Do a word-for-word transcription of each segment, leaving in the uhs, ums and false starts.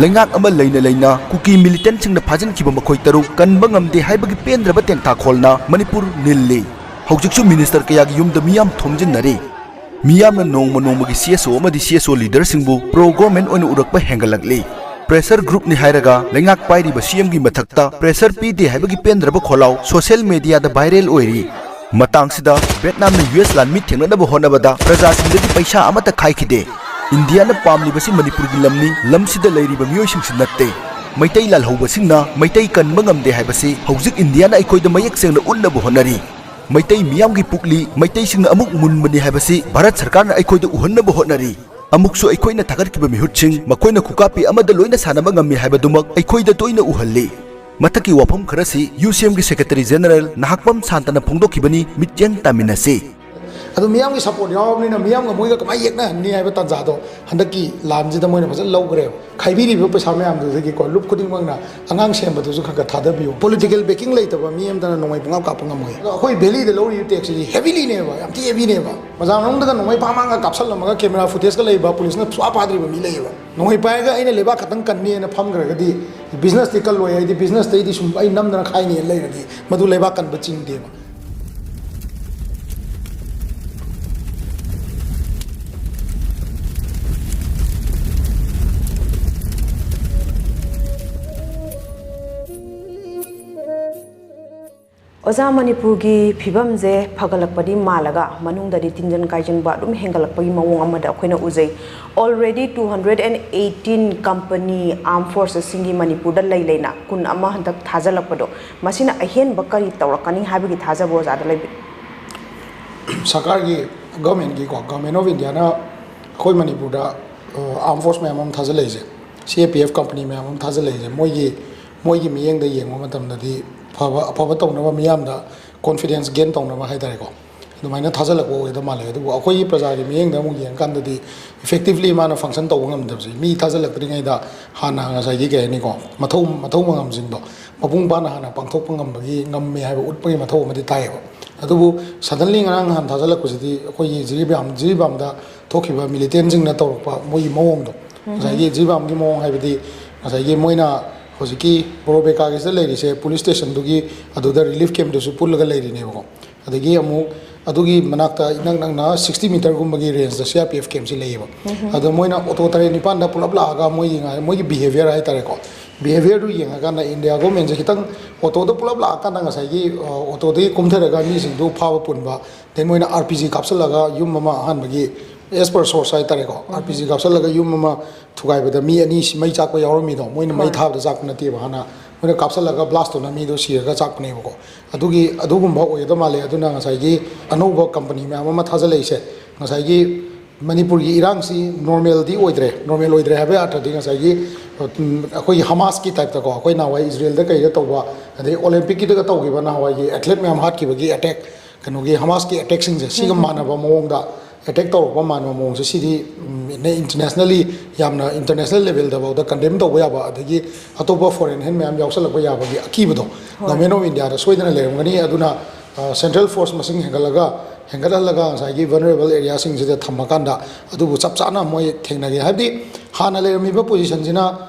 ꯂꯩꯉꯥꯛ ꯑꯃ ꯂꯩꯅ ꯂꯩꯅ ꯀꯨꯀꯤ ꯃꯤꯂꯤꯇꯦꯟꯠꯁꯤꯡꯅ ꯐꯥꯖꯤꯟꯈꯤꯕ ꯃꯈꯣꯏ ꯇꯔꯨꯛ ꯀꯟꯕ ꯉꯝꯗꯦ ꯍꯥꯏꯕꯒꯤ ꯄꯦꯟꯗ꯭ꯔꯕ ꯇꯦꯡꯊꯥꯈꯣꯜꯅ ꯃꯅꯤꯄꯨꯔ ꯅꯤꯜꯂꯤ꯫ ꯍꯧꯖꯤꯛꯁꯨ ꯃꯤꯅꯤꯁꯇꯔ ꯀꯌꯥꯒꯤ ꯌꯨꯝꯗ ꯃꯤꯌꯥꯝ ꯊꯣꯝꯖꯤꯟꯅꯔꯤ꯫ ꯃꯤꯌꯥꯝꯅ ꯅꯣꯡꯃ ꯅꯣꯡꯃꯒꯤ ꯁꯤ ꯑꯦꯁ ꯑꯣ ꯑꯃꯗꯤ ꯁꯤ ꯑꯦꯁ ꯑꯣ ꯂꯤꯗꯔꯁꯤꯡꯕꯨ ꯄ꯭ꯔꯣ ꯒꯣꯔꯃꯦꯟ ꯑꯣꯏꯅ ꯎꯔꯛꯄ ꯍꯦꯟꯒꯠꯂꯛꯂꯤ꯫ ꯄ꯭ꯔꯦꯁꯔ ꯒ꯭ꯔꯨꯞꯅꯤ ꯍꯥꯏꯔꯒ ꯂꯩꯉꯥꯛ ꯄꯥꯏꯔꯤꯕ ꯁꯤ ꯑꯦꯝꯒꯤ ꯃꯊꯛꯇ ꯄ꯭ꯔꯦꯁꯔ ꯄꯤꯗꯦ ꯍꯥꯏꯕꯒꯤ ꯄꯦꯟꯗ꯭ꯔꯕ ꯈꯣꯜꯂꯥꯎ ꯁꯣꯁꯤꯌꯦꯜ ꯃꯦꯗꯤꯌꯥꯗ ꯚꯥꯏꯔꯦꯜ ꯑꯣꯏꯔꯤ꯫ ꯃꯇꯥꯡꯁꯤꯗ ꯚꯦꯠꯅꯥꯝꯅ ꯌꯨ ꯑꯦꯁ ꯂꯥꯟꯃꯤ ꯊꯦꯡꯅꯅꯕ ꯍꯣꯠꯅꯕꯗ ꯄ꯭ꯔꯖꯥꯁꯤꯡꯗꯒꯤ ꯄꯩꯁꯥ ꯑꯃꯠꯇ ꯈꯥꯏꯈꯤꯗꯦ꯫ ꯏꯟꯗꯤꯌꯥꯅ ꯄꯥꯝꯂꯤꯕꯁꯤ ꯃꯅꯤꯄꯨꯔꯒꯤ ꯂꯝꯅꯤ, ꯂꯝꯁꯤꯗ ꯂꯩꯔꯤꯕ ꯃꯤꯑꯣꯏꯁꯤꯡꯁꯤ ꯅꯠꯇꯦ꯫ ꯃꯩꯇꯩ ꯂꯥꯜꯍꯧꯕꯁꯤꯡꯅ ꯃꯩꯇꯩ ꯀꯟꯕ ꯉꯝꯗꯦ ꯍꯥꯏꯕꯁꯤ ꯍꯧꯖꯤꯛ ꯏꯟꯗꯤꯌꯥꯅ ꯑꯩꯈꯣꯏꯗ ꯃꯌꯦꯛ ꯁꯦꯡꯅ ꯎꯠꯅꯕ ꯍꯣꯠꯅꯔꯤ꯫ ꯃꯩꯇꯩ ꯃꯤꯌꯥꯝꯒꯤ ꯄꯨꯛꯂꯤ ꯃꯩꯇꯩꯁꯤꯡꯅ ꯑꯃꯨꯛ ꯃꯨꯟꯕꯅꯤ ꯍꯥꯏꯕꯁꯤ ꯚꯥꯔꯠ ꯁꯔꯀꯥꯔꯅ ꯑꯩꯈꯣꯏꯗ ꯎꯍꯟꯅꯕ ꯍꯣꯠꯅꯔꯤ꯫ ꯑꯃꯨꯛꯁꯨ ꯑꯩꯈꯣꯏꯅ ꯊꯥꯒꯠꯈꯤꯕ ꯃꯤꯍꯨꯠꯁꯤꯡ ꯃꯈꯣꯏꯅ ꯈꯨꯀꯥꯞꯄꯤ ꯑꯃꯗ ꯂꯣꯏꯅ ꯁꯥꯟꯅꯕ ꯉꯝꯃꯤ ꯍꯥꯏꯕꯗꯨꯃꯛ ꯑꯩꯈꯣꯏꯗ ꯇꯣꯏꯅ ꯎꯍꯜꯂꯤ꯫ ꯃꯊꯛꯀꯤ ꯋꯥꯐꯝ ꯈꯔꯁꯤ ꯌꯨ ꯁꯤ ꯑꯦꯝꯒꯤ ꯁꯦꯀ꯭ꯔꯦꯇꯔꯤ ꯖꯦꯅꯔꯦꯜ ꯅꯍꯥꯛꯄꯝ ꯁꯥꯟꯇꯅ ꯐꯣꯡꯗꯣꯛꯈꯤꯕꯅꯤ, ꯃꯤꯠꯌꯦꯡ ꯇꯥꯃꯤꯟꯅꯁꯤ꯫ ꯑꯗꯨ ꯃꯤꯌꯥꯝꯒꯤ ꯁꯄꯣꯔꯠ ꯌꯥꯎꯔꯕꯅꯤꯅ ꯃꯤꯌꯥꯝꯒ ꯃꯣꯏꯒ ꯀꯃꯥꯏꯅ ꯌꯦꯛꯅꯍꯟꯅꯤ ꯍꯥꯏꯕ ꯇꯥꯟꯖꯥꯗꯣ ꯍꯟꯗꯛꯀꯤ ꯂꯥꯟꯁꯤꯗ ꯃꯣꯏꯅ ꯐꯖꯅ ꯂꯧꯈ꯭ꯔꯦꯕ꯫ ꯈꯥꯏꯕꯤꯔꯤꯕ ꯄꯩꯁꯥ ꯃꯌꯥꯝꯗꯨꯗꯒꯤꯀꯣ ꯂꯨꯞ ꯈꯨꯗꯤꯡꯃꯛꯅ ꯑꯉꯥꯡ ꯁꯦꯝꯕꯗꯨꯁꯨ ꯈꯔ ꯈꯔ ꯊꯥꯗꯕꯤꯌꯨ꯫ ꯄꯣꯂꯤꯇꯤꯀꯦꯜ ꯕꯦꯀꯤꯡ ꯂꯩꯇꯕ ꯃꯤ ꯑꯃꯇꯅ ꯅꯣꯡꯃꯩ ꯄꯨꯡꯀꯥꯞ ꯀꯥꯞꯄ ꯉꯝꯃꯣꯏ꯫ ꯑꯗꯣ ꯑꯩꯈꯣꯏ ꯚꯦꯂꯤꯗ ꯂꯧꯔꯤꯕ ꯇꯦꯛꯁꯁꯤꯗꯤ ꯍꯦꯚꯤꯂꯤꯅꯦꯕ, ꯌꯥꯝ ꯊꯤ ꯍꯦꯚꯤꯅꯦꯕ꯫ ꯕꯖꯥꯔ ꯃꯅꯨꯡꯗꯒ ꯅꯣꯡꯃꯩ ꯐꯥ ꯃꯥꯡꯒ ꯀꯥꯞꯁꯜꯂꯝꯃꯒ ꯀꯦꯃꯦꯔꯥ ꯐꯨꯇꯦꯖꯀ ꯂꯩꯕ ꯄꯨꯂꯤꯁꯅ ꯁꯨꯡꯐꯥ ꯐꯥꯗ꯭ꯔꯤꯕ ꯃꯤ ꯂꯩꯌꯦꯕ꯫ ꯅꯣꯡꯃꯩ ꯄꯥꯏꯔꯒ ꯑꯩꯅ ꯂꯩꯕꯥꯛ ꯈꯛꯇꯪ ꯀꯟꯅꯤꯅ ꯐꯝꯈ꯭ꯔꯒꯗꯤ ꯕꯤꯖꯤꯅꯦꯁꯇꯤ ꯀꯜꯂꯣꯏ, ꯍꯥꯏꯗꯤ ꯕꯤꯖꯤꯅꯦꯁꯇꯩꯗꯤ ꯁꯨꯝ ꯑꯩ ꯅꯝꯗꯅ ꯈꯥꯏꯅꯤꯅ ꯂꯩꯔꯗꯤ ꯃꯗꯨ ꯂꯩꯕꯥꯛ ꯀꯟꯕ ꯆꯤꯡꯗꯦꯕ꯫ ꯑꯣꯖꯥ, ꯃꯅꯤꯄꯨꯔꯒꯤ ꯐꯤꯕꯝꯁꯦ ꯐꯒꯠꯂꯛꯄꯗꯤ ꯃꯥꯜꯂꯒ ꯃꯅꯨꯡꯗꯗꯤ ꯇꯤꯟꯖꯟ ꯀꯥꯏꯖꯟꯕ ꯑꯗꯨꯝ ꯍꯦꯟꯒꯠꯂꯛꯄꯒꯤ ꯃꯑꯣꯡ ꯑꯃꯗ ꯑꯩꯈꯣꯏꯅ ꯎꯖꯩ꯫ Already two hundred and eighteen company armed forcesꯁꯤꯡꯒꯤ ꯃꯅꯤꯄꯨꯔꯗ ꯂꯩ ꯂꯩꯅ ꯀꯨꯟ ꯑꯃ ꯍꯟꯗꯛ ꯊꯥꯖꯤꯜꯂꯛꯄꯗꯣ, ꯃꯁꯤꯅ ꯑꯍꯦꯟꯕ ꯀꯔꯤ ꯇꯧꯔꯛꯀꯅꯤ ꯍꯥꯏꯕꯒꯤ ꯊꯥꯖꯕ ꯑꯣꯖꯥꯗ ꯂꯩꯕꯤ? ꯁꯔꯀꯥꯔꯒꯤ, ꯒꯚꯔꯟꯃꯦꯟꯠꯀꯤꯀꯣ, ꯒꯚꯔꯟꯃꯦꯟꯠ ꯑꯣꯐ ꯏꯟꯗꯤꯌꯥꯅ ꯑꯩꯈꯣꯏ ꯃꯅꯤꯄꯨꯔꯗ ꯑꯥꯔꯝ ꯐꯣꯔꯁ ꯃꯌꯥꯝ ꯑꯃ ꯊꯥꯖꯤꯜꯂꯛꯏꯁꯦ, ꯁꯤ ꯑꯦ ꯄꯤ ꯑꯦꯐ ꯀꯝꯄꯅꯤ ꯃꯌꯥꯝ ꯑꯃ ꯊꯥꯖꯤꯜꯂꯛꯏꯁꯦ, ꯃꯣꯏꯒꯤ ꯃꯣꯏꯒꯤ ꯃꯤꯠꯌꯦꯡꯗ ꯌꯦꯡꯕ ꯃꯇꯝꯗꯗꯤ ꯐꯕ ꯑꯐꯕ ꯇꯧꯅꯕ, ꯃꯤꯌꯥꯝꯗ ꯀꯣꯟꯐꯤꯗꯦꯟꯁ ꯒꯦꯟ ꯇꯧꯅꯕ ꯍꯥꯏ ꯇꯥꯔꯦꯀꯣ, ꯑꯗꯨꯃꯥꯏꯅ ꯊꯥꯖꯤꯜꯂꯛꯄ ꯑꯣꯏꯒꯗꯕ ꯃꯥꯜꯂꯦ꯫ ꯑꯗꯨꯕꯨ ꯑꯩꯈꯣꯏꯒꯤ ꯄ꯭ꯔꯖꯥꯒꯤ ꯃꯤꯠꯌꯦꯡꯗ ꯑꯃꯨꯛ ꯌꯦꯡꯉꯀꯥꯟꯗꯗꯤ ꯏꯐꯦꯛꯇꯤꯚꯂꯤ ꯃꯥꯅ ꯐꯪꯁꯟ ꯇꯧꯕ ꯉꯝꯗꯕꯁꯦ, ꯃꯤ ꯊꯥꯖꯤꯜꯂꯛꯇ꯭ꯔꯤꯉꯩꯗ ꯍꯥꯟꯅ ꯉꯁꯥꯏꯒꯤ ꯀꯩ ꯍꯥꯏꯅꯤꯀꯣ, ꯃꯊꯧ ꯃꯊꯧ ꯃꯉꯝꯁꯤꯡꯗꯣ ꯃꯄꯨꯡ ꯐꯥꯅ ꯍꯥꯟꯅ ꯄꯥꯡꯊꯣꯛꯄ ꯉꯝꯕꯒꯤ, ꯉꯝꯃꯦ ꯍꯥꯏꯕ ꯎꯠꯄꯒꯤ ꯃꯊꯧ ꯑꯃꯗꯤ ꯇꯥꯏꯌꯦꯕ꯫ ꯑꯗꯨꯕꯨ ꯁꯗꯟꯂꯤ ꯉꯔꯥꯡ ꯅꯍꯥꯟ ꯊꯥꯖꯤꯜꯂꯛꯄꯁꯤꯗꯤ ꯑꯩꯈꯣꯏꯒꯤ ꯖꯤꯔꯤꯕꯥꯝ ꯖꯤꯔꯤꯕꯥꯝꯗ ꯊꯣꯛꯈꯤꯕ ꯃꯤꯂꯤꯇꯦꯟꯁꯤꯡꯅ ꯇꯧꯔꯛꯄ ꯃꯣꯏꯒꯤ ꯃꯑꯣꯡꯗꯣ, ꯉꯁꯥꯏꯒꯤ ꯖꯤꯔꯤꯕꯥꯝꯒꯤ ꯃꯑꯣꯡ ꯍꯥꯏꯕꯗꯤ ꯉꯁꯥꯏꯒꯤ ꯃꯣꯏꯅ ꯍꯧꯖꯤꯛꯀꯤ ꯕꯣꯔꯣꯕꯦꯀꯥꯒꯤꯁꯤꯗ ꯂꯩꯔꯤꯁꯦ ꯄꯨꯂꯤꯁ ꯁ꯭ꯇꯦꯁꯟꯗꯨꯒꯤ ꯑꯗꯨꯗ ꯔꯤꯂꯤꯐ ꯀꯦꯝꯞꯇꯨꯁꯨ ꯄꯨꯜꯂꯒ ꯂꯩꯔꯤꯅꯦꯕꯀꯣ꯫ ꯑꯗꯒꯤ ꯑꯃꯨꯛ ꯑꯗꯨꯒꯤ ꯃꯅꯥꯛꯇ ꯏꯅꯛ ꯅꯛꯅ sixty ꯃꯤꯇꯔꯒꯨꯝꯕꯒꯤ ꯔꯦꯟꯖꯇ C R P F ꯀꯦꯝꯞꯁꯤ ꯂꯩꯌꯦꯕ꯫ ꯑꯗꯣ ꯃꯣꯏꯅ ꯑꯣꯇꯣ ꯇꯔꯦꯠ ꯅꯤꯄꯥꯟꯗ ꯄꯨꯂꯞ ꯂꯥꯛꯑꯒ ꯃꯣꯏꯒꯤ ꯉꯥꯏ- ꯃꯣꯏꯒꯤ ꯕꯤꯍꯦꯕꯤꯌꯔ ꯍꯥꯏꯇꯥꯔꯦꯀꯣ, ꯕꯤꯍꯦꯕꯤꯌꯔꯗꯨ ꯌꯦꯡꯉꯀꯥꯟꯗ ꯏꯟꯗꯤꯌꯥ ꯒꯣꯔꯃꯦꯟꯁꯦ ꯈꯤꯇꯪ ꯑꯣꯇꯣꯗ ꯄꯨꯂꯞ ꯂꯥꯛꯑꯀꯥꯟꯗ ꯉꯁꯥꯏꯒꯤ ꯑ, ꯑꯣꯇꯣꯗꯒꯤ ꯀꯨꯝꯊꯔꯒ ꯃꯤꯁꯤꯡꯗꯨ ꯐꯥꯕ ꯄꯨꯟꯕ, ꯗꯦꯟ ꯃꯣꯏꯅ ꯑꯥꯔ ꯄꯤ ꯖꯤ ꯀꯥꯞꯁꯤꯜꯂꯒ ꯌꯨꯝ ꯑꯃ ꯑꯍꯥꯟꯕꯒꯤ, as per source ꯍꯥꯏꯇꯥꯔꯦꯀꯣ, ꯑꯥꯔ ꯄꯤ ꯖꯤ ꯀꯥꯞꯁꯤꯜꯂꯒ ꯌꯨꯝ ꯑꯃ ꯊꯨꯒꯥꯏꯕꯗ ꯃꯤ ꯑꯅꯤ ꯁꯤ ꯃꯩ ꯆꯥꯛꯄ ꯌꯥꯎꯔꯝꯃꯤꯗꯣ, ꯃꯣꯏꯅ ꯃꯩ ꯍꯣꯏ꯫ ꯊꯥꯕꯗ ꯆꯥꯛꯄ ꯅꯠꯇꯦꯕ, ꯍꯥꯟꯅ ꯃꯣꯏꯅ ꯀꯥꯞꯁꯤꯜꯂꯒ ꯕ꯭ꯂꯥꯁ ꯇꯧꯅ ꯃꯤꯗꯣ ꯁꯤꯔꯒ ꯆꯥꯛꯄꯅꯦꯕꯀꯣ꯫ ꯑꯗꯨꯒꯤ ꯑꯗꯨꯒꯨꯝꯕ ꯑꯣꯏꯒꯗꯕ ꯃꯥꯜꯂꯦ꯫ ꯑꯗꯨꯅ ꯉꯁꯥꯏꯒꯤ ꯑꯅꯧꯕ ꯀꯝꯄꯅꯤ ꯃꯌꯥꯝ ꯑꯃ ꯊꯥꯖꯤꯜꯂꯛꯏꯁꯦ ꯉꯁꯥꯏꯒꯤ ꯃꯅꯤꯄꯨꯔꯒꯤ ꯏꯔꯥꯡꯁꯤ ꯅꯣꯔꯃꯦꯜꯗꯤ ꯑꯣꯏꯗ꯭ꯔꯦ꯫ ꯅꯣꯔꯃꯦꯜ ꯑꯣꯏꯗ꯭ꯔꯦ ꯍꯥꯏꯕꯒꯤ ꯑꯥꯔꯊꯗꯤ ꯉꯁꯥꯏꯒꯤ, ꯎꯝ, ꯑꯩꯈꯣꯏꯒꯤ ꯍꯃꯥꯁꯀꯤ ꯇꯥꯏꯞꯇꯀꯣ, ꯑꯩꯈꯣꯏ ꯅꯍꯥꯟꯋꯥꯏ ꯏꯖꯔꯦꯜꯗ ꯀꯩꯗ ꯇꯧꯕ, ꯑꯗꯩ ꯑꯣꯂꯦꯝꯄꯤꯛꯀꯤꯗꯒ ꯇꯧꯈꯤꯕ ꯅꯍꯥꯟꯋꯥꯏꯒꯤ ꯑꯦꯊ꯭ꯂꯦꯠ ꯃꯌꯥꯝ ꯍꯥꯠꯈꯤꯕꯒꯤ ꯑꯦꯇꯦꯛ, ꯀꯩꯅꯣꯒꯤ ꯍꯃꯥꯁꯀꯤ ꯑꯦꯇꯦꯛꯁꯤꯡꯁꯦ ꯁꯤꯒ ꯃꯥꯟꯅꯕ ꯃꯑꯣꯡꯗ ꯑꯦꯇꯦꯛ ꯇꯧꯔꯛꯄ ꯃꯥꯟꯕ ꯃꯑꯣꯡꯁꯦ ꯁꯤꯗꯤ, ꯎꯝ, ꯏꯟꯇꯔꯅꯦꯁꯅꯦꯜꯂꯤ ꯌꯥꯝꯅ ꯏꯟꯇꯔꯅꯦꯁꯅꯦꯜ ꯂꯦꯚꯦꯜꯗꯐꯥꯎꯗ ꯀꯟꯗꯦꯝ ꯇꯧꯕ ꯌꯥꯕ, ꯑꯗꯒꯤ ꯑꯇꯣꯞꯄ ꯐꯣꯔꯦꯟ ꯍꯦꯟ ꯃꯌꯥꯝ ꯌꯥꯎꯁꯜꯂꯛꯄ ꯌꯥꯕꯒꯤ ꯑꯀꯤꯕꯗꯣ ꯍꯣꯏ꯫ ꯒꯚꯔꯟꯃꯦꯟ ꯑꯣꯐ ꯏꯟꯗꯤꯌꯥꯗ ꯁꯣꯏꯗꯅ ꯂꯩꯔꯝꯒꯅꯤ꯫ ꯑꯗꯨꯅ, ꯑ, ꯁꯦꯟꯇ꯭ꯔꯦꯜ ꯐꯣꯔꯁ ꯃꯁꯤꯡ ꯍꯦꯟꯒꯠꯂꯒ, ꯍꯦꯟꯒꯠꯍꯜꯂꯒ ꯉꯁꯥꯏꯒꯤ ꯚꯜꯅꯔꯦꯕꯜ ꯑꯦꯔꯤꯌꯥꯁꯤꯡꯁꯤꯗ ꯊꯝꯃꯀꯥꯟꯗ ꯑꯗꯨꯕꯨ ꯆꯞ ꯆꯥꯅ ꯃꯣꯏ ꯊꯦꯡꯅꯒꯦ꯫ ꯍꯥꯏꯕꯗꯤ ꯍꯥꯟꯅ ꯂꯩꯔꯝꯃꯤꯕ ꯄꯣꯖꯤꯁꯟꯁꯤꯅ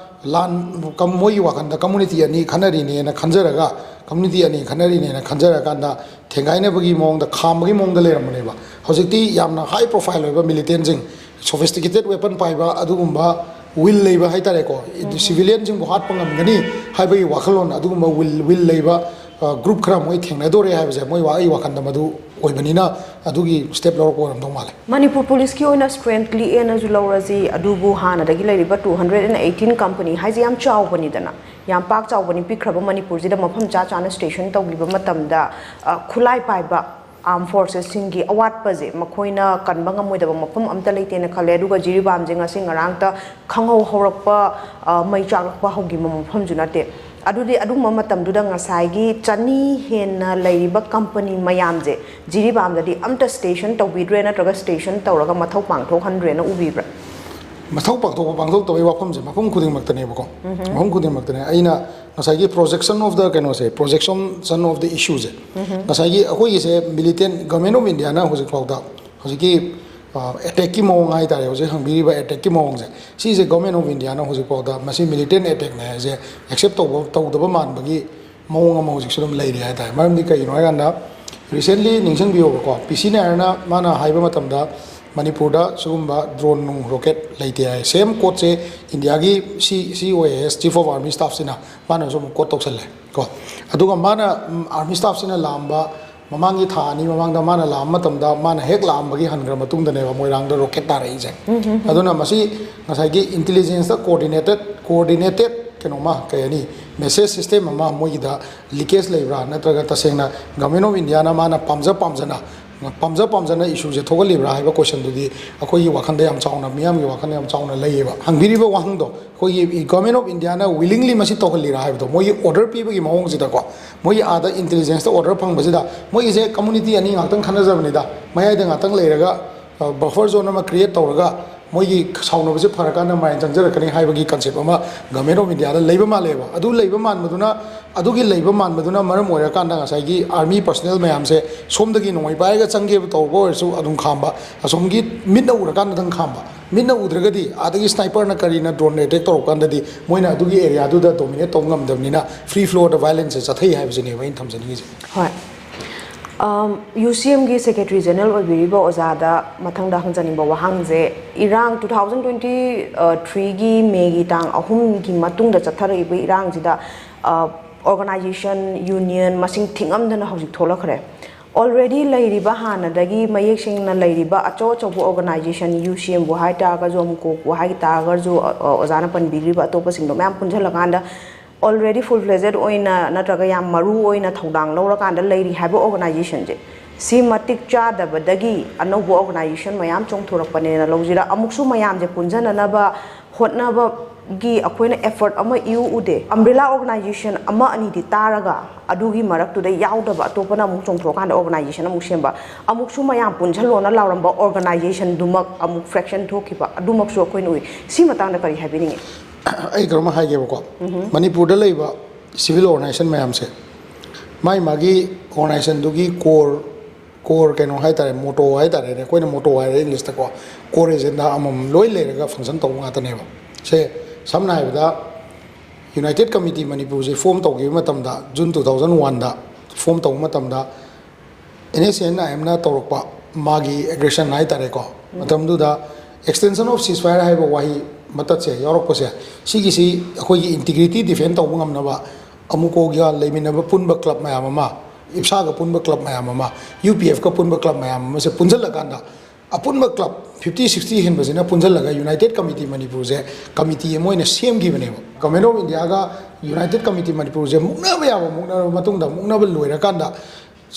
ꯂꯥꯟ, ꯀꯝ-, ꯃꯣꯏꯒꯤ ꯋꯥꯈꯜꯗ ꯀꯝꯃꯨꯅꯤꯇꯤ ꯑꯅꯤ ꯈꯠꯅꯔꯤꯅꯦꯅ ꯈꯟꯖꯔꯒ, ꯀꯝꯃꯨꯅꯤꯇꯤ ꯑꯅꯤ ꯈꯠꯅꯔꯤꯅꯦꯅ ꯈꯟꯖꯔꯀꯥꯟꯗ ꯊꯦꯡꯒꯥꯏꯅꯕꯒꯤ ꯃꯑꯣꯡꯗ, ꯈꯥꯝꯕꯒꯤ ꯃꯑꯣꯡꯗ ꯂꯩꯔꯝꯕꯅꯦꯕ꯫ ꯍꯧꯖꯤꯛꯇꯤ ꯌꯥꯝꯅ ꯍꯥꯏ ꯄ꯭ꯔꯣꯐꯥꯏꯜ ꯑꯣꯏꯕ ꯃꯤꯂꯤꯇꯦꯟꯁꯤꯡ, ꯁꯣꯐꯤꯁꯇꯤꯀꯦꯇꯦꯠ ꯋꯦꯄꯟ ꯄꯥꯏꯕ ꯑꯗꯨꯒꯨꯝꯕ ꯋꯤꯜ ꯂꯩꯕ ꯍꯥꯏꯇꯥꯔꯦꯀꯣ, ꯁꯤꯚꯤꯂꯤꯌꯟꯁꯤꯡꯕꯨ ꯍꯥꯠꯄ ꯉꯝꯒꯅꯤ ꯍꯥꯏꯕꯒꯤ ꯋꯥꯈꯜꯂꯣꯟ ꯑꯗꯨꯒꯨꯝꯕ ꯋꯤꯜ, ꯋꯤꯜ ꯂꯩꯕ, ꯑ, ꯒ꯭ꯔꯨꯞ ꯈꯔ ꯃꯣꯏ ꯊꯦꯡꯅꯗꯣꯔꯦ ꯍꯥꯏꯕꯁꯦ ꯃꯣꯏ ꯋꯥ-, ꯑꯩ ꯋꯥꯈꯜꯗ ꯃꯗꯨ ꯑꯣꯏꯕꯅꯤꯅ ꯑꯗꯨꯒꯤ ꯁ꯭ꯇꯦꯞ ꯂꯧꯔꯛꯄ ꯑꯣꯏꯔꯝꯗꯧ ꯃꯥꯜꯂꯦ꯫ ꯃꯅꯤꯄꯨꯔ ꯄꯨꯂꯤꯁꯀꯤ ꯑꯣꯏꯅ ꯁ꯭ꯇ꯭ꯔꯦꯡꯊ ꯂꯤꯛꯑꯦꯅꯁꯨ ꯂꯧꯔꯁꯤ, ꯑꯗꯨꯕꯨ ꯍꯥꯟꯅꯗꯒꯤ ꯂꯩꯔꯤꯕ two hundred and eighteen company ꯍꯥꯏꯁꯦ ꯌꯥꯝ ꯆꯥꯎꯕꯅꯤꯗꯅ, ꯌꯥꯝ ꯄꯥꯛ ꯆꯥꯎꯕꯅꯤ, ꯄꯤꯛꯈ꯭ꯔꯕ ꯃꯅꯤꯄꯨꯔꯁꯤꯗ ꯃꯐꯝ ꯆꯥ ꯆꯥꯅ ꯁ꯭ꯇꯦꯁꯟ ꯇꯧꯈꯤꯕ ꯃꯇꯝꯗ, ꯑ, ꯈꯨꯠꯂꯥꯏ ꯄꯥꯏꯕ ꯑꯥꯔꯝ ꯐꯣꯔꯁꯦꯁꯁꯤꯡꯒꯤ ꯑꯋꯥꯠꯄꯁꯦ ꯃꯈꯣꯏꯅ ꯀꯟꯕ ꯉꯝꯃꯣꯏꯗꯕ ꯃꯐꯝ ꯑꯝꯇ ꯂꯩꯇꯦꯅ ꯈꯜꯂꯦ꯫ ꯑꯗꯨꯒ ꯖꯤꯔꯤꯕꯥꯝꯁꯦ ꯉꯁꯤ ꯉꯔꯥꯡꯇ ꯈꯪꯍꯧ ꯍꯧꯔꯛꯄ, ꯑ, ꯃꯩ ꯆꯥꯛꯂꯛꯄ ꯍꯧꯈꯤꯕ ꯃꯐꯝꯁꯨ ꯅꯠꯇꯦ꯫ ꯑꯗꯨꯗꯤ ꯑꯗꯨꯒꯨꯝꯕ ꯃꯇꯝꯗꯨꯗ ꯉꯁꯥꯏꯒꯤ ꯆꯅꯤ ꯍꯦꯟꯅ ꯂꯩꯔꯤꯕ ꯀꯝꯄꯅꯤ ꯃꯌꯥꯝꯁꯦ ꯖꯤꯔꯤꯕꯥꯝꯗꯗꯤ ꯑꯝꯇ ꯁ꯭ꯇꯦꯁꯟ ꯇꯧꯕꯤꯗ꯭ꯔꯦ, ꯅꯠꯇ꯭ꯔꯒ ꯁ꯭ꯇꯦꯁꯟ ꯇꯧꯔꯒ ꯃꯊꯧ ꯄꯥꯡꯊꯣꯛꯍꯟꯗ꯭ꯔꯦꯅ ꯎꯕꯤꯕ꯭ꯔꯥ? ꯃꯊꯧ ꯄꯥꯡꯊꯣꯛꯄ ꯄꯥꯡꯊꯣꯛꯇꯕꯒꯤ ꯋꯥꯐꯝꯁꯦ ꯃꯐꯝ ꯈꯨꯗꯤꯡꯃꯛꯇꯅꯦꯕꯀꯣ꯫ ꯃꯐꯝ ꯈꯨꯗꯤꯡꯃꯛꯇꯅꯦ꯫ ꯑꯩꯅ ꯉꯁꯥꯏꯒꯤ projection of the ꯀꯩꯅꯣꯁꯦ, projection of the issueꯁꯦ, ꯉꯁꯥꯏꯒꯤ ꯑꯩꯈꯣꯏꯒꯤꯁꯦ ꯃꯤꯂꯤꯇꯦꯟ, ꯒꯚꯔꯟꯃꯦꯟ ꯑꯣꯐ ꯏꯟꯗꯤꯌꯥꯅ ꯍꯧꯖꯤꯛ ꯐꯥꯎꯗ ꯍꯧꯖꯤꯛꯀꯤ ꯑꯦꯇꯦꯛꯀꯤ ꯃꯑꯣꯡ ꯍꯥꯏꯇꯥꯔꯦ, ꯍꯧꯖꯤꯛ ꯍꯪꯕꯤꯔꯤꯕ ꯑꯦꯇꯦꯛꯀꯤ ꯃꯑꯣꯡꯁꯦ, ꯁꯤꯁꯦ ꯒꯣꯔꯃꯦꯟ ꯑꯣꯐ ꯏꯟꯗꯤꯌꯥꯅ ꯍꯧꯖꯤꯛꯐꯥꯎꯗ ꯃꯁꯤ ꯃꯤꯂꯤꯇꯦꯟ ꯑꯦꯇꯦꯛꯅꯦ ꯍꯥꯏꯁꯦ ꯑꯦꯛꯁꯦꯞ ꯇꯧꯕ, ꯇꯧꯗꯕ ꯃꯥꯟꯕꯒꯤ ꯃꯑꯣꯡ ꯑꯃ ꯍꯧꯖꯤꯛꯁꯨ ꯑꯗꯨꯝ ꯂꯩꯔꯤ ꯍꯥꯏꯇꯥꯔꯦ꯫ ꯃꯔꯝꯗꯤ ꯀꯩꯒꯤꯅꯣ ꯍꯥꯏꯀꯥꯟꯗ, ꯔꯤꯁꯦꯟꯂꯤ ꯅꯤꯡꯁꯤꯡꯕꯤꯌꯣꯕꯀꯣ, ꯄꯤ ꯁꯤ ꯅꯥꯌꯔꯅ ꯃꯥꯅ ꯍꯥꯏꯕ ꯃꯇꯝꯗ ꯃꯅꯤꯄꯨꯔꯗ ꯁꯤꯒꯨꯝꯕ ꯗ꯭ꯔꯣꯟ ꯅꯨꯡ ꯔꯣꯀꯦꯠ ꯂꯩꯇꯦ ꯍꯥꯏ꯫ ꯁꯦꯝ ꯀꯣꯠꯁꯦ ꯏꯟꯗꯤꯌꯥꯒꯤ C C O A S, chief of army ꯁ꯭ꯇꯥꯐꯁꯤꯅ ꯃꯥꯅꯁꯨ ꯑꯃꯨꯛ ꯀꯣꯠ ꯇꯧꯁꯜꯂꯦ ꯀꯣ꯫ ꯑꯗꯨꯒ ꯃꯥꯅ, ꯎꯝ, ꯑꯥꯔꯃꯤ ꯁ꯭ꯇꯥꯐꯁꯤꯅ ꯂꯥꯛꯑꯝꯕ ꯃꯃꯥꯡꯒꯤ ꯊꯥ ꯑꯅꯤ ꯃꯃꯥꯡꯗ ꯃꯥꯅ ꯂꯥꯛꯑꯝꯕ ꯃꯇꯝꯗ, ꯃꯥꯅ ꯍꯦꯛ ꯂꯥꯛꯑꯝꯕꯒꯤ ꯍꯟꯈ꯭ꯔ ꯃꯇꯨꯡꯗꯅꯦꯕ ꯃꯣꯏꯔꯥꯡꯗ ꯔꯣꯀꯦꯠ ꯇꯥꯔꯛꯏꯁꯦ꯫ ꯑꯗꯨꯅ ꯃꯁꯤ ꯉꯁꯥꯏꯒꯤ ꯏꯟꯇꯦꯂꯤꯖꯦꯟꯁꯇ ꯀꯣꯑꯣꯔꯗꯤꯅꯦꯇꯦꯠ, ꯀꯣꯑꯣꯔꯗꯤꯅꯦꯇꯦꯠ ꯀꯩꯅꯣꯃ, ꯀꯩ ꯍꯥꯏꯅꯤ, ꯃꯦꯁꯦꯖ ꯁꯤꯁꯇꯦꯝ ꯑꯃ ꯃꯣꯏꯒꯤꯗ ꯂꯤꯀꯦꯖ ꯂꯩꯕ꯭ꯔꯥ, ꯅꯠꯇ꯭ꯔꯒ ꯇꯁꯦꯡꯅ ꯒꯚꯔꯟꯃꯦꯟ ꯑꯣꯐ ꯏꯟꯗꯤꯌꯥꯅ ꯃꯥꯅ ꯄꯥꯝꯖ ꯄꯥꯝꯖꯅ, ꯄꯥꯝꯖ ꯄꯥꯝꯖꯅ ꯏꯁꯨꯁꯦ ꯊꯣꯛꯍꯜꯂꯤꯕ꯭ꯔꯥ ꯍꯥꯏꯕ ꯀꯣꯏꯁꯟꯗꯨꯗꯤ ꯑꯩꯈꯣꯏꯒꯤ ꯋꯥꯈꯟꯗ ꯌꯥꯝ ꯆꯥꯎꯅ, ꯃꯤꯌꯥꯝꯒꯤ ꯋꯥꯈꯟꯗ ꯌꯥꯝ ꯆꯥꯎꯅ ꯂꯩꯌꯦꯕ꯫ ꯍꯪꯕꯤꯔꯤꯕ ꯋꯥꯍꯪꯗꯣ, ꯑꯩꯈꯣꯏꯒꯤ ꯒꯚꯔꯟꯃꯦꯟ ꯑꯣꯐ ꯏꯟꯗꯤꯌꯥꯅ ꯋꯤꯂꯤꯡꯂꯤ ꯃꯁꯤ ꯇꯧꯍꯜꯂꯤꯔꯥ ꯍꯥꯏꯕꯗꯣ, ꯃꯣꯏꯒꯤ ꯑꯣꯔꯗꯔ ꯄꯤꯕꯒꯤ ꯃꯑꯣꯡꯁꯤꯗꯀꯣ, ꯃꯣꯏꯒꯤ ꯑꯥꯗ ꯏꯟꯇꯦꯂꯤꯖꯦꯟꯁꯇ ꯑꯣꯔꯗꯔ ꯐꯪꯕꯁꯤꯗ, ꯃꯣꯏꯒꯤꯁꯦ ꯀꯝꯃꯨꯅꯤꯇꯤ ꯑꯅꯤ ꯉꯥꯛꯇꯪ ꯈꯟꯅꯖꯕꯅꯤꯗ, ꯃꯌꯥꯏꯗ ꯉꯥꯛꯇꯪ ꯂꯩꯔꯒ, ꯕꯐꯔ ꯖꯣꯟ ꯑꯃ ꯀ꯭ꯔꯤꯌꯦꯠ ꯇꯧꯔꯒ, ꯃꯣꯏꯒꯤ ꯁꯥꯎꯅꯕꯁꯦ ꯐꯔꯀꯥꯟꯗ ꯃꯥꯏ ꯆꯪꯖꯔꯛꯀꯅꯤ ꯍꯥꯏꯕꯒꯤ ꯀꯟꯁꯦꯞ ꯑꯃ ꯒꯚꯔꯟꯃꯦꯟ ꯑꯣꯐ ꯏꯟꯗꯤꯌꯥꯗ ꯂꯩꯕ ꯃꯥꯜꯂꯦꯕ꯫ ꯑꯗꯨ ꯂꯩꯕ ꯃꯥꯟꯕꯗꯨꯅ, ꯑꯗꯨꯒꯤ ꯂꯩꯕ ꯃꯥꯟꯕꯗꯨꯅ ꯃꯔꯝ ꯑꯣꯏꯔꯀꯥꯟꯗ ꯉꯁꯥꯏꯒꯤ ꯑꯥꯔꯃꯤ ꯄꯔꯁꯅꯦꯜ ꯃꯌꯥꯝꯁꯦ ꯁꯣꯝꯗꯒꯤ ꯅꯣꯡꯃꯩ ꯄꯥꯏꯔꯒ ꯆꯪꯒꯦꯕ ꯇꯧꯕ ꯑꯣꯏꯔꯁꯨ ꯑꯗꯨꯝ ꯈꯥꯝꯕ, ꯑꯁꯣꯝꯒꯤ ꯃꯤꯠꯅ ꯎꯔꯀꯥꯟꯗ ꯑꯗꯨꯝ ꯈꯥꯝꯕ꯫ ꯃꯤꯠꯅ ꯎꯗ꯭ꯔꯒꯗꯤ, ꯑꯗꯒꯤ ꯁ꯭ꯅꯥꯏꯄꯔꯅ ꯀꯔꯤꯅ ꯗ꯭ꯔꯣꯟ ꯑꯦꯇꯦꯛ ꯇꯧꯔꯀꯥꯟꯗꯗꯤ, ꯃꯣꯏꯅ ꯑꯗꯨꯒꯤ ꯑꯦꯔꯤꯌꯥꯗꯨꯗ ꯗꯣꯃꯤꯅꯦꯠ ꯇꯧꯕ ꯉꯝꯗꯕꯅꯤꯅ, ꯐ꯭ꯔꯤ ꯐ꯭ꯂꯣꯗ ꯚꯥꯏꯂꯦꯟꯁꯁꯦ ꯆꯠꯊꯩ ꯍꯥꯏꯕꯁꯤꯅꯦꯕ ꯑꯩꯅ ꯊꯝꯖꯅꯤꯡꯉꯤꯁꯦ꯫ ꯍꯣꯏ꯫ ꯌꯨ ꯁꯤ ꯑꯦꯝꯒꯤ ꯁꯦꯀ꯭ꯔꯦꯇꯔꯤ ꯖꯦꯅꯔꯦꯜ ꯑꯣꯏꯕꯤꯔꯤꯕ ꯑꯣꯖꯥꯗ ꯃꯊꯪꯗ ꯍꯪꯖꯅꯤꯡꯕ ꯋꯥꯍꯪꯁꯦ, ꯏꯔꯥꯡ two thousand twenty threeꯒꯤ ꯃꯦꯒꯤ ꯇꯥꯡ ꯑꯍꯨꯝꯒꯤ ꯃꯇꯨꯡꯗ ꯆꯠꯊꯔꯛꯏꯕ ꯏꯔꯥꯡꯁꯤꯗ, ꯑꯣꯔꯒꯅꯥꯏꯖꯦꯁꯟ, ꯌꯨꯅꯤꯌꯟ ꯃꯁꯤꯡ ꯊꯤꯉꯝꯗꯅ ꯍꯧꯖꯤꯛ ꯊꯣꯛꯂꯛꯈ꯭ꯔꯦ꯫ ꯑꯣꯜꯔꯦꯗꯤ ꯂꯩꯔꯤꯕ, ꯍꯥꯟꯅꯗꯒꯤ ꯃꯌꯦꯛ ꯁꯦꯡꯅ ꯂꯩꯔꯤꯕ ꯑꯆꯧ ꯑꯆꯧꯕ ꯑꯣꯔꯒꯅꯥꯏꯖꯦꯁꯟ, ꯌꯨ ꯁꯤ ꯑꯦꯝꯕꯨ ꯍꯥꯏ ꯇꯥꯔꯒꯁꯨ, ꯑꯃꯨꯀꯣꯛꯄꯨ ꯍꯥꯏ ꯇꯥꯔꯒꯁꯨ, ꯑ, ꯑ, ꯑꯣꯖꯥꯅ ꯄꯟꯕꯤꯔꯤꯕ ꯑꯇꯣꯞꯄꯁꯤꯡꯗꯣ ꯃꯌꯥꯝ ꯄꯨꯟꯁꯤꯜꯂꯀꯥꯟꯗ, ꯑꯣꯜꯔꯦꯗꯤ ꯐꯨꯜ ꯐ꯭ꯂꯦꯖꯦꯠ ꯑꯣꯏꯅ ꯅꯠꯇ꯭ꯔꯒ ꯌꯥꯝ ꯃꯔꯨ ꯑꯣꯏꯅ ꯊꯧꯗꯥꯡ ꯂꯧꯔꯀꯥꯟꯗ ꯂꯩꯔꯤ ꯍꯥꯏꯕ ꯑꯣꯔꯒꯅꯥꯏꯖꯦꯁꯟꯁꯦ, ꯁꯤ ꯃꯇꯤꯛ ꯆꯥꯗꯕꯗꯒꯤ ꯑꯅꯧꯕ ꯑꯣꯔꯒꯅꯥꯏꯖꯦꯁꯟ ꯃꯌꯥꯝ ꯆꯣꯡꯊꯣꯔꯛꯄꯅꯦꯅ ꯂꯧꯁꯤꯔ? ꯑꯃꯨꯛꯁꯨ ꯃꯌꯥꯝꯁꯦ ꯄꯨꯟꯁꯤꯟꯅꯅꯕ ꯍꯣꯠꯅꯕꯒꯤ ꯑꯩꯈꯣꯏꯅ ꯑꯦꯐꯔꯠ ꯑꯃ ꯏꯎ ꯎꯗꯦ꯫ ꯑꯝꯕ꯭ꯔꯦꯂꯥ ꯑꯣꯔꯒꯅꯥꯏꯖꯦꯁꯟ ꯑꯃ ꯑꯅꯤꯗꯤ ꯇꯥꯔꯒ, ꯑꯗꯨꯒꯤ ꯃꯔꯛꯇꯨꯗ ꯌꯥꯎꯗꯕ ꯑꯇꯣꯞꯄꯅ ꯑꯃꯨꯛ ꯆꯣꯡꯊꯣꯛꯑꯀꯥꯟꯗ ꯑꯣꯔꯒꯅꯥꯏꯖꯦꯁꯟ ꯑꯃꯨꯛ ꯁꯦꯝꯕ, ꯑꯃꯨꯛꯁꯨ ꯃꯌꯥꯝ ꯄꯨꯟꯁꯤꯜꯂꯣꯅ ꯂꯥꯎꯔꯝꯕ ꯑꯣꯔꯒꯅꯥꯏꯖꯦꯁꯟꯗꯨꯃꯛ ꯑꯃꯨꯛ ꯐ꯭ꯔꯦꯛꯁꯟ ꯊꯣꯛꯈꯤꯕ, ꯑꯗꯨꯃꯛꯁꯨ ꯑꯩꯈꯣꯏꯅ ꯎꯏ꯫ ꯁꯤ ꯃꯇꯥꯡꯗ ꯀꯔꯤ ꯍꯥꯏꯕꯤꯅꯤꯡꯉꯤ? ꯑꯩ ꯀꯩꯅꯣꯝꯃ ꯍꯥꯏꯒꯦꯕꯀꯣ, ꯃꯅꯤꯄꯨꯔꯗ ꯂꯩꯕ ꯁꯤꯚꯤꯜ ꯑꯣꯔꯒꯅꯥꯏꯖꯦꯁꯟ ꯃꯌꯥꯝꯁꯦ, ꯃꯥꯒꯤ ꯃꯥꯒꯤ ꯑꯣꯔꯒꯅꯥꯏꯖꯦꯁꯟꯗꯨꯒꯤ ꯀꯣꯔ core ꯀꯩꯅꯣ ꯍꯥꯏꯇꯥꯔꯦ, motto ꯍꯥꯏꯇꯥꯔꯦꯅꯦ, ꯑꯩꯈꯣꯏꯅ motto ꯍꯥꯏꯔꯦ English ꯇꯀꯣ, core agenda ꯑꯃꯃꯝ ꯂꯣꯏ ꯂꯩꯔꯒ function ꯇꯧꯕ ꯉꯥꯛꯇꯅꯦꯕ꯫ ꯁꯦ ꯁꯝꯅ ꯍꯥꯏꯔꯕꯗ United Committee ꯃꯅꯤꯄꯨꯔꯁꯦ form ꯇꯧꯈꯤꯕ ꯃꯇꯝꯗ, June two thousand one ꯗ form ꯇꯧꯕ ꯃꯇꯝꯗ, NSCN IMꯅ ꯇꯧꯔꯛꯄ ꯃꯥꯒꯤ aggression ꯍꯥꯏꯇꯥꯔꯦꯀꯣ, ꯃꯇꯝꯗꯨꯗ extension of ceasefire ꯍꯥꯏꯕ ꯋꯥꯍꯩ ꯃꯇꯠꯁꯦ ꯌꯥꯎꯔꯛꯄꯁꯦ, ꯁꯤꯒꯤꯁꯤ ꯑꯩꯈꯣꯏꯒꯤ integrity defend ꯇꯧꯕ ꯉꯝꯅꯕ, ꯑꯃꯨꯀꯣꯒ ꯂꯩꯃꯤꯟꯅꯕ ꯄꯨꯟꯕ club ꯃꯌꯥꯝ ꯑꯃ, ꯏꯞꯁꯥꯒ ꯄꯨꯟꯕ club ꯃꯌꯥꯝ ꯑꯃ, UPFꯀ ꯄꯨꯟꯕ club ꯃꯌꯥꯝ ꯑꯃꯁꯦ ꯄꯨꯟꯁꯤꯜꯂꯀꯥꯟꯗ, ꯑꯄꯨꯟꯕ club fifty sixty ꯍꯦꯟꯕꯁꯤꯅ ꯄꯨꯟꯁꯤꯜꯂꯒ United Committee ꯃꯅꯤꯄꯨꯔꯁꯦ committee ꯑꯃ ꯑꯣꯏꯅ ꯁꯦꯝꯈꯤꯕꯅꯦꯕ꯫ Government of Indiaꯒ United Committee ꯃꯅꯤꯄꯨꯔꯁꯦ ꯃꯨꯛꯅꯕ ꯌꯥꯕ ꯃꯨꯛꯅꯔꯕ ꯃꯇꯨꯡꯗ, ꯃꯨꯛꯅꯕ ꯂꯣꯏꯔꯀꯥꯟꯗ,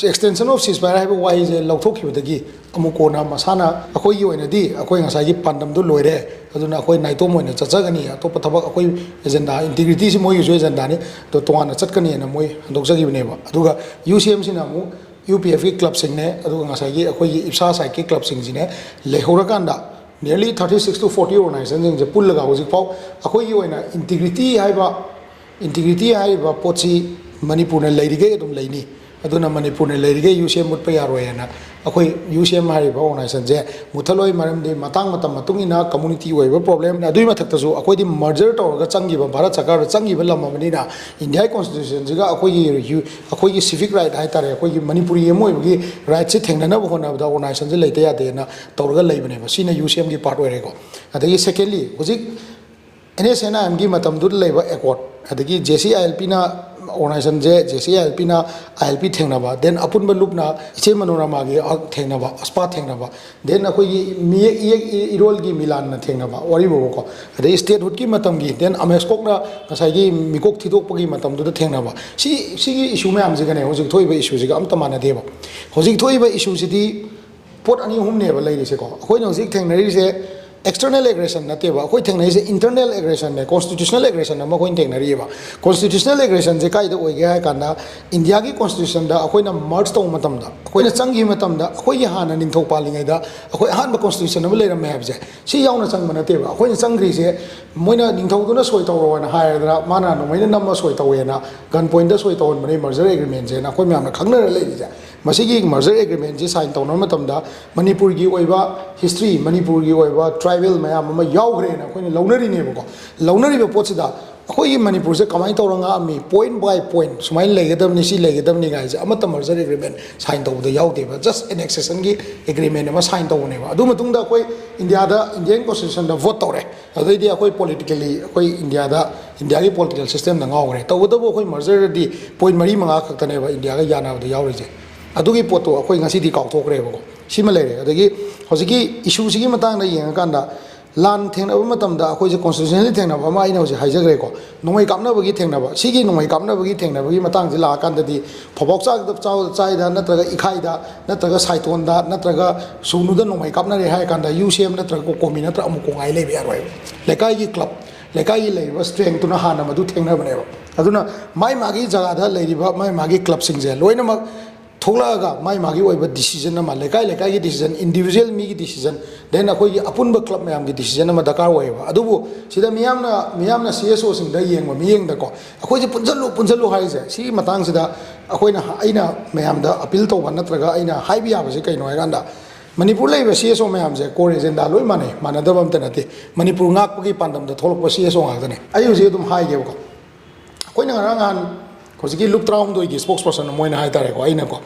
extension of ceasefire ꯍꯥꯏꯕ ꯋꯥꯍꯩꯁꯦ ꯂꯧꯊꯣꯛꯈꯤꯕꯗꯒꯤ ꯑꯃꯨꯛ ꯀꯣꯟꯅ ꯃꯁꯥꯅ, ꯑꯩꯈꯣꯏꯒꯤ ꯑꯣꯏꯅꯗꯤ ꯑꯩꯈꯣꯏ ꯉꯁꯥꯏꯒꯤ ꯄꯥꯟꯗꯝꯗꯨ ꯂꯣꯏꯔꯦ, ꯑꯗꯨꯅ ꯑꯩꯈꯣꯏ ꯅꯥꯏꯇꯣꯝ ꯑꯣꯏꯅ ꯆꯠꯆꯒꯅꯤ, ꯑꯇꯣꯞꯄ ꯊꯕꯛ ꯑꯩꯈꯣꯏ agenda, integrityꯁꯤ ꯃꯣꯏꯒꯤꯁꯨ agendaꯅꯤ, ꯑꯗꯣ ꯇꯣꯉꯥꯟꯅ ꯆꯠꯀꯅꯤꯅ ꯃꯣꯏ ꯍꯟꯗꯣꯛꯆꯈꯤꯕꯅꯦꯕ꯫ ꯑꯗꯨꯒ UCMꯁꯤꯅ ꯑꯃꯨꯛ UPFꯀꯤ clubꯁꯤꯡꯅꯦ, ꯑꯗꯨꯒ ꯉꯁꯥꯏꯒꯤ ꯑꯩꯈꯣꯏꯒꯤ ꯏꯞꯁꯥ sideꯀꯤ clubꯁꯤꯡꯁꯤꯅꯦ ꯂꯩꯍꯧꯔꯀꯥꯟꯗ, nearly thirty six to forty organizationꯁꯤꯡꯁꯦ ꯄꯨꯜꯂꯒ ꯍꯧꯖꯤꯛꯐꯥꯎ ꯑꯩꯈꯣꯏꯒꯤ ꯑꯣꯏꯅ integrity ꯍꯥꯏꯕ, integrity ꯍꯥꯏꯔꯤꯕ ꯄꯣꯠꯁꯤ ꯃꯅꯤꯄꯨꯔꯅ ꯂꯩꯔꯤꯈꯩ ꯑꯗꯨꯝ ꯂꯩꯅꯤ꯫ ꯑꯗꯨꯅ ꯃꯅꯤꯄꯨꯔꯅ ꯂꯩꯔꯤꯈꯩ UCM ꯃꯨꯠꯄ ꯌꯥꯔꯣꯏ ꯍꯥꯏꯅ ꯑꯩꯈꯣꯏ UCM ꯍꯥꯏꯔꯤꯕ organizationꯁꯦ ꯃꯨꯠꯊꯠꯂꯣꯏ꯫ ꯃꯔꯝꯗꯤ ꯃꯇꯥꯡ ꯃꯇꯝ ꯃꯇꯨꯡ ꯏꯟꯅ community ꯑꯣꯏꯕ problem, ꯑꯗꯨꯒꯤ ꯃꯊꯛꯇꯁꯨ ꯑꯩꯈꯣꯏꯗꯤ merger ꯇꯧꯔꯒ ꯆꯪꯈꯤꯕ, ꯚꯥꯔꯠ ꯁꯔꯀꯥꯔꯗ ꯆꯪꯈꯤꯕ ꯂꯝ ꯑꯃꯅꯤꯅ, India constitutionꯁꯤꯒ ꯑꯩꯈꯣꯏꯒꯤ ꯌꯨ-, ꯑꯩꯈꯣꯏꯒꯤ civic right ꯍꯥꯏꯇꯥꯔꯦ, ꯑꯩꯈꯣꯏꯒꯤ ꯃꯅꯤꯄꯨꯔꯤ ꯑꯃ ꯑꯣꯏꯕꯒꯤ rightꯁꯦ ꯊꯦꯡꯅꯅꯕ ꯍꯣꯠꯅꯕꯗ organizationꯁꯦ ꯂꯩꯇ ꯌꯥꯗꯦꯅ ꯇꯧꯔꯒ ꯂꯩꯕꯅꯦꯕ꯫ ꯁꯤꯅ UCMꯒꯤ part ꯑꯣꯏꯔꯦꯀꯣ꯫ ꯑꯗꯒꯤ secondly, ꯍꯧꯖꯤꯛ NSCN IMꯒꯤ ꯃꯇꯝꯗꯨꯗ ꯂꯩꯕ accord, ꯑꯗꯒꯤ JCILPꯅ organizationꯁꯦ, JCILPꯅ ILP ꯊꯦꯡꯅꯕ, then ꯑꯄꯨꯟꯕ ꯂꯨꯞꯅ ꯏꯆꯦ ꯃꯅꯣꯔꯃꯥꯒꯤ ꯊꯦꯡꯅꯕ, ꯑꯁꯄꯥ ꯊꯦꯡꯅꯕ, then ꯑꯩꯈꯣꯏꯒꯤ ꯃꯤꯌꯦꯛ ꯏꯌꯦꯛ ꯏꯔꯣꯜꯒꯤ ꯃꯤꯂꯥꯟꯅ ꯊꯦꯡꯅꯕ ꯋꯥꯔꯤꯕꯣꯕꯀꯣ, ꯑꯗꯩ statehoodꯀꯤ ꯃꯇꯝꯒꯤ, then ꯑꯃꯦꯁꯀꯣꯛꯅ ꯉꯁꯥꯏꯒꯤ ꯃꯤꯀꯣꯛ ꯊꯤꯗꯣꯛꯄꯒꯤ ꯃꯇꯝꯗꯨꯗ ꯊꯦꯡꯅꯕ, ꯁꯤ, ꯁꯤꯒꯤ issue ꯃꯌꯥꯝꯁꯤꯒꯅꯦ ꯍꯧꯖꯤꯛ ꯊꯣꯛꯏꯕ issueꯁꯤꯒ ꯑꯝꯇ ꯃꯥꯟꯅꯗꯦꯕ꯫ ꯍꯧꯖꯤꯛ ꯊꯣꯛꯏꯕ issueꯁꯤꯗꯤ ꯄꯣꯠ ꯑꯅꯤ ꯑꯍꯨꯝꯅꯦꯕ ꯂꯩꯔꯤꯁꯦꯀꯣ꯫ ꯑꯩꯈꯣꯏꯅ ꯍꯧꯖꯤꯛ ꯊꯦꯡꯅꯔꯤꯁꯦ external aggression ꯅꯠꯇꯦꯕ, ꯑꯩꯈꯣꯏ ꯊꯦꯡꯅꯔꯤꯁꯦ internal aggressionꯅꯦ, constitutional aggression ꯑꯃ ꯑꯩꯈꯣꯏꯅ ꯊꯦꯡꯅꯔꯤꯑꯕ꯫ Constitutional aggressionꯁꯦ ꯀꯥꯏꯗ ꯑꯣꯏꯒꯦ ꯍꯥꯏ ꯀꯥꯟꯗ, Indiaꯒꯤ constitutionꯗ ꯑꯩꯈꯣꯏꯅ merge ꯇꯧꯕ ꯃꯇꯝꯗ, ꯑꯩꯈꯣꯏꯅ ꯆꯪꯈꯤꯕ ꯃꯇꯝꯗ, ꯑꯩꯈꯣꯏꯒꯤ ꯍꯥꯟꯅ ꯅꯤꯡꯊꯧ ꯄꯥꯜꯂꯤꯉꯩꯗ ꯑꯩꯈꯣꯏ ꯑꯍꯥꯟꯕ constitution ꯑꯃ ꯂꯩꯔꯝꯃꯦ ꯍꯥꯏꯕꯁꯦ, ꯁꯤ ꯌꯥꯎꯅ ꯆꯪꯕ ꯅꯠꯇꯦꯕ꯫ ꯑꯩꯈꯣꯏꯅ ꯆꯪꯈ꯭ꯔꯤꯁꯦ, ꯃꯣꯏꯅ ꯅꯤꯡꯊꯧꯗꯨꯅ ꯁꯣꯏ ꯇꯧꯔꯣꯅ ꯍꯥꯏꯔꯗꯅ, ꯃꯥꯅ ꯅꯣꯡꯃꯩꯅ ꯅꯝꯃ ꯁꯣꯏ ꯇꯧꯋꯦꯅ, gun pointꯇ ꯁꯣꯏ ꯇꯧꯍꯟꯕꯅꯦ merger agreementꯁꯦꯅ ꯑꯩꯈꯣꯏ ꯃꯌꯥꯝꯅ ꯈꯪꯅꯔ ꯂꯩꯔꯤꯁꯦ꯫ ꯃꯁꯤꯒꯤ merger agreement ꯁꯤ sign ꯇꯧꯅꯕ ꯃꯇꯝꯗ ꯃꯅꯤꯄꯨꯔꯒꯤ ꯑꯣꯏꯕ history, ꯃꯅꯤꯄꯨꯔꯒꯤ ꯑꯣꯏꯕ tribal ꯃꯌꯥꯝ ꯑꯃ ꯌꯥꯎꯈ꯭ꯔꯦꯅ ꯑꯩꯈꯣꯏꯅ ꯂꯧꯅꯔꯤꯅꯦꯕꯀꯣ꯫ ꯂꯧꯅꯔꯤꯕ ꯄꯣꯠꯁꯤꯗ ꯑꯩꯈꯣꯏꯒꯤ ꯃꯅꯤꯄꯨꯔꯁꯦ ꯀꯃꯥꯏꯅ ꯇꯧꯔ ꯉꯥꯛꯑꯝꯃꯤ, point by point ꯁꯨꯃꯥꯏꯅ ꯂꯩꯒꯗꯕꯅꯤ, ꯁꯤ ꯂꯩꯒꯗꯕꯅꯤ ꯀꯥꯏꯁꯦ ꯑꯃꯠꯇ merger agreement sign ꯇꯧꯕꯗ ꯌꯥꯎꯗꯦꯕ꯫ Just annexation ꯒꯤ agreement ꯑꯃ sign ꯇꯧꯕꯅꯦꯕ꯫ ꯑꯗꯨ ꯃꯇꯨꯡꯗ ꯑꯩꯈꯣꯏ ꯏꯟꯗꯤꯌꯥꯗ, Indian constitution ꯗ vote ꯇꯧꯔꯦ꯫ ꯑꯗꯩꯗꯤ ꯑꯩꯈꯣꯏ politically, ꯑꯩꯈꯣꯏ ꯏꯟꯗꯤꯌꯥꯗ, ꯏꯟꯗꯤꯌꯥꯒꯤ political system ꯗ ꯉꯥꯎꯈ꯭ꯔꯦ꯫ ꯇꯧꯕꯇꯕꯨ ꯑꯩꯈꯣꯏ merger ꯗꯗꯤ point ꯃꯔꯤ ꯃꯉꯥ ꯈꯛꯇꯅꯦꯕ ꯏꯟꯗꯤꯌꯥꯒ ꯌꯥꯅꯕꯗ ꯌꯥꯎꯔꯤꯁꯦ꯫ ꯑꯗꯨꯒꯤ ꯄꯣꯠꯇꯣ ꯑꯩꯈꯣꯏ ꯉꯁꯤꯗꯤ ꯀꯥꯎꯊꯣꯛꯈ꯭ꯔꯦꯕꯀꯣ꯫ ꯁꯤꯃ ꯂꯩꯔꯦ꯫ ꯑꯗꯒꯤ ꯍꯧꯖꯤꯛꯀꯤ issue ꯁꯤꯒꯤ ꯃꯇꯥꯡꯗ ꯌꯦꯡꯉꯀꯥꯟꯗ, ꯂꯥꯟ ꯊꯦꯡꯅꯕ ꯃꯇꯝꯗ ꯑꯩꯈꯣꯏꯁꯦ constitutionally ꯊꯦꯡꯅꯕ ꯑꯃ ꯑꯩꯅ ꯍꯧꯖꯤꯛ ꯍꯥꯏꯖꯈ꯭ꯔꯦꯀꯣ꯫ ꯅꯣꯡꯃꯩ ꯀꯥꯞꯅꯕꯒꯤ ꯊꯦꯡꯅꯕ, ꯁꯤꯒꯤ ꯅꯣꯡꯃꯩ ꯀꯥꯞꯅꯕꯒꯤ ꯊꯦꯡꯅꯕꯒꯤ ꯃꯇꯥꯡꯁꯤ ꯂꯥꯛꯑꯀꯥꯟꯗꯗꯤ, ꯐꯧꯕꯥꯛ ꯆꯥꯏꯗ, ꯆꯥꯎ-, ꯆꯥꯏꯗ ꯅꯠꯇ꯭ꯔꯒ ꯏꯈꯥꯏꯗ ꯅꯠꯇ꯭ꯔꯒ ꯁꯥꯏꯇꯣꯟꯗ ꯅꯠꯇ꯭ꯔꯒ ꯁꯨꯅꯨꯗ ꯅꯣꯡꯃꯩ ꯀꯥꯞꯅꯔꯦ ꯍꯥꯏꯔ ꯀꯥꯟꯗ, ꯌꯨ ꯁꯤ ꯑꯦꯝ ꯅꯠꯇ꯭ꯔꯒ ꯀꯣꯀꯣꯃꯤ ꯅꯠꯇ꯭ꯔꯒ ꯑꯃꯨꯛ ꯀꯣꯡꯉꯥꯏ ꯂꯩꯕ ꯌꯥꯔꯣꯏꯕ꯫ ꯂꯩꯀꯥꯏꯒꯤ club, ꯂꯩꯀꯥꯏꯒꯤ ꯂꯩꯔꯤꯕ strength ꯇꯨꯅ ꯍꯥꯟꯅ ꯃꯗꯨ ꯊꯦꯡꯅꯕꯅꯦꯕ꯫ ꯑꯗꯨꯅ ꯃꯥꯏ ꯃꯥꯒꯤ ꯖꯒꯥꯗ ꯂꯩꯔꯤꯕ ꯃꯥꯏ ꯃꯥꯒꯤ club ꯁꯤꯡꯁꯦ ꯂꯣꯏꯅꯃꯛ ꯊꯣꯛꯂꯛꯑꯒ ꯃꯥꯏ ꯃꯥꯒꯤ ꯑꯣꯏꯕ decision ꯑꯃ, ꯂꯩꯀꯥꯏ ꯂꯩꯀꯥꯏꯒꯤ decision, individual ꯃꯤꯒꯤ decision, then ꯑꯩꯈꯣꯏꯒꯤ ꯑꯄꯨꯟꯕ club ꯃꯌꯥꯝꯒꯤ decision ꯑꯃ ꯗꯔꯀꯥꯔ ꯑꯣꯏꯌꯦꯕ꯫ ꯑꯗꯨꯕꯨ ꯁꯤꯗ ꯃꯤꯌꯥꯝꯅ, ꯃꯤꯌꯥꯝꯅ C S O ꯁꯤꯡꯗ ꯌꯦꯡꯕ ꯃꯤꯠꯌꯦꯡꯗꯀꯣ, ꯑꯩꯈꯣꯏꯁꯦ ꯄꯨꯟꯁꯤꯜꯂꯨ, ꯄꯨꯟꯁꯤꯜꯂꯨ ꯍꯥꯏꯔꯤꯁꯦ, ꯁꯤꯒꯤ ꯃꯇꯥꯡꯁꯤꯗ ꯑꯩꯈꯣꯏꯅ, ꯑꯩꯅ ꯃꯌꯥꯝꯗ appeal ꯇꯧꯕ ꯅꯠꯇ꯭ꯔꯒ ꯑꯩꯅ ꯍꯥꯏꯕ ꯌꯥꯕꯁꯦ ꯀꯩꯅꯣ ꯍꯥꯏꯀꯥꯟꯗ, ꯃꯅꯤꯄꯨꯔ ꯂꯩꯔꯤꯕ C S O ꯃꯌꯥꯝꯁꯦ core agenda ꯂꯣꯏ ꯃꯥꯟꯅꯩ, ꯃꯥꯟꯅꯗꯕ ꯑꯝꯇ ꯅꯠꯇꯦ꯫ ꯃꯅꯤꯄꯨꯔ ꯉꯥꯛꯄꯒꯤ ꯄꯥꯟꯗꯝꯗ ꯊꯣꯛꯂꯛꯄ C S O ꯉꯥꯛꯇꯅꯦ꯫ ꯑꯩ ꯍꯧꯖꯤꯛ ꯑꯗꯨꯝ ꯍꯥꯏꯒꯦꯕꯀꯣ꯫ ꯑꯩꯈꯣꯏꯅ ꯉꯔꯥꯡ ꯅꯍꯥꯟ ꯍꯧꯖꯤꯛꯀꯤ ꯂꯨꯞ ꯇꯔꯥꯍꯨꯝꯗꯣꯏꯒꯤ spokesperson ꯑꯃ ꯑꯣꯏꯅ ꯍꯥꯏꯇꯥꯔꯦꯀꯣ, ꯑꯩꯅꯀꯣ,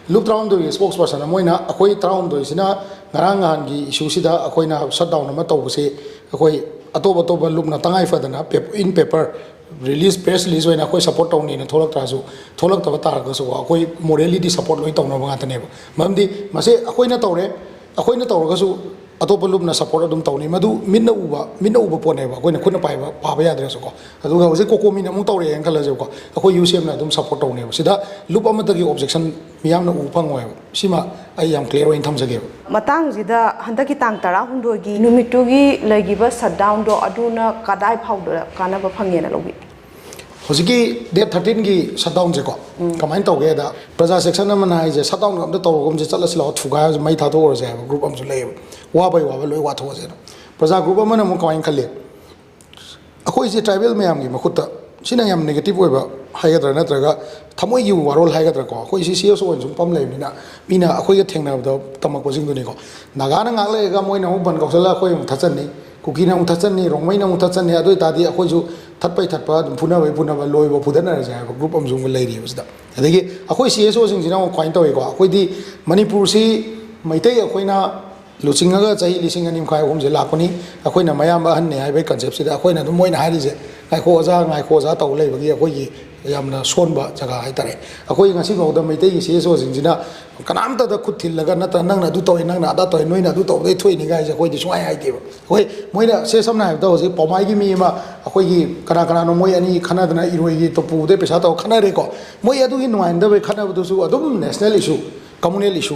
ꯂꯨꯞ ꯇꯔꯥꯍꯨꯝꯗꯣꯏꯒꯤ spokesperson ꯑꯃ ꯑꯣꯏꯅ ꯑꯩꯈꯣꯏ ꯇꯔꯥꯍꯨꯝꯗꯣꯏꯁꯤꯅ ꯉꯔꯥꯡ ꯅꯍꯥꯟꯒꯤ issue ꯁꯤꯗ ꯑꯩꯈꯣꯏꯅ shutdown ꯑꯃ ꯇꯧꯕꯁꯦ, ꯑꯩꯈꯣꯏ ꯑꯇꯣꯞ ꯑꯇꯣꯞꯄ ꯂꯨꯞꯅ ꯇꯉꯥꯏ ꯐꯗꯅ pap-, in paper release, press release ꯑꯣꯏꯅ ꯑꯩꯈꯣꯏ support ꯇꯧꯅꯤꯅ ꯊꯣꯛꯂꯛꯇ꯭ꯔꯁꯨ, ꯊꯣꯛꯂꯛꯇꯕ ꯇꯥꯔꯒꯁꯨꯀꯣ, ꯑꯩꯈꯣꯏ morally ꯗꯤ support ꯂꯣꯏ ꯇꯧꯅꯕ ꯉꯥꯛꯇꯅꯦꯕ꯫ ꯃꯔꯝꯗꯤ ꯃꯁꯤ ꯑꯩꯈꯣꯏꯅ ꯇꯧꯔꯦ, ꯑꯩꯈꯣꯏꯅ ꯇꯧꯔꯒꯁꯨ ꯑꯇꯣꯞꯄ ꯂꯨꯞꯅ support ꯑꯗꯨꯝ ꯇꯧꯅꯤ꯫ ꯃꯗꯨ ꯃꯤꯠꯅ ꯎꯕ, ꯃꯤꯠꯅ ꯎꯕ ꯄꯣꯠꯅꯦꯕ, ꯑꯩꯈꯣꯏꯅ ꯈꯨꯠꯅ ꯄꯥꯏꯕ, ꯄꯥꯕ ꯌꯥꯗ꯭ꯔꯁꯨꯀꯣ꯫ ꯑꯗꯨꯒ ꯍꯧꯖꯤꯛ ꯀꯣꯀꯣꯃꯤꯅ ꯑꯃꯨꯛ ꯇꯧꯔꯛꯑꯦꯅ ꯈꯜꯂꯁꯦꯕꯀꯣ, ꯑꯩꯈꯣꯏ ꯌꯨ ꯁꯤ ꯑꯦꯝꯅ ꯑꯗꯨꯝ support ꯇꯧꯅꯦꯕ꯫ ꯁꯤꯗ ꯂꯨꯞ ꯑꯃꯠꯇꯒꯤ objection ꯃꯤꯌꯥꯝꯅ ꯎꯕ ꯐꯪꯉꯣꯏꯕ꯫ ꯁꯤꯃ ꯑꯩ ꯌꯥꯝ clear ꯑꯣꯏꯅ ꯊꯝꯖꯒꯦꯕ꯫ ꯃꯇꯥꯡꯁꯤꯗ, ꯍꯟꯗꯛꯀꯤ ꯇꯥꯡ ꯇꯔꯥꯍꯨꯝꯗꯣꯏꯒꯤ ꯅꯨꯃꯤꯠꯇꯨꯒꯤ ꯂꯩꯈꯤꯕ shutdown ꯗꯣ, ꯑꯗꯨꯅ ꯀꯗꯥꯏ ꯐꯥꯎꯗ ꯀꯥꯟꯅꯕ ꯐꯪꯉꯦꯅ ꯂꯧꯕꯤ? ꯍꯧꯖꯤꯛꯀꯤ date thirteen ꯒꯤ shutdown ꯁꯦꯀꯣ, ꯀꯃꯥꯏꯅ ꯇꯧꯒꯦꯗ, ꯄ꯭ꯔꯖꯥ section ꯑꯃꯅ ꯍꯥꯏꯁꯦ, "Shutdown ꯑꯝꯇ ꯇꯧꯔꯒꯨꯝꯁꯦ, ꯆꯠꯂꯁꯤ ꯂꯥꯛꯑꯣ, ꯊꯨꯒꯥꯏꯔꯁꯤ, ꯃꯩ ꯊꯥꯗꯣꯛꯎꯔꯁꯦ" ꯍꯥꯏꯕ group ꯑꯃꯁꯨ ꯂꯩꯌꯦꯕ꯫ ꯋꯥꯕꯩ ꯋꯥꯕ ꯂꯣꯏ ꯋꯥꯊꯣꯛꯑꯁꯦꯅ꯫ ꯄ꯭ꯔꯖꯥ group ꯑꯃꯅ ꯑꯃꯨꯛ ꯀꯃꯥꯏꯅ ꯈꯜꯂꯤ? "ꯑꯩꯈꯣꯏꯁꯦ tribal ꯃꯌꯥꯝꯒꯤ ꯃꯈꯨꯠꯇ ꯁꯤꯅ ꯌꯥꯝ ꯅꯦꯒꯦꯇꯤꯞ ꯑꯣꯏꯕ ꯍꯥꯏꯒꯗ꯭ꯔꯥ, ꯅꯠꯇ꯭ꯔꯒ ꯊꯃꯣꯏꯒꯤ ꯋꯥꯔꯣꯜ ꯍꯥꯏꯒꯗ꯭ꯔꯥꯀꯣ, ꯑꯩꯈꯣꯏ ꯁꯤ ꯁꯤ ꯑꯦꯁ ꯑꯣ ꯑꯣꯏꯅ ꯁꯨꯝ ꯐꯝ ꯂꯩꯕꯅꯤꯅ ꯃꯤꯅ ꯑꯩꯈꯣꯏꯒ ꯊꯦꯡꯅꯕꯗ ꯇꯝꯃꯛꯄꯁꯤꯡꯗꯨꯅꯤꯀꯣ꯫ ꯅꯥꯒꯥꯅ ꯉꯥꯏꯍꯥꯛ ꯂꯩꯔꯒ ꯃꯣꯏꯅ ꯑꯃꯨꯛ ꯕꯟ ꯀꯧꯁꯜꯂꯒ ꯑꯩꯈꯣꯏ ꯑꯃꯨꯛ ꯊꯠꯆꯟꯅꯤ, ꯀꯨꯀꯤꯅ ꯑꯃꯨꯛ ꯊꯠꯆꯟꯅꯤ, ꯔꯣꯡꯃꯩꯅ ꯑꯃꯨꯛ ꯊꯠꯆꯟꯅꯤ꯫ ꯑꯗꯨ ꯑꯣꯏꯇꯥꯔꯗꯤ ꯑꯩꯈꯣꯏꯁꯨ ꯊꯠꯄꯩ ꯊꯠꯄ, ꯑꯗꯨꯝ ꯐꯨꯅꯕꯩ ꯐꯨꯅꯕ, ꯂꯣꯏꯕ ꯐꯨꯗꯠꯅꯔꯁꯦ ꯍꯥꯏꯕ ꯒ꯭ꯔꯨꯞ ꯑꯃꯁꯨ ꯑꯃꯨꯛ ꯂꯩꯔꯤꯕ ꯁꯤꯗ꯫ ꯑꯗꯒꯤ ꯑꯩꯈꯣꯏ ꯁꯤ ꯑꯦꯁ ꯑꯣꯁꯤꯡꯁꯤꯅ ꯑꯃꯨꯛ ꯀꯃꯥꯏꯅ ꯇꯧꯏꯀꯣ, ꯑꯩꯈꯣꯏꯗꯤ ꯃꯅꯤꯄꯨꯔꯁꯤ ꯃꯩꯇꯩ ꯑꯩꯈꯣꯏꯅ ꯂꯨꯆꯤꯡꯉꯒ ꯆꯍꯤ ꯂꯤꯁꯤꯡ ꯑꯅꯤ ꯃꯈꯥꯏ ꯑꯍꯨꯝꯁꯦ ꯂꯥꯛꯄꯅꯤ꯫ ꯑꯩꯈꯣꯏꯅ ꯃꯌꯥꯝꯕ ꯑꯍꯟꯅꯦ ꯍꯥꯏꯕꯒꯤ ꯀꯟꯁꯦꯞꯁꯤꯗ ꯑꯩꯈꯣꯏꯅ ꯑꯗꯨꯝ ꯃꯣꯏꯅ ꯍꯥꯏꯔꯤꯁꯦ, "ꯉꯥꯏꯈꯣ ꯑꯣꯖꯥ, ꯉꯥꯏꯈꯣ ꯑꯣꯖꯥ" ꯇꯧ ꯂꯩꯕꯒꯤ ꯑꯩꯈꯣꯏꯒꯤ ꯌꯥꯝꯅ ꯁꯣꯟꯕ ꯖꯒꯥ ꯍꯥꯏꯇꯥꯔꯦ꯫ ꯑꯩꯈꯣꯏ ꯉꯁꯤ ꯐꯥꯎꯗ ꯃꯩꯇꯩꯒꯤ ꯁꯤ ꯑꯦꯁ ꯑꯣꯁꯤꯡꯁꯤꯅ ꯀꯅꯥꯝꯇꯗ ꯈꯨꯠ ꯊꯤꯜꯂꯒ, "ꯅꯠꯇ꯭ꯔ ꯅꯪꯅ ꯑꯗꯨ ꯇꯧꯋꯦ, ꯅꯪꯅ ꯑꯗꯥ ꯇꯧꯋꯦ, ꯅꯣꯏꯅ ꯑꯗꯨ ꯇꯧꯕꯗꯩ ꯊꯣꯛꯏꯅꯤ" ꯀꯥꯏꯁꯦ ꯑꯩꯈꯣꯏꯗꯤ ꯁꯨꯡꯍꯥꯏ ꯍꯥꯏꯗꯦꯕ꯫ ꯑꯩꯈꯣꯏ ꯃꯣꯏꯅ ꯁꯦ ꯁꯝꯅ ꯍꯥꯏꯔꯕꯗ ꯍꯧꯖꯤꯛ ꯄꯥꯎꯃꯥꯏꯒꯤ ꯃꯤ ꯑꯃ, ꯑꯩꯈꯣꯏꯒꯤ ꯀꯅꯥ ꯀꯅꯥꯅꯣ ꯃꯣꯏ ꯑꯅꯤ ꯈꯟꯅꯗꯅ ꯏꯔꯣꯏꯒꯤ ꯇꯣꯄꯨꯗꯩ ꯄꯩꯁꯥ ꯇꯧꯔ ꯈꯟꯅꯔꯦꯀꯣ꯫ ꯃꯣꯏ ꯑꯗꯨꯒꯤ ꯅꯨꯡꯉꯥꯏꯅꯗꯕꯩ ꯈꯟꯅꯕꯗꯨꯁꯨ ꯑꯗꯨꯝ ꯅꯦꯁꯅꯦꯜ ꯏꯁꯨ, ꯀꯝꯃꯨꯅꯦꯜ ꯏꯁꯨ,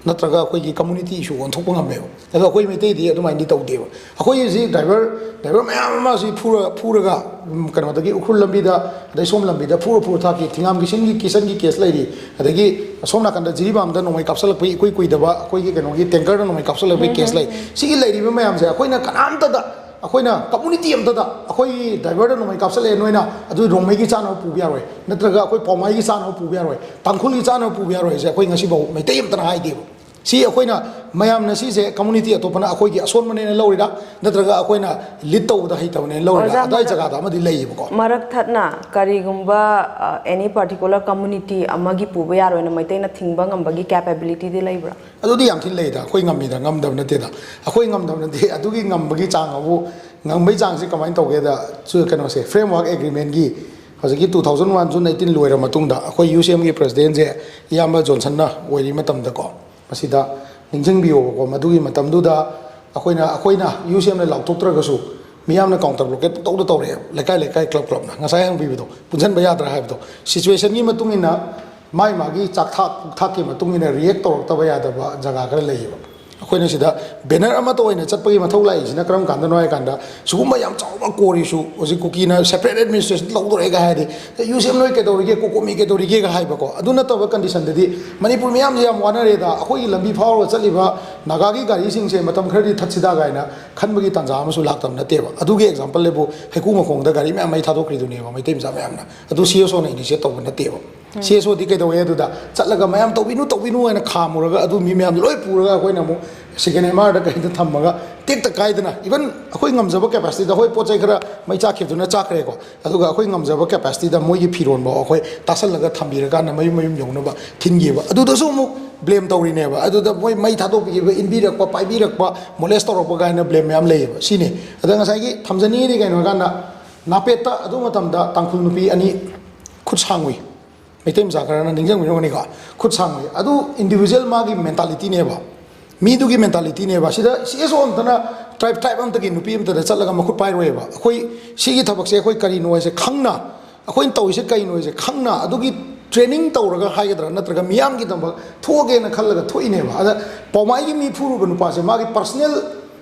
ꯅꯠꯇ꯭ꯔꯒ ꯑꯩꯈꯣꯏꯒꯤ ꯀꯝꯃꯨꯅꯤꯇꯤ ꯏꯁꯨ ꯑꯣꯟꯊꯣꯛꯄ ꯉꯝꯃꯦꯕ꯫ ꯑꯗꯣ ꯑꯩꯈꯣꯏ ꯃꯩꯇꯩꯗꯤ ꯑꯗꯨꯃꯥꯏꯅꯗꯤ ꯇꯧꯗꯦꯕ꯫ ꯑꯩꯈꯣꯏ ꯍꯧꯖꯤꯛ ꯗ꯭ꯔꯥꯏꯚꯔ, ꯗ꯭ꯔꯥꯏꯚꯔ ꯃꯌꯥꯝ ꯑꯃ ꯁꯤ ꯐꯨꯔ-, ꯐꯨꯔꯒ, ꯎꯝ, ꯀꯩꯅꯣꯗꯒꯤ ꯎꯈ꯭ꯔꯨꯜ ꯂꯝꯕꯤꯗ, ꯑꯗꯩ ꯁꯣꯝ ꯂꯝꯕꯤꯗ ꯐꯨꯔ ꯐꯨꯔ ꯊꯥꯛꯈꯤ, ꯊꯤꯡꯉꯥꯝ ꯀꯤꯁꯟꯒꯤ, ꯀꯤꯁꯟꯒꯤ ꯀꯦꯁ ꯂꯩꯔꯤ, ꯑꯗꯒꯤ ꯁꯣꯝ ꯅꯥꯀꯟꯗ ꯖꯤꯔꯤꯕꯥꯝꯗ ꯅꯣꯡꯃꯩ ꯀꯥꯞꯁꯤꯜꯂꯛꯄꯒꯤ ꯏꯀꯨꯏ ꯀꯨꯏꯗꯕ ꯑꯩꯈꯣꯏꯒꯤ ꯀꯩꯅꯣꯒꯤ ꯇꯦꯡꯀꯔꯗ ꯅꯣꯡꯃꯩ ꯀꯥꯞꯁꯤꯜꯂꯛꯄꯒꯤ ꯀꯦꯁ ꯂꯩ꯫ ꯁꯤꯒꯤ ꯂꯩꯔꯤꯕ ꯃꯌꯥꯝꯁꯦ ꯑꯩꯈꯣꯏꯅ ꯀꯅꯥꯝꯇꯗ, ꯑꯩꯈꯣꯏꯅ ꯀꯝꯃꯨꯅꯤꯇꯤ ꯑꯝꯇꯗ, "ꯑꯩꯈꯣꯏꯒꯤ ꯗ꯭ꯔꯥꯏꯚꯔꯗ ꯅꯣꯡꯃꯩ ꯀꯥꯞꯁꯤꯜꯂꯛꯑꯦ, ꯅꯣꯏꯅ ꯑꯗꯨ ꯔꯣꯡꯃꯩꯒꯤ ꯆꯥꯅꯕ ꯄꯨꯕ ꯌꯥꯔꯣꯏ, ꯅꯠꯇ꯭ꯔꯒ ꯑꯩꯈꯣꯏ ꯄꯥꯎꯃꯥꯏꯒꯤ ꯆꯥꯅꯕ ꯄꯨꯕ ꯌꯥꯔꯣꯏ, ꯇꯥꯡꯈꯨꯜꯒꯤ ꯆꯥꯅꯕ ꯄꯨꯕ ꯌꯥꯔꯣꯏ" ꯍꯥꯏꯁꯦ ꯑꯩꯈꯣꯏ ꯉꯁꯤꯐꯥꯎ ꯃꯩꯇꯩ ꯑꯝꯇꯅ ꯍꯥꯏꯗꯦꯕ꯫ ꯁꯤ ꯑꯩꯈꯣꯏꯅ, ꯃꯌꯥꯝꯅ ꯁꯤꯁꯦ ꯀꯝꯃꯨꯅꯤꯇꯤ ꯑꯇꯣꯞꯄꯅ ꯑꯩꯈꯣꯏꯒꯤ ꯑꯁꯣꯟꯕꯅꯦꯅ ꯂꯧꯔꯤꯔꯥ, ꯅꯠꯇ꯭ꯔꯒ ꯑꯩꯈꯣꯏꯅ ꯂꯤꯗ ꯇꯧꯕꯗ ꯍꯩꯇꯕꯅꯦꯅ ꯂꯧꯔꯤꯔꯥ? ꯑꯣꯖꯥ, ꯑꯗꯥꯏ ꯃꯔꯛ-, ꯖꯒꯥꯗ ꯑꯃꯗꯤ ꯂꯩꯌꯦꯕꯀꯣ꯫ ꯃꯔꯛ ꯊꯠꯅ ꯀꯔꯤꯒꯨꯝꯕ, ꯑ, any particular community ꯑꯃꯒꯤ ꯄꯨꯕ ꯌꯥꯔꯣꯏꯅ ꯃꯩꯇꯩꯅ ꯊꯤꯡꯕ ꯉꯝꯕꯒꯤ ꯀꯦꯄꯦꯕꯤꯂꯤꯇꯤꯗꯤ ꯂꯩꯕ꯭ꯔꯥ? ꯑꯗꯨꯗꯤ ꯌꯥꯝ ꯊꯤꯅ ꯂꯩꯗ, ꯑꯩꯈꯣꯏ ꯉꯝꯃꯤꯗ, ꯉꯝꯗꯕ ꯅꯠꯇꯦꯗ꯫ ꯑꯩꯈꯣꯏ ꯉꯝꯗꯕ ꯅꯠꯇꯦ, ꯑꯗꯨꯒꯤ ꯉꯝꯕꯒꯤ ꯆꯥꯡ ꯑꯕꯨ, ꯉꯝꯕꯒꯤ ꯆꯥꯡꯁꯤ ꯀꯃꯥꯏꯅ ꯇꯧꯒꯦꯗ, ꯁꯨ-, ꯀꯩꯅꯣꯁꯦ, ꯐ꯭ꯔꯦꯝꯋꯥꯔꯛ ꯑꯦꯒ꯭ꯔꯤꯃꯦꯟꯒꯤ ꯍꯧꯖꯤꯛꯀꯤ two thousand one June eighteen ꯂꯣꯏꯔ ꯃꯇꯨꯡꯗ ꯑꯩꯈꯣꯏ ꯌꯨ ꯁꯤ ꯑꯦꯝꯒꯤ ꯄ꯭ꯔꯦꯁꯤꯗꯦꯟꯁꯦ ꯏꯌꯥꯝꯕ ꯖꯣꯟꯁꯟꯅ ꯑꯣꯏꯔꯤ ꯃꯇꯝꯗꯀꯣ, ꯃꯁꯤꯗ ꯅꯤꯡꯁꯤꯡꯕꯤꯌꯣꯕꯀꯣ, ꯃꯗꯨꯒꯤ ꯃꯇꯝꯗꯨꯗ ꯑꯩꯈꯣꯏꯅ, ꯑꯩꯈꯣꯏꯅ ꯌꯨ ꯁꯤ ꯑꯦꯝꯅ ꯂꯥꯎꯊꯣꯛꯇ꯭ꯔꯒꯁꯨ ꯃꯤꯌꯥꯝꯅ ꯀꯥꯎꯟꯇꯔ ꯕ꯭ꯂꯣꯀꯦꯠ ꯄꯨꯡꯇꯧꯗ ꯇꯧꯔꯛꯑꯦꯕ, ꯂꯩꯀꯥꯏ ꯂꯩꯀꯥꯏ, ꯀ꯭ꯂꯕ ꯀ꯭ꯂꯕꯅ꯫ ꯉꯁꯥꯏ ꯍꯪꯕꯤꯕꯗꯣ, ꯄꯨꯟꯁꯤꯟꯕ ꯌꯥꯗ꯭ꯔꯥ ꯍꯥꯏꯕꯗꯣ, ꯁꯤꯆꯨꯋꯦꯁꯟꯒꯤ ꯃꯇꯨꯡ ꯏꯟꯅ ꯃꯥꯏ ꯃꯥꯒꯤ ꯆꯥꯛꯊꯥꯛ ꯄꯨꯛꯊꯥꯛꯀꯤ ꯃꯇꯨꯡ ꯏꯟꯅ ꯔꯤꯌꯦꯛ ꯇꯧꯔꯛꯇꯕ ꯌꯥꯗꯕ ꯖꯒꯥ ꯈꯔ ꯂꯩꯌꯦꯕ꯫ ꯑꯩꯈꯣꯏꯅ ꯁꯤꯗ ꯕꯦꯅꯔ ꯑꯃꯠꯇ ꯑꯣꯏꯅ ꯆꯠꯄꯒꯤ ꯃꯊꯧ ꯂꯥꯛꯏꯁꯤꯅ ꯀꯔꯝ ꯀꯥꯟꯗꯅꯣ ꯍꯥꯏ ꯀꯥꯟꯗ, ꯁꯤꯒꯨꯝꯕ ꯌꯥꯝ ꯆꯥꯎꯕ ꯀꯣꯔꯤꯁꯨ ꯍꯧꯖꯤꯛ ꯀꯨꯀꯤꯅ ꯁꯦꯄꯔꯦꯠ ꯑꯦꯗꯃꯤꯅꯤꯁꯇ꯭ꯔꯦꯁꯟ ꯂꯧꯗꯣꯔꯦꯒ ꯍꯥꯏꯔꯗꯤ, ꯌꯨ ꯁꯤ ꯑꯦꯝ ꯅꯣꯏ ꯀꯩꯗꯧꯔꯤꯒꯦ, ꯀꯣꯀꯣꯃꯤ ꯀꯩꯗꯧꯔꯤꯒꯦꯒ ꯍꯥꯏꯕꯀꯣ꯫ ꯑꯗꯨ ꯅꯠꯇꯕ ꯀꯟꯗꯤꯁꯟꯗꯗꯤ ꯃꯅꯤꯄꯨꯔ ꯃꯤꯌꯥꯝꯁꯦ ꯌꯥꯝ ꯋꯥꯅꯔꯦꯗ, ꯑꯩꯈꯣꯏꯒꯤ ꯂꯝꯕꯤ ꯐꯥꯎꯔꯒ ꯆꯠꯂꯤꯕ ꯅꯥꯒꯥꯒꯤ ꯒꯥꯔꯤꯁꯤꯡꯁꯦ ꯃꯇꯝ ꯈꯔꯗꯤ ꯊꯠꯁꯤꯗ ꯀꯥꯏꯅ ꯈꯟꯕꯒꯤ ꯇꯥꯟꯖꯥ ꯑꯃꯁꯨ ꯂꯥꯛꯇꯕ ꯅꯠꯇꯦꯕ꯫ ꯑꯗꯨꯒꯤ ꯑꯦꯛꯖꯥꯝꯄꯜ ꯂꯩꯕꯨ ꯍꯩꯀꯨ ꯃꯈꯣꯡꯗ ꯒꯥꯔꯤ ꯃꯌꯥꯝ ꯃꯩ ꯊꯥꯗꯣꯛꯈ꯭ꯔꯤꯗꯨꯅꯦꯕ ꯃꯩꯇꯩ ꯃꯆꯥ ꯃꯌꯥꯝꯅ꯫ ꯑꯗꯨ ꯁꯤ ꯑꯦꯁ ꯑꯣꯅ ꯏꯅꯤꯁꯤꯌꯦꯠ ꯇꯧꯕ ꯅꯠꯇꯦꯕ꯫ ꯁꯤ ꯑꯦꯁ ꯑꯣꯗꯤ ꯀꯩꯗꯧꯋꯦ ꯑꯗꯨꯗ ꯆꯠꯂꯒ ꯃꯌꯥꯝ ꯇꯧꯕꯤꯅꯨ, ꯇꯧꯕꯤꯅꯨ ꯍꯥꯏꯅ ꯈꯥꯝꯃꯨꯔꯒ ꯑꯗꯨ ꯃꯤ ꯃꯌꯥꯝꯗꯣ ꯂꯣꯏ ꯄꯨꯔꯒ ꯑꯩꯈꯣꯏꯅ ꯑꯃꯨꯛ ꯁꯦꯀꯦꯟ ꯑꯦꯝ ꯑꯥꯔꯗ ꯀꯩꯗ ꯊꯝꯃꯒ ꯇꯦꯛꯇ ꯀꯥꯏꯗꯅ, ꯏꯚꯟ ꯑꯩꯈꯣꯏ ꯉꯝꯖꯕ ꯀꯦꯄꯥꯁꯤꯇꯤꯗ, ꯍꯣꯏ, ꯄꯣꯠ ꯆꯩ ꯈꯔ ꯃꯩ ꯆꯥꯛꯈꯤꯕꯗꯨꯅ ꯆꯥꯛꯈ꯭ꯔꯦꯀꯣ, ꯑꯗꯨꯒ ꯑꯩꯈꯣꯏ ꯉꯝꯖꯕ ꯀꯦꯄꯥꯁꯤꯇꯤꯗ ꯃꯣꯏꯒꯤ ꯐꯤꯔꯣꯟꯐꯥꯎ ꯑꯩꯈꯣꯏ ꯇꯥꯁꯜꯂꯒ ꯊꯝꯕꯤꯔꯀꯥꯟꯗ ꯃꯌꯨꯝ ꯃꯌꯨꯝ ꯌꯧꯅꯕ ꯊꯤꯟꯈꯤꯕ꯫ ꯑꯗꯨꯗꯁꯨ ꯑꯃꯨꯛ ꯕ꯭ꯂꯦꯝ ꯇꯧꯔꯤꯅꯦꯕ꯫ ꯑꯗꯨꯗ ꯃꯣꯏ ꯃꯩ ꯊꯥꯗꯣꯛꯄꯤꯈꯤꯕ, ꯏꯟꯕꯤꯔꯛꯄ, ꯄꯥꯏꯕꯤꯔꯛꯄ, ꯃꯣꯂꯦꯁ ꯇꯧꯔꯛꯄ ꯀꯥꯏꯅ ꯕ꯭ꯂꯦꯝ ꯃꯌꯥꯝ ꯂꯩꯌꯦꯕ꯫ ꯁꯤꯅꯤ꯫ ꯑꯗ ꯉꯁꯥꯏꯒꯤ ꯊꯝꯖꯅꯤꯡꯉꯤꯗꯤ ꯀꯩꯅꯣ ꯍꯥꯏꯀꯥꯟꯗ, ꯅꯥꯄꯦꯠꯇ ꯑꯗꯨ ꯃꯇꯝꯗ ꯇꯥꯡꯈꯨꯜ ꯅꯨꯄꯤ ꯑꯅꯤ ꯈꯨꯠ ꯁꯥꯡꯉꯨꯏ꯫ ꯃꯩꯇꯩ ꯃꯆꯥ ꯈꯔꯅ ꯅꯤꯡꯁꯤꯡꯕꯤꯔꯝꯒꯅꯤꯀꯣ, ꯈꯨꯠ ꯁꯥꯡꯉꯨꯏ꯫ ꯑꯗꯨ ꯏꯟꯗꯤꯕꯤꯖꯨꯋꯦꯜ ꯃꯥꯒꯤ ꯃꯦꯟꯇꯥꯂꯤꯇꯤꯅꯦꯕ, ꯃꯤꯗꯨꯒꯤ ꯃꯦꯟꯇꯥꯂꯤꯇꯤꯅꯦꯕ꯫ ꯁꯤꯗ ꯁꯤ ꯑꯦꯁ ꯑꯣ ꯑꯝꯇꯅ ꯇ꯭ꯔꯥꯏꯕ, ꯇ꯭ꯔꯥꯏꯕ ꯑꯝꯇꯒꯤ ꯅꯨꯄꯤ ꯑꯝꯇꯗ ꯆꯠꯂꯒ ꯃꯈꯨꯠ ꯄꯥꯏꯔꯣꯏꯕ꯫ ꯑꯩꯈꯣꯏ ꯁꯤꯒꯤ ꯊꯕꯛꯁꯦ ꯑꯩꯈꯣꯏ ꯀꯔꯤꯅꯣ ꯍꯥꯏꯁꯦ ꯈꯪꯅ, ꯑꯩꯈꯣꯏꯅ ꯇꯧꯔꯤꯁꯦ ꯀꯩꯅꯣ ꯍꯥꯏꯁꯦ ꯈꯪꯅ, ꯑꯗꯨꯒꯤ ꯇ꯭ꯔꯦꯅꯤꯡ ꯇꯧꯔꯒ ꯍꯥꯏꯒꯗ꯭ꯔꯥ, ꯅꯠꯇ꯭ꯔꯒ ꯃꯤꯌꯥꯝꯒꯤꯗꯃꯛ ꯊꯣꯛꯑꯒꯦꯅ ꯈꯜꯂꯒ ꯊꯣꯛꯏꯅꯦꯕ꯫ ꯑꯗ ꯄꯥꯎꯃꯥꯏꯒꯤ ꯃꯤ ꯐꯨꯔꯨꯕ ꯅꯨꯄꯥꯁꯦ ꯃꯥꯒꯤ ꯄꯔꯁꯅꯦꯜ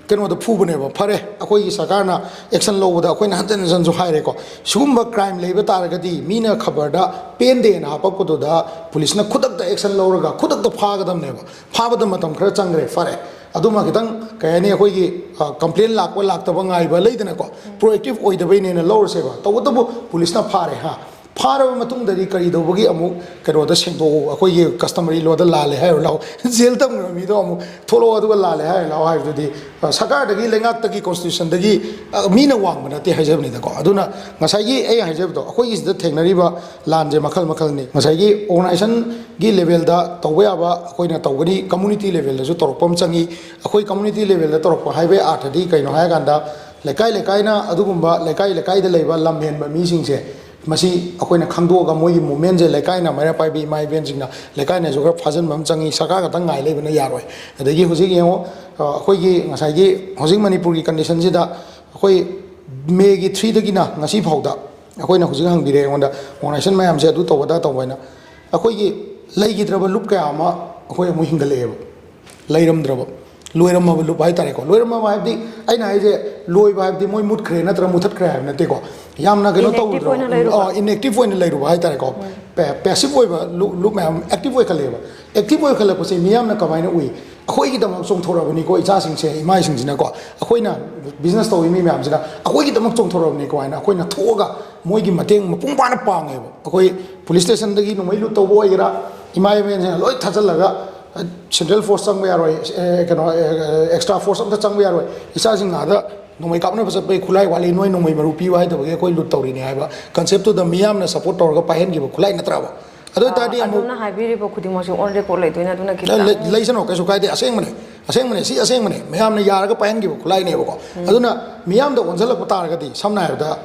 ꯀꯩꯅꯣꯗ ꯐꯨꯕꯅꯦꯕ꯫ ꯐꯔꯦ, ꯑꯩꯈꯣꯏꯒꯤ ꯁꯔꯀꯥꯔꯅ ꯑꯦꯛꯁꯟ ꯂꯧꯕꯗ ꯑꯩꯈꯣꯏꯅ ꯍꯟꯖꯤꯟ ꯍꯟꯖꯤꯟꯁꯨ ꯍꯥꯏꯔꯦꯀꯣ, ꯁꯤꯒꯨꯝꯕ ꯀ꯭ꯔꯥꯏꯝ ꯂꯩꯕ ꯇꯥꯔꯒꯗꯤ ꯃꯤꯅ ꯈꯕꯔꯗ ꯄꯦꯟꯗꯦꯅ ꯍꯥꯄꯛꯄꯗꯨꯗ ꯄꯨꯂꯤꯁꯅ ꯈꯨꯗꯛꯇ ꯑꯦꯛꯁꯟ ꯂꯧꯔꯒ ꯈꯨꯗꯛꯇ ꯐꯥꯒꯗꯕꯅꯦꯕ꯫ ꯐꯥꯕꯗ ꯃꯇꯝ ꯈꯔ ꯆꯪꯈ꯭ꯔꯦ, ꯐꯔꯦ꯫ ꯑꯗꯨꯃ ꯈꯤꯇꯪ, ꯀꯩ ꯍꯥꯏꯅꯤ, ꯑꯩꯈꯣꯏꯒꯤ, ꯑ, ꯀꯝꯄ꯭ꯂꯦꯟ ꯂꯥꯛꯄ ꯂꯥꯛꯇꯕ ꯉꯥꯏꯕ ꯂꯩꯗꯅꯀꯣ, ꯄ꯭ꯔꯣꯑꯦꯛꯇꯤꯚ ꯑꯣꯏꯗꯕꯩꯅꯦꯅ ꯂꯧꯔꯁꯦꯕ꯫ ꯇꯧꯕꯇꯕꯨ ꯄꯨꯂꯤꯁꯅ ꯐꯥꯔꯦ, ꯍꯥ, ꯐꯥꯔꯕ ꯃꯇꯨꯡꯗꯗꯤ ꯀꯔꯤ ꯇꯧꯕꯒꯤ ꯑꯃꯨꯛ ꯀꯩꯅꯣꯗ ꯁꯦꯡꯗꯣꯛꯎ, ꯑꯩꯈꯣꯏꯒꯤ ꯀꯁꯇꯃꯔꯤ ꯂꯣꯗ ꯂꯥꯜꯂꯦ ꯍꯥꯏꯔꯨ ꯂꯥꯎ, ꯖꯦꯜ ꯊꯝꯈ꯭ꯔꯕ ꯃꯤꯗꯣ ꯑꯃꯨꯛ ꯊꯣꯛꯂꯛꯑꯣ ꯑꯗꯨꯒ ꯂꯥꯜꯂꯦ ꯍꯥꯏꯔꯨ ꯂꯥꯎ ꯍꯥꯏꯕꯗꯨꯗꯤ, ꯑ, ꯁꯔꯀꯥꯔꯗꯒꯤ, ꯂꯩꯉꯥꯛꯇꯒꯤ, ꯀꯣꯟꯁꯇꯤꯇ꯭ꯌꯨꯁꯟꯗꯒꯤ, ꯑ, ꯃꯤꯅ ꯋꯥꯡꯕ ꯅꯠꯇꯦ ꯍꯥꯏꯖꯕꯅꯤꯗꯀꯣ꯫ ꯑꯗꯨꯅ ꯉꯁꯥꯏꯒꯤ ꯑꯩ ꯍꯥꯏꯖꯕꯗꯣ, ꯑꯩꯈꯣꯏꯒꯤ ꯁꯤꯗ ꯊꯦꯡꯅꯔꯤꯕ ꯂꯥꯟꯁꯦ ꯃꯈꯜ ꯃꯈꯜꯅꯤ꯫ ꯉꯁꯥꯏꯒꯤ ꯑꯣꯔꯒꯅꯥꯏꯖꯦꯁꯟꯒꯤ ꯂꯦꯚꯦꯜꯗ ꯇꯧꯕ ꯌꯥꯕ ꯑꯩꯈꯣꯏꯅ ꯇꯧꯒꯅꯤ, ꯀꯝꯃꯨꯅꯤꯇꯤ ꯂꯦꯚꯦꯜꯗꯁꯨ ꯇꯧꯔꯛꯄ ꯑꯃ ꯆꯪꯉꯤ꯫ ꯑꯩꯈꯣꯏ ꯀꯝꯃꯨꯅꯤꯇꯤ ꯂꯦꯚꯦꯜꯗ ꯇꯧꯔꯛꯄ ꯍꯥꯏꯕꯒꯤ ꯑꯥꯔꯊꯗꯤ ꯀꯩꯅꯣ ꯍꯥꯏꯔꯀꯥꯟꯗ, ꯂꯩꯀꯥꯏ ꯂꯩꯀꯥꯏꯅ ꯑꯗꯨꯒꯨꯝꯕ ꯂꯩꯀꯥꯏ ꯂꯩꯀꯥꯏꯗ ꯂꯩꯕ ꯂꯝ ꯍꯦꯟꯕ ꯃꯤꯁꯤꯡꯁꯦ, ꯃꯁꯤ ꯑꯩꯈꯣꯏꯅ ꯈꯪꯗꯣꯛꯑꯒ ꯃꯣꯏꯒꯤ ꯃꯨꯞꯃꯦꯟꯁꯦ ꯂꯩꯀꯥꯏꯅ, ꯃꯩꯔꯥ ꯄꯥꯏꯕꯤ ꯏꯃꯥ ꯏꯕꯦꯟꯁꯤꯡꯅ, ꯂꯩꯀꯥꯏꯅꯁꯨ ꯈꯔ ꯐꯥꯖꯤꯟꯕ ꯑꯃ ꯆꯪꯉꯤ꯫ ꯁꯔꯀꯥꯔ ꯈꯛꯇꯪ ꯉꯥꯏ ꯂꯩꯕꯅ ꯌꯥꯔꯣꯏ꯫ ꯑꯗꯒꯤ ꯍꯧꯖꯤꯛ ꯌꯦꯡꯉꯣ, ꯑ, ꯑꯩꯈꯣꯏꯒꯤ ꯉꯁꯥꯏꯒꯤ ꯍꯧꯖꯤꯛ ꯃꯅꯤꯄꯨꯔꯒꯤ ꯀꯟꯗꯤꯁꯟꯁꯤꯗ ꯑꯩꯈꯣꯏ ꯃꯦꯒꯤ ꯊ꯭ꯔꯤꯗꯒꯤꯅ ꯉꯁꯤ ꯐꯥꯎꯗ ꯑꯩꯈꯣꯏꯅ ꯍꯧꯖꯤꯛ ꯍꯪꯕꯤꯔꯦ ꯑꯩꯉꯣꯟꯗ, ꯑꯣꯔꯒꯅꯥꯏꯖꯦꯁꯟ ꯃꯌꯥꯝꯁꯦ ꯑꯗꯨ ꯇꯧꯕ ꯑꯗꯥ ꯇꯧꯕ ꯍꯥꯏꯅ, ꯑꯩꯈꯣꯏꯒꯤ ꯂꯩꯈꯤꯗ꯭ꯔꯕ ꯂꯨꯞ ꯀꯌꯥ ꯑꯃ ꯑꯩꯈꯣꯏ ꯑꯃꯨꯛ ꯍꯤꯡꯒꯠꯂꯛꯑꯦꯕ, ꯂꯩꯔꯝꯗ꯭ꯔꯕ꯫ ꯂꯣꯏꯔꯝꯃꯕ ꯂꯨꯞ ꯍꯥꯏꯇꯥꯔꯦꯀꯣ꯫ ꯂꯣꯏꯔꯝꯃꯕ ꯍꯥꯏꯕꯗꯤ, ꯑꯩꯅ ꯍꯥꯏꯁꯦ, ꯂꯣꯏꯕ ꯍꯥꯏꯕꯗꯤ ꯃꯣꯏ ꯃꯨꯠꯈ꯭ꯔꯦ ꯅꯠꯇ꯭ꯔꯒ ꯃꯨꯊꯠꯈ꯭ꯔꯦ ꯍꯥꯏꯕ ꯅꯠꯇꯦꯀꯣ꯫ ꯌꯥꯝꯅ ꯀꯩꯅꯣ ꯇꯧꯗ꯭ꯔꯣ? ꯏꯟꯑꯦꯛꯇꯤꯚ ꯑꯣꯏꯅ ꯂꯩꯔꯨꯕ ꯍꯥꯏꯇꯥꯔꯦꯀꯣ꯫ ꯄꯦꯁꯤꯚ ꯑꯣꯏꯕ ꯂꯨꯞ ꯃꯌꯥꯝ ꯑꯦꯛꯇꯤꯚ ꯑꯣꯏꯈꯠꯂꯛꯑꯦꯕ꯫ ꯑꯦꯛꯇꯤꯚ ꯑꯣꯏꯈꯠꯂꯛꯄꯁꯦ ꯃꯤꯌꯥꯝꯅ ꯀꯃꯥꯏꯅ ꯎꯏ? ꯑꯩꯈꯣꯏꯒꯤꯗꯃꯛ ꯆꯣꯡꯊꯣꯔꯛꯑꯕꯅꯤꯀꯣ ꯏꯆꯥꯁꯤꯡꯁꯦ, ꯏꯃꯥꯁꯤꯡꯁꯤꯅꯀꯣ꯫ ꯑꯩꯈꯣꯏꯅ ꯕꯤꯖꯤꯅꯦꯁ ꯇꯧꯔꯤ ꯃꯤ ꯃꯌꯥꯝꯁꯤꯅ ꯑꯩꯈꯣꯏꯒꯤꯗꯃꯛ ꯆꯣꯡꯊꯣꯔꯛꯑꯕꯅꯤꯀꯣ ꯍꯥꯏꯅ ꯑꯩꯈꯣꯏꯅ ꯊꯣꯛꯑꯒ ꯃꯣꯏꯒꯤ ꯃꯇꯦꯡ ꯃꯄꯨꯡ ꯐꯥꯅ ꯄꯥꯡꯉꯦꯕ꯫ ꯑꯩꯈꯣꯏ ꯄꯨꯂꯤꯁ ꯁ꯭ꯇꯦꯁꯟꯗꯒꯤ ꯅꯣꯡꯃꯩ ꯂꯨꯠ ꯇꯧꯕ ꯑꯣꯏꯒꯦꯔꯥ, ꯏꯃꯥ ꯏꯕꯦꯟꯁꯤꯡꯅ ꯂꯣꯏ ꯊꯥꯖꯤꯜꯂꯒ, ꯁꯦꯟꯇ꯭ꯔꯦꯜ ꯐꯣꯔꯁ ꯆꯪꯕ ꯌꯥꯔꯣꯏ, ꯑꯦ, ꯀꯩꯅꯣ, ꯑꯦ, ꯑꯦꯛꯁꯇ꯭ꯔꯥ ꯐꯣꯔꯁ ꯑꯝꯇ ꯆꯪꯕ ꯌꯥꯔꯣꯏ, ꯏꯆꯥꯁꯤꯡ ꯑꯥꯗ ꯅꯣꯡꯃꯩ ꯀꯥꯞꯅꯕ ꯆꯠꯄꯒꯤ ꯈꯨꯠꯂꯥꯏ ꯋꯥꯠꯂꯤ, ꯅꯣꯏ ꯅꯣꯡꯃꯩ ꯃꯔꯨ ꯄꯤꯌꯨ ꯍꯥꯏꯗꯕꯒꯤ ꯑꯩꯈꯣꯏ ꯂꯨꯠ ꯇꯧꯔꯤꯅꯤ ꯍꯥꯏꯕ ꯀꯟꯁꯦꯞꯇꯨꯗ ꯃꯤꯌꯥꯝꯅ ꯁꯞꯄꯣꯔꯠ ꯇꯧꯔꯒ ꯄꯥꯏꯍꯟꯈꯤꯕ ꯈꯨꯠꯂꯥꯏ ꯅꯠꯇ꯭ꯔꯕ? ꯑꯗꯨ ꯑꯣꯏ ꯇꯥꯔꯗꯤ ꯑꯃꯨꯛ ꯑꯗꯣꯝꯅ ꯍꯥꯏꯕꯤꯔꯤꯕ ꯈꯨꯗꯤꯡꯃꯛꯁꯦ ꯑꯣꯟ ꯔꯦꯀꯣꯔꯗ ꯂꯩꯗꯣꯏꯅꯦ, ꯑꯗꯨꯅ ꯂꯩ-, ꯈꯤꯇꯪ ꯂꯩꯁꯅꯨ, ꯀꯩꯁꯨ ꯀꯥꯏꯗꯦ, ꯑꯁꯦꯡꯕꯅꯦ, ꯑꯁꯦꯡꯕꯅꯦ, ꯁꯤ ꯑꯁꯦꯡꯕꯅꯦ, ꯃꯌꯥꯝꯅ ꯌꯥꯔꯒ ꯄꯥꯏꯍꯟꯈꯤꯕ ꯈꯨꯠꯂꯥꯏꯅꯦꯕꯀꯣ꯫ ꯑꯗꯨꯅ ꯃꯤꯌꯥꯝꯗ ꯑꯣꯟꯁꯤꯜꯂꯛꯄ ꯇꯥꯔꯒꯗꯤ, ꯁꯝꯅ ꯍꯥꯏꯔꯕꯗ,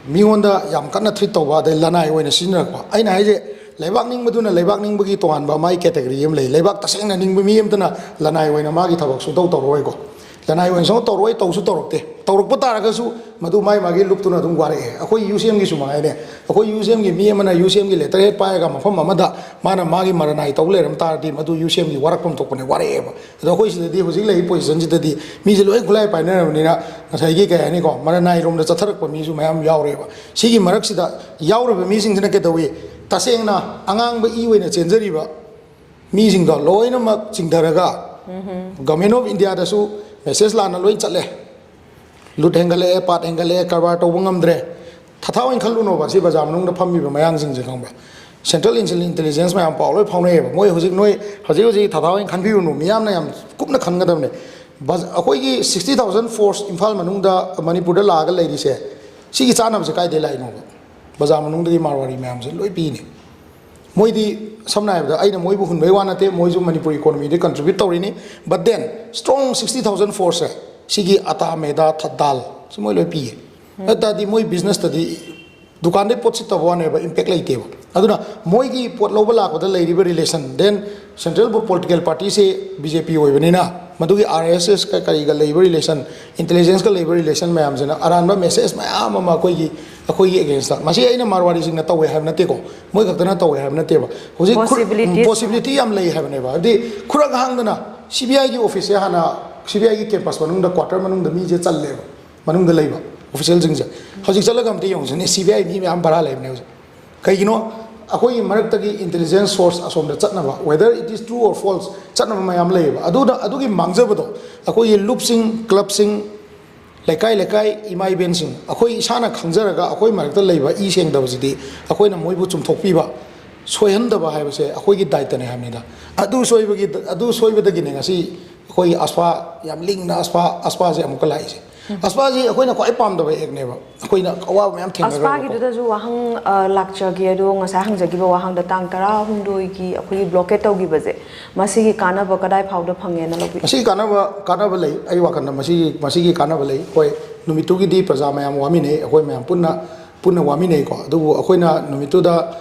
ꯃꯤꯉꯣꯟꯗ ꯌꯥꯝ ꯀꯟꯅ ꯊ꯭ꯔꯤꯠ ꯇꯧꯕ, ꯑꯗꯩ ꯂꯅꯥꯏ ꯑꯣꯏꯅ ꯁꯤꯖꯤꯟꯅꯔꯛꯄ꯫ ꯑꯩꯅ ꯍꯥꯏꯁꯦ, ꯂꯩꯕꯥꯛ ꯅꯤꯡꯕꯗꯨꯅ ꯂꯩꯕꯥꯛ ꯅꯤꯡꯕꯒꯤ ꯇꯣꯉꯥꯟꯕ ꯃꯥꯒꯤ ꯀꯦꯇꯦꯒꯣꯔꯤ ꯑꯃ ꯂꯩ꯫ ꯂꯩꯕꯥꯛ ꯇꯁꯦꯡꯅ ꯅꯤꯡꯕ ꯃꯤ ꯑꯃꯇꯅ ꯂꯅꯥꯏ ꯑꯣꯏꯅ ꯃꯥꯒꯤ ꯊꯕꯛ ꯁꯨꯡꯇꯧ ꯇꯧꯔꯣꯏꯀꯣ꯫ ꯂꯅꯥꯏ ꯑꯣꯏꯅ ꯁꯨꯡꯇꯧ ꯇꯧꯔꯣꯏ, ꯇꯧꯁꯨ ꯇꯧꯔꯛꯇꯦ꯫ ꯇꯧꯔꯛꯄ ꯇꯥꯔꯒꯁꯨ ꯃꯗꯨ ꯃꯥꯏ ꯃꯥꯒꯤ ꯂꯨꯞꯇꯨꯅ ꯑꯗꯨꯝ ꯋꯥꯔꯛꯑꯦ꯫ ꯑꯩꯈꯣꯏ ꯌꯨ ꯁꯤ ꯑꯦꯝꯒꯤꯁꯨ ꯃꯉꯥꯏꯅꯦ꯫ ꯑꯩꯈꯣꯏ ꯌꯨ ꯁꯤ ꯑꯦꯝꯒꯤ ꯃꯤ ꯑꯃꯅ ꯌꯨ ꯁꯤ ꯑꯦꯝꯒꯤ ꯂꯦꯇꯔ ꯍꯦꯠ ꯄꯥꯏꯔꯒ ꯃꯐꯝ ꯑꯃꯗ ꯃꯥꯅ ꯃꯥꯒꯤ ꯃꯔꯅꯥꯏ ꯇꯧ ꯂꯩꯔꯝ ꯇꯥꯔꯗꯤ, ꯃꯗꯨ ꯌꯨ ꯁꯤ ꯑꯦꯝꯒꯤ ꯋꯥꯔꯛꯐꯝ ꯊꯣꯛꯄꯅꯦ, ꯋꯥꯔꯛꯑꯦꯕ꯫ ꯑꯗꯣ ꯑꯩꯈꯣꯏ ꯁꯤꯗꯗꯤ ꯍꯧꯖꯤꯛ ꯂꯩꯔꯤꯕ ꯄꯣꯖꯤꯁꯟꯁꯤꯗꯗꯤ ꯃꯤꯁꯦ ꯂꯣꯏ ꯈꯨꯠꯂꯥꯏ ꯄꯥꯏꯅꯔꯕꯅꯤꯅ, ꯉꯁꯥꯏꯒꯤ ꯀꯩ ꯍꯥꯏꯅꯤꯀꯣ, ꯃꯔꯅꯥꯏꯔꯣꯝꯗ ꯆꯠꯊꯔꯛꯄ ꯃꯤꯁꯨ ꯃꯌꯥꯝ ꯌꯥꯎꯔꯦꯕ꯫ ꯁꯤꯒꯤ ꯃꯔꯛꯁꯤꯗ ꯌꯥꯎꯔꯤꯕ ꯃꯤꯁꯤꯡꯁꯤꯅ ꯀꯩꯗꯧꯏ? ꯇꯁꯦꯡꯅ ꯑꯉꯥꯡꯕ ꯏ ꯑꯣꯏꯅ ꯆꯦꯟꯖꯔꯤꯕ ꯃꯤꯁꯤꯡꯗꯣ ꯂꯣꯏꯅꯃꯛ ꯆꯤꯡꯊꯔꯒ, ꯒꯃꯦꯟ ꯑꯣꯐ ꯏꯟꯗꯤꯌꯥꯗꯁꯨ ꯃꯦꯁꯦꯖ ꯂꯥꯟꯅ ꯂꯣꯏ ꯆꯠꯂꯦ꯫ ꯂꯨꯠ ꯍꯦꯟꯒꯠꯂꯛꯑꯦ, ꯄꯥꯠ ꯍꯦꯟꯒꯠꯂꯛꯑꯦ, ꯀꯔꯕꯥꯔ ꯇꯧꯕ ꯉꯝꯗ꯭ꯔꯦ꯫ ꯊꯥꯊꯥ ꯑꯣꯏꯅ ꯈꯜꯂꯨꯅꯣꯕ, ꯁꯤ ꯕꯖꯥꯔ ꯃꯅꯨꯡꯗ ꯐꯝꯃꯤꯕ ꯃꯌꯥꯡꯁꯤꯡꯁꯦ, ꯈꯪꯕ꯭ꯔꯥ? ꯁꯦꯟꯇ꯭ꯔꯦꯜ ꯏꯟꯇꯦꯂꯤꯖꯦꯟꯁ ꯃꯌꯥꯝ ꯄꯥꯎ ꯂꯣꯏ ꯐꯥꯎꯅꯩꯑꯕ꯫ ꯃꯣꯏ ꯍꯧꯖꯤꯛ, ꯅꯣꯏ ꯍꯧꯖꯤꯛ ꯍꯧꯖꯤꯛ ꯊꯥꯊꯥ ꯑꯣꯏꯅ ꯈꯟꯕꯤꯔꯨꯅꯨ, ꯃꯤꯌꯥꯝꯅ ꯌꯥꯝ ꯀꯨꯞꯅ ꯈꯟꯒꯗꯕꯅꯦ꯫ ꯕꯖ-, ꯑꯩꯈꯣꯏꯒꯤ ꯁꯤꯛꯁꯇꯤ ꯊꯥꯎꯖꯟ ꯐꯣꯔꯁ ꯏꯝꯐꯥꯜ ꯃꯅꯨꯡꯗ, ꯃꯅꯤꯄꯨꯔꯗ ꯂꯥꯛꯑꯒ ꯂꯩꯔꯤꯁꯦ, ꯁꯤꯒꯤ ꯆꯥꯅꯕꯁꯦ ꯀꯥꯏꯗꯩ ꯂꯥꯛꯏꯅꯣꯕ? ꯕꯖꯥꯔ ꯃꯅꯨꯡꯗꯒꯤ ꯃꯥꯔꯋꯥꯔꯤ ꯃꯌꯥꯝꯁꯦ ꯂꯣꯏ ꯄꯤꯅꯤ꯫ ꯃꯣꯏꯗꯤ, ꯁꯝꯅ ꯍꯥꯏꯔꯕꯗ, ꯑꯩꯅ ꯃꯣꯏꯕꯨ ꯍꯨꯟꯕꯩ ꯋꯥ ꯅꯠꯇꯦ, ꯃꯣꯏꯁꯨ ꯃꯅꯤꯄꯨꯔ ꯏꯀꯣꯅꯣꯃꯤꯗ ꯀꯟꯇ꯭ꯔꯤꯕ꯭ꯌꯨꯠ ꯇꯧꯔꯤꯅꯤ꯫ But then, strong sixty thousand force ꯁꯦ, ꯁꯤꯒꯤ ꯑꯇꯥ, ꯃꯦꯗꯥ, ꯊ-, ꯗꯥꯜ, ꯁꯤ ꯃꯣꯏ ꯂꯣꯏ ꯄꯤꯌꯦ꯫ ꯑꯗꯨ ꯇꯥꯔꯗꯤ ꯃꯣꯏ ꯕꯤꯖꯤꯅꯦꯁꯇꯗꯤ ꯗꯨꯀꯥꯟꯗꯩ ꯄꯣꯠ ꯁꯤꯠꯇꯕ ꯋꯥꯅꯦꯕ, ꯏꯝꯄꯦꯛ ꯂꯩꯇꯦꯕ꯫ ꯑꯗꯨꯅ ꯃꯣꯏꯒꯤ ꯄꯣꯠ ꯂꯧꯕ ꯂꯥꯛꯄꯗ ꯂꯩꯔꯤꯕ relation, then central political party ꯁꯦ ꯕꯤ ꯖꯦ ꯄꯤ ꯑꯣꯏꯕꯅꯤꯅ, ꯃꯗꯨꯒꯤ ꯑꯥꯔ ꯑꯦꯁ ꯑꯦꯁꯀ ꯀꯔꯤꯒ ꯂꯩꯕ relation, intelligence ꯀ ꯂꯩꯕ relation ꯃꯌꯥꯝꯁꯤꯅ ꯑꯔꯥꯟꯕ ꯃꯦꯁꯦꯖ ꯃꯌꯥꯝ ꯑꯃ ꯑꯩꯈꯣꯏꯒꯤ, ꯑꯩꯈꯣꯏꯒꯤ against ꯇ꯫ ꯃꯁꯤ ꯑꯩꯅ ꯃꯥꯔꯋꯥꯔꯤꯁꯤꯡꯅ ꯇꯧꯋꯦ ꯍꯥꯏꯕ ꯅꯠꯇꯦꯀꯣ, ꯃꯣꯏ ꯈꯛꯇꯅ ꯇꯧꯋꯦ ꯍꯥꯏꯕ ꯅꯠꯇꯦꯕ꯫ ꯍꯧꯖꯤꯛ ꯈꯨ-, possibility ꯄꯣꯁꯤꯕꯤꯂꯤꯇꯤ ꯌꯥꯝ ꯂꯩ ꯍꯥꯏꯕꯅꯦꯕ꯫ ꯍꯥꯏꯕꯗꯤ ꯈꯨꯔꯛ ꯍꯥꯡꯗꯅ ꯁꯤ ꯕꯤ ꯑꯥꯏꯒꯤ ꯑꯣꯐꯤꯁꯁꯦ ꯍꯥꯟꯅ ꯁꯤ ꯕꯤ ꯑꯥꯏꯒꯤ ꯀꯦꯝꯄꯁ ꯃꯅꯨꯡꯗ, ꯀ꯭ꯋꯥꯇꯔ ꯃꯅꯨꯡꯗ ꯃꯤꯁꯦ ꯆꯜꯂꯦꯕ, ꯃꯅꯨꯡꯗ ꯂꯩꯕ ꯑꯣꯐꯤꯁꯤꯌꯦꯜꯁꯤꯡꯁꯦ꯫ ꯍꯧꯖꯤꯛ ꯆꯠꯂꯒ ꯑꯝꯇ ꯌꯦꯡꯉꯨꯁꯤꯅꯦ, ꯁꯤ ꯕꯤ ꯑꯥꯏ ꯃꯤ ꯃꯌꯥꯝ ꯚꯔꯥ ꯂꯩꯕꯅꯦ ꯍꯧꯖꯤꯛ꯫ ꯀꯩꯒꯤꯅꯣ? ꯑꯩꯈꯣꯏꯒꯤ ꯃꯔꯛꯇꯒꯤ ꯏꯟꯇꯦꯂꯤꯖꯦꯟꯁ ꯁꯣꯔꯁ ꯑꯁꯣꯝꯗ ꯆꯠꯅꯕ, whether it is true or false, ꯆꯠꯅꯕ ꯃꯌꯥꯝ ꯂꯩꯌꯦꯕ꯫ ꯑꯗꯨꯅ ꯑꯗꯨꯒꯤ ꯃꯥꯡꯖꯕꯗꯣ ꯑꯩꯈꯣꯏꯒꯤ ꯂꯨꯞꯁꯤꯡ, ꯀ꯭ꯂꯕꯁꯤꯡ, ꯂꯩꯀꯥꯏ ꯂꯩꯀꯥꯏ, ꯏꯃꯥ ꯏꯕꯦꯟꯁꯤꯡ, ꯑꯩꯈꯣꯏ ꯏꯁꯥꯅ ꯈꯪꯖꯔꯒ ꯑꯩꯈꯣꯏ ꯃꯔꯛꯇ ꯂꯩꯕ ꯏ ꯁꯦꯡꯗꯕꯁꯤꯗꯤ ꯑꯩꯈꯣꯏꯅ ꯃꯣꯏꯕꯨ ꯆꯨꯝꯊꯣꯛꯄꯤꯕ, ꯁꯣꯏꯍꯟꯗꯕ ꯍꯥꯏꯕꯁꯦ ꯑꯩꯈꯣꯏꯒꯤ ꯗꯥꯏꯇꯅꯦ ꯍꯥꯏꯕꯅꯤꯗ꯫ ꯑꯗꯨ ꯁꯣꯏꯕꯒꯤ, ꯑꯗꯨ ꯁꯣꯏꯕꯗꯒꯤꯅꯦ ꯉꯁꯤ ꯑꯩꯈꯣꯏꯒꯤ ꯑꯁꯐꯥ, ꯌꯥꯝ ꯂꯤꯡꯅ ꯑꯁꯐꯥ, ꯑꯁꯐꯥꯁꯦ ꯑꯃꯨꯛꯀ ꯂꯥꯛꯏꯁꯦ꯫ ꯑꯁꯐꯥꯁꯤ ꯑꯩꯈꯣꯏꯅ ꯈ꯭ꯋꯥꯏ ꯄꯥꯝꯗꯕ ꯑꯦꯛꯅꯦꯕ, ꯑꯩꯈꯣꯏꯅ ꯑꯋꯥꯕ ꯃꯌꯥꯝ ꯊꯦꯡꯅꯈ꯭ꯔꯕꯀꯣ꯫ ꯑꯁꯐꯥꯒꯤꯗꯨꯗꯁꯨ ꯋꯥꯍꯪ ꯑ, ꯂꯥꯛꯆꯒꯦ, ꯑꯗꯣ ꯉꯁꯥꯏ ꯍꯪꯖꯈꯤꯕ ꯋꯥꯍꯪꯗ, ꯇꯥꯡ ꯇꯔꯥꯍꯨꯝꯗꯣꯏꯒꯤ ꯑꯩꯈꯣꯏꯒꯤ ꯕ꯭ꯂꯣꯀꯦꯠ ꯇꯧꯈꯤꯕꯁꯦ, ꯃꯁꯤꯒꯤ ꯀꯥꯟꯅꯕ ꯀꯗꯥꯏ ꯐꯥꯎꯗ ꯐꯪꯉꯦꯅ ꯂꯧꯕꯤ? ꯃꯁꯤꯒꯤ ꯀꯥꯟꯅꯕ, ꯀꯥꯟꯅꯕ ꯂꯩ꯫ ꯑꯩ ꯋꯥꯈꯜꯗ ꯃꯁꯤꯒꯤ, ꯃꯁꯤꯒꯤ ꯀꯥꯟꯅꯕ ꯂꯩ꯫ ꯍꯣꯏ, ꯅꯨꯃꯤꯠꯇꯨꯒꯤꯗꯤ ꯄ꯭ꯔꯖꯥ ꯃꯌꯥꯝ ꯋꯥꯃꯤꯟꯅꯩ, ꯑꯩꯈꯣꯏ ꯃꯌꯥꯝ ꯄꯨꯟꯅ, ꯄꯨꯟꯅ ꯋꯥꯃꯤꯟꯅꯩꯀꯣ꯫ ꯑꯗꯨꯕꯨ ꯑꯩꯈꯣꯏꯅ ꯅꯨꯃꯤꯠꯇꯨꯗ,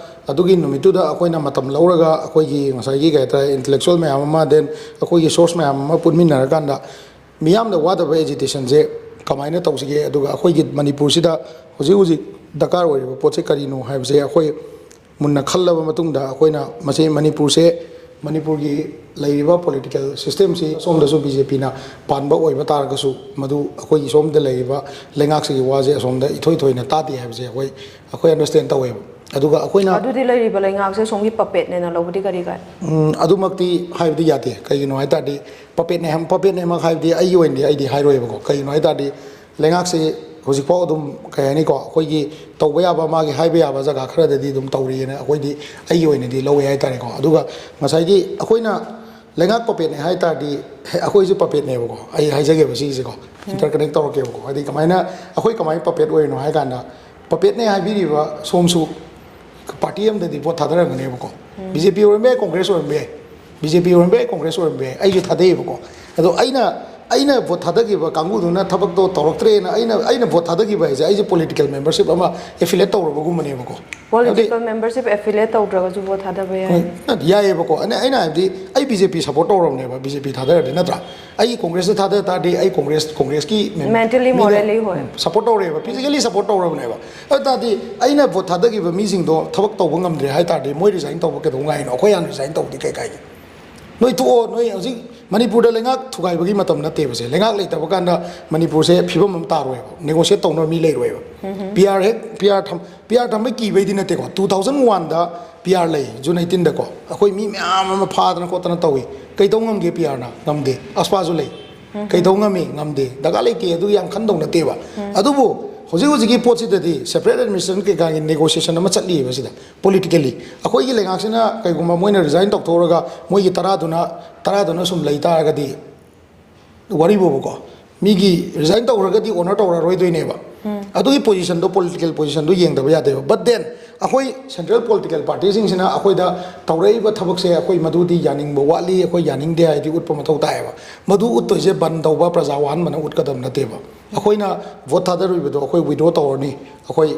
ꯑꯗꯨꯒꯤ ꯅꯨꯃꯤꯠꯇꯨꯗ ꯑꯩꯈꯣꯏꯅ ꯃꯇꯝ ꯂꯧꯔꯒ ꯑꯩꯈꯣꯏꯒꯤ ꯉꯁꯥꯏꯒꯤ ꯀꯩ ꯍꯥꯏꯇꯥꯔꯦ, ꯏꯟꯇꯦꯂꯦꯛꯆꯨꯋꯦꯜ ꯃꯌꯥꯝ ꯑꯃ, ꯗꯦꯟ ꯑꯩꯈꯣꯏꯒꯤ ꯁꯣꯔꯁ ꯃꯌꯥꯝ ꯑꯃ ꯄꯨꯟꯃꯤꯟꯅꯔꯀꯥꯟꯗ ꯃꯤꯌꯥꯝꯗ ꯋꯥꯗꯕ ꯑꯦꯖꯤꯇꯦꯁꯟꯁꯦ ꯀꯃꯥꯏꯅ ꯇꯧꯁꯤꯒꯦ, ꯑꯗꯨꯒ ꯑꯩꯈꯣꯏꯒꯤ ꯃꯅꯤꯄꯨꯔꯁꯤꯗ ꯍꯧꯖꯤꯛ ꯍꯧꯖꯤꯛ ꯗꯔꯀꯥꯔ ꯑꯣꯏꯔꯤꯕ ꯄꯣꯠꯁꯦ ꯀꯔꯤꯅꯣ ꯍꯥꯏꯕꯁꯦ ꯑꯩꯈꯣꯏ ꯃꯨꯟꯅ ꯈꯜꯂꯕ ꯃꯇꯨꯡꯗ ꯑꯩꯈꯣꯏꯅ ꯃꯁꯤ ꯃꯅꯤꯄꯨꯔꯁꯦ, ꯃꯅꯤꯄꯨꯔꯒꯤ ꯂꯩꯔꯤꯕ ꯄꯣꯂꯤꯇꯤꯀꯦꯜ ꯁꯤꯁꯇꯦꯝꯁꯤ ꯁꯣꯝꯗꯁꯨ ꯕꯤ ꯖꯦ ꯄꯤꯅ ꯄꯥꯟꯕ ꯑꯣꯏꯕ ꯇꯥꯔꯒꯁꯨ, ꯃꯗꯨ ꯑꯩꯈꯣꯏꯒꯤ ꯁꯣꯝꯗ ꯂꯩꯔꯤꯕ ꯂꯩꯉꯥꯛꯁꯤꯒꯤ ꯋꯥꯁꯦ ꯑꯁꯣꯝꯗ ꯏꯊꯣꯏ ꯊꯣꯏꯅ ꯇꯥꯗꯦ ꯍꯥꯏꯕꯁꯦ ꯑꯩꯈꯣꯏ, ꯑꯩꯈꯣꯏ ꯑꯟꯗꯔꯁꯇꯦꯟ ꯇꯧꯋꯦꯕ꯫ ꯑꯗꯨꯒ ꯑꯩꯈꯣꯏꯅ ꯑꯗꯨꯗꯤ ꯂꯩꯔꯤꯕ ꯂꯩꯉꯥꯛꯁꯦ ꯁꯣꯝꯒꯤ ꯄꯄꯦꯠꯅꯦꯅ ꯂꯧꯕꯗꯤ ꯀꯔꯤ ꯀꯥꯏ? ꯎꯝ, ꯑꯗꯨꯃꯛꯇꯤ ꯍꯥꯏꯕꯗꯤ ꯌꯥꯗꯦ꯫ ꯀꯩꯒꯤꯅꯣ ꯍꯥꯏ ꯇꯥꯔꯗꯤ, ꯄꯄꯦꯠꯅꯦ ꯍꯥꯏ-, ꯄꯄꯦꯠꯅꯦꯃꯛ ꯍꯥꯏꯕꯗꯤ ꯑꯩꯒꯤ ꯑꯣꯏꯅꯗꯤ ꯑꯩꯗꯤ ꯍꯥꯏꯔꯣꯏꯕꯀꯣ꯫ ꯀꯩꯒꯤꯅꯣ ꯍꯥꯏ ꯇꯥꯔꯗꯤ, ꯂꯩꯉꯥꯛꯁꯦ ꯍꯧꯖꯤꯛꯐꯥꯎ ꯑꯗꯨꯝ, ꯀꯩ ꯍꯥꯏꯅꯤꯀꯣ, ꯑꯩꯈꯣꯏꯒꯤ ꯇꯧꯕ ꯌꯥꯕ, ꯃꯥꯒꯤ ꯍꯥꯏꯕ ꯌꯥꯕ ꯖꯒꯥ ꯈꯔꯗꯗꯤ ꯑꯗꯨꯝ ꯇꯧꯔꯤꯑꯅ ꯑꯩꯈꯣꯏꯗꯤ, ꯑꯩꯒꯤ ꯑꯣꯏꯅꯗꯤ ꯂꯧꯋꯦ ꯍꯥꯏ ꯇꯥꯔꯦꯀꯣ꯫ ꯑꯗꯨꯒ ꯉꯁꯥꯏꯒꯤ ꯑꯩꯈꯣꯏꯅ ꯂꯩꯉꯥꯛ ꯄꯄꯦꯠꯅꯦ ꯍꯥꯏ ꯇꯥꯔꯗꯤ, ꯑꯩꯈꯣꯏꯁꯨ ꯄꯄꯦꯠꯅꯦꯕꯀꯣ꯫ ꯑꯩ ꯍꯥꯏꯖꯒꯦꯕ ꯁꯤꯒꯤꯁꯦꯀꯣ, ꯏꯟꯇꯔꯀꯅꯦꯛ ꯇꯧꯔꯛꯀꯦꯕꯀꯣ꯫ ꯍꯥꯏꯗꯤ ꯀꯃꯥꯏꯅ, ꯑꯩꯈꯣꯏ ꯀꯃꯥꯏꯅ ꯄꯄꯦꯠ ꯑꯣꯏꯔꯤꯅꯣ ꯍꯥꯏ ꯀꯥꯟꯗ, ꯄꯄꯦꯠꯅꯦ ꯍꯥꯏꯕꯤꯔꯤꯕ ꯁꯣꯝꯁꯨ ꯄꯥꯔꯇꯤ ꯑꯃꯗꯗꯤ ꯚꯣꯠ ꯊꯥꯗꯔꯝꯒꯅꯦꯕꯀꯣ꯫ ꯕꯤ ꯖꯦ ꯄꯤ ꯑꯣꯏꯔꯝꯕ ꯌꯥꯏ, ꯀꯣꯡꯒ꯭ꯔꯦꯁ ꯑꯣꯏꯔꯝꯕ ꯌꯥꯏ, ꯕꯤ ꯖꯦ ꯄꯤ ꯑꯣꯏꯔꯝꯕ ꯌꯥꯏ, ꯀꯣꯡꯒ꯭ꯔꯦꯁ ꯑꯣꯏꯔꯝꯕ ꯌꯥꯏ, ꯑꯩꯁꯨ ꯊꯥꯗꯩꯑꯕꯀꯣ꯫ ꯑꯗꯣ ꯑꯩꯅ, ꯑꯩꯅ ꯚꯣꯠ ꯊꯥꯗꯈꯤꯕ ꯀꯥꯡꯕꯨꯗꯨꯅ ꯊꯕꯛꯇꯣ ꯇꯧꯔꯛꯇ꯭ꯔꯦꯅ ꯑꯩꯅ, ꯑꯩꯅ ꯚꯣꯠ ꯊꯥꯗꯈꯤꯕ ꯍꯥꯏꯁꯦ ꯑꯩꯁꯦ ꯄꯣꯂꯤꯇꯤꯀꯦꯜ ꯃꯦꯝꯕꯔꯁꯤꯞ ꯑꯃ ꯑꯦꯐꯤꯂꯦꯠ ꯇꯧꯔꯕꯒꯨꯝꯕꯅꯦꯕꯀꯣ꯫ ꯍꯥꯏꯕꯗꯤ ꯄꯣꯂꯤꯇꯤꯀꯦꯜ ꯃꯦꯝꯕꯔꯁꯤꯞ ꯑꯦꯐꯤꯂꯦꯠ ꯇꯧꯗ꯭ꯔꯒꯁꯨ ꯚꯣꯠ ꯊꯥꯗꯕ ꯌꯥꯏ? ꯍꯣꯏ, ꯅꯠꯇꯦ, ꯌꯥꯏꯑꯕꯀꯣ꯫ ꯑꯩꯅ, ꯑꯩꯅ ꯍꯥꯏꯕꯗꯤ, ꯑꯩ ꯕꯤ ꯖꯦ ꯄꯤ ꯁꯞꯄꯣꯔꯠ ꯇꯧꯔꯕꯅꯦꯕ, ꯕꯤ ꯖꯦ ꯄꯤ ꯊꯥꯗꯔꯗꯤ, ꯅꯠꯇ꯭ꯔꯥ? ꯑꯩ ꯀꯣꯡꯒ꯭ꯔꯦꯁꯇ ꯊꯥꯗ ꯇꯥꯔꯗꯤ, ꯑꯩ ꯀꯣꯡꯒ꯭ꯔꯦꯁ, ꯀꯣꯡꯒ꯭ꯔꯦꯁꯀꯤ ꯃꯦꯝ-, Mentally, ꯃꯤꯅ, morally, ꯍꯣꯏ꯫ ꯎꯝ, ꯁꯞꯄꯣꯔꯠ ꯇꯧꯔꯦꯕ, ꯐꯤꯖꯤꯀꯦꯂꯤ ꯁꯞꯄꯣꯔꯠ ꯇꯧꯔꯕꯅꯦꯕ꯫ ꯑꯗꯨ ꯇꯥꯔꯗꯤ, ꯑꯩꯅ ꯚꯣꯠ ꯊꯥꯗꯈꯤꯕ ꯃꯤꯁꯤꯡꯗꯣ ꯊꯕꯛ ꯇꯧꯕ ꯉꯝꯗ꯭ꯔꯦ ꯍꯥꯏ ꯇꯥꯔꯗꯤ, ꯃꯣꯏ ꯔꯤꯖꯥꯏꯟ ꯇꯧꯕ ꯀꯩꯗꯧ ꯉꯥꯏꯅꯣ? ꯑꯩꯈꯣꯏ ꯍꯥꯟꯅ ꯔꯤꯖꯥꯏꯟ ꯇꯧꯕꯗꯤ ꯀꯩ ꯀꯥꯏꯒꯦ? ꯅꯣꯏ ꯊꯣꯛꯑꯣ, ꯅꯣꯏ ꯍꯧꯖꯤꯛ ꯃꯅꯤꯄꯨꯔꯗ ꯂꯩꯉꯥꯛ ꯊꯨꯒꯥꯏꯕꯒꯤ ꯃꯇꯝ ꯅꯠꯇꯦꯕꯁꯦ꯫ ꯂꯩꯉꯥꯛ ꯂꯩꯇꯕ ꯀꯥꯟꯗ ꯃꯅꯤꯄꯨꯔꯁꯦ ꯐꯤꯕꯝ ꯑꯃ ꯇꯥꯔꯣꯏꯕ, ꯅꯦꯒꯣꯁꯤꯌꯦꯠ ꯇꯧꯅꯕ ꯃꯤ ꯂꯩꯔꯣꯏꯕ꯫ ꯄꯤ ꯑꯥꯔ ꯍꯦꯛ ꯄꯤ ꯑꯥꯔ ꯊꯝ ꯄꯤ ꯑꯥꯔ ꯊꯝꯕꯩ ꯀꯤꯕꯩꯗꯤ ꯅꯠꯇꯦꯀꯣ꯫ ꯇꯨ ꯊꯥꯎꯖꯟ ꯋꯥꯟꯗ ꯄꯤ ꯑꯥꯔ ꯂꯩ, ꯖꯨꯟ ꯑꯩꯇꯤꯟꯗꯀꯣ꯫ ꯑꯩꯈꯣꯏ ꯃꯤ ꯃꯌꯥꯝ ꯑꯃ ꯐꯥꯗꯅ ꯈꯣꯠꯇꯅ ꯇꯧꯏ꯫ ꯀꯩꯗꯧ ꯉꯝꯒꯦ? ꯄꯤ ꯑꯥꯔꯅ ꯉꯝꯗꯦ꯫ ꯑꯁꯄꯥꯁꯨ ꯂꯩ꯫ ꯀꯩꯗꯧ ꯉꯝꯃꯤ? ꯉꯝꯗꯦ꯫ ꯗꯔꯀꯥꯔ ꯂꯩꯇꯦ, ꯑꯗꯨ ꯌꯥꯝ ꯈꯟꯗꯧ ꯅꯠꯇꯦꯕ꯫ ꯑꯗꯨꯕꯨ ꯍꯧꯖꯤꯛ ꯍꯧꯖꯤꯛꯀꯤ ꯄꯣꯠꯁꯤꯗꯗꯤ ꯁꯦꯄꯔꯦꯠ ꯑꯦꯗꯃꯤꯅꯤꯁꯇ꯭ꯔꯦꯁꯟ ꯀꯩꯀꯥꯒꯤ ꯅꯦꯒꯣꯁꯤꯌꯦꯁꯟ ꯑꯃ ꯆꯠꯂꯤꯑꯕ ꯁꯤꯗ꯫ ꯄꯣꯂꯤꯇꯤꯀꯦꯜꯂꯤ ꯑꯩꯈꯣꯏꯒꯤ ꯂꯩꯉꯥꯛꯁꯤꯅ ꯀꯩꯒꯨꯝꯕ ꯃꯣꯏꯅ ꯔꯤꯖꯥꯏꯟ ꯇꯧꯊꯣꯛꯑꯒ ꯃꯣꯏꯒꯤ ꯇꯔꯥꯗꯨꯅ ꯇꯔꯥꯗꯨꯅ ꯁꯨꯝ ꯂꯩ ꯇꯥꯔꯒꯗꯤ, ꯋꯥꯔꯤꯕꯨꯕꯀꯣ, ꯃꯤꯒꯤ ꯔꯤꯖꯥꯏꯟ ꯇꯧꯈ꯭ꯔꯒꯗꯤ ꯑꯣꯅꯔ ꯇꯧꯔꯔꯣꯏꯗꯣꯏꯅꯦꯕ꯫ ꯑꯗꯨꯒꯤ ꯄꯣꯖꯤꯁꯟꯗꯣ, ꯄꯣꯂꯤꯇꯤꯀꯦꯜ ꯄꯣꯖꯤꯁꯟꯗꯣ ꯌꯦꯡꯗꯕ ꯌꯥꯗꯦꯕ꯫ But then ꯑꯩꯈꯣꯏ ꯁꯦꯟꯇ꯭ꯔꯦꯜ ꯄꯣꯂꯤꯇꯤꯀꯦꯜ ꯄꯥꯔꯇꯤꯁꯤꯡꯁꯤꯅ ꯑꯩꯈꯣꯏꯗ ꯇꯧꯔꯛꯏꯕ ꯊꯕꯛꯁꯦ ꯑꯩꯈꯣꯏ ꯃꯗꯨꯗꯤ ꯌꯥꯅꯤꯡꯕ ꯋꯥꯠꯂꯤ, ꯑꯩꯈꯣꯏ ꯌꯥꯅꯤꯡꯗꯦ ꯍꯥꯏꯗꯤ ꯎꯠꯄ ꯃꯊꯧ ꯇꯥꯏꯌꯦꯕ꯫ ꯃꯗꯨ ꯎꯠꯇꯣꯏꯁꯦ ꯕꯟ ꯇꯧꯕ, ꯄ꯭ꯔꯖꯥ ꯋꯥꯍꯟꯕꯅ ꯎꯠꯀꯗꯕ ꯅꯠꯇꯦꯕ꯫ ꯑꯩꯈꯣꯏꯅ ꯚꯣꯠ ꯊꯥꯗꯔꯨꯏꯕꯗꯣ ꯑꯩꯈꯣꯏ ꯋꯤꯗ꯭ꯔꯣ ꯇꯧꯔꯅꯤ꯫ ꯑꯩꯈꯣꯏ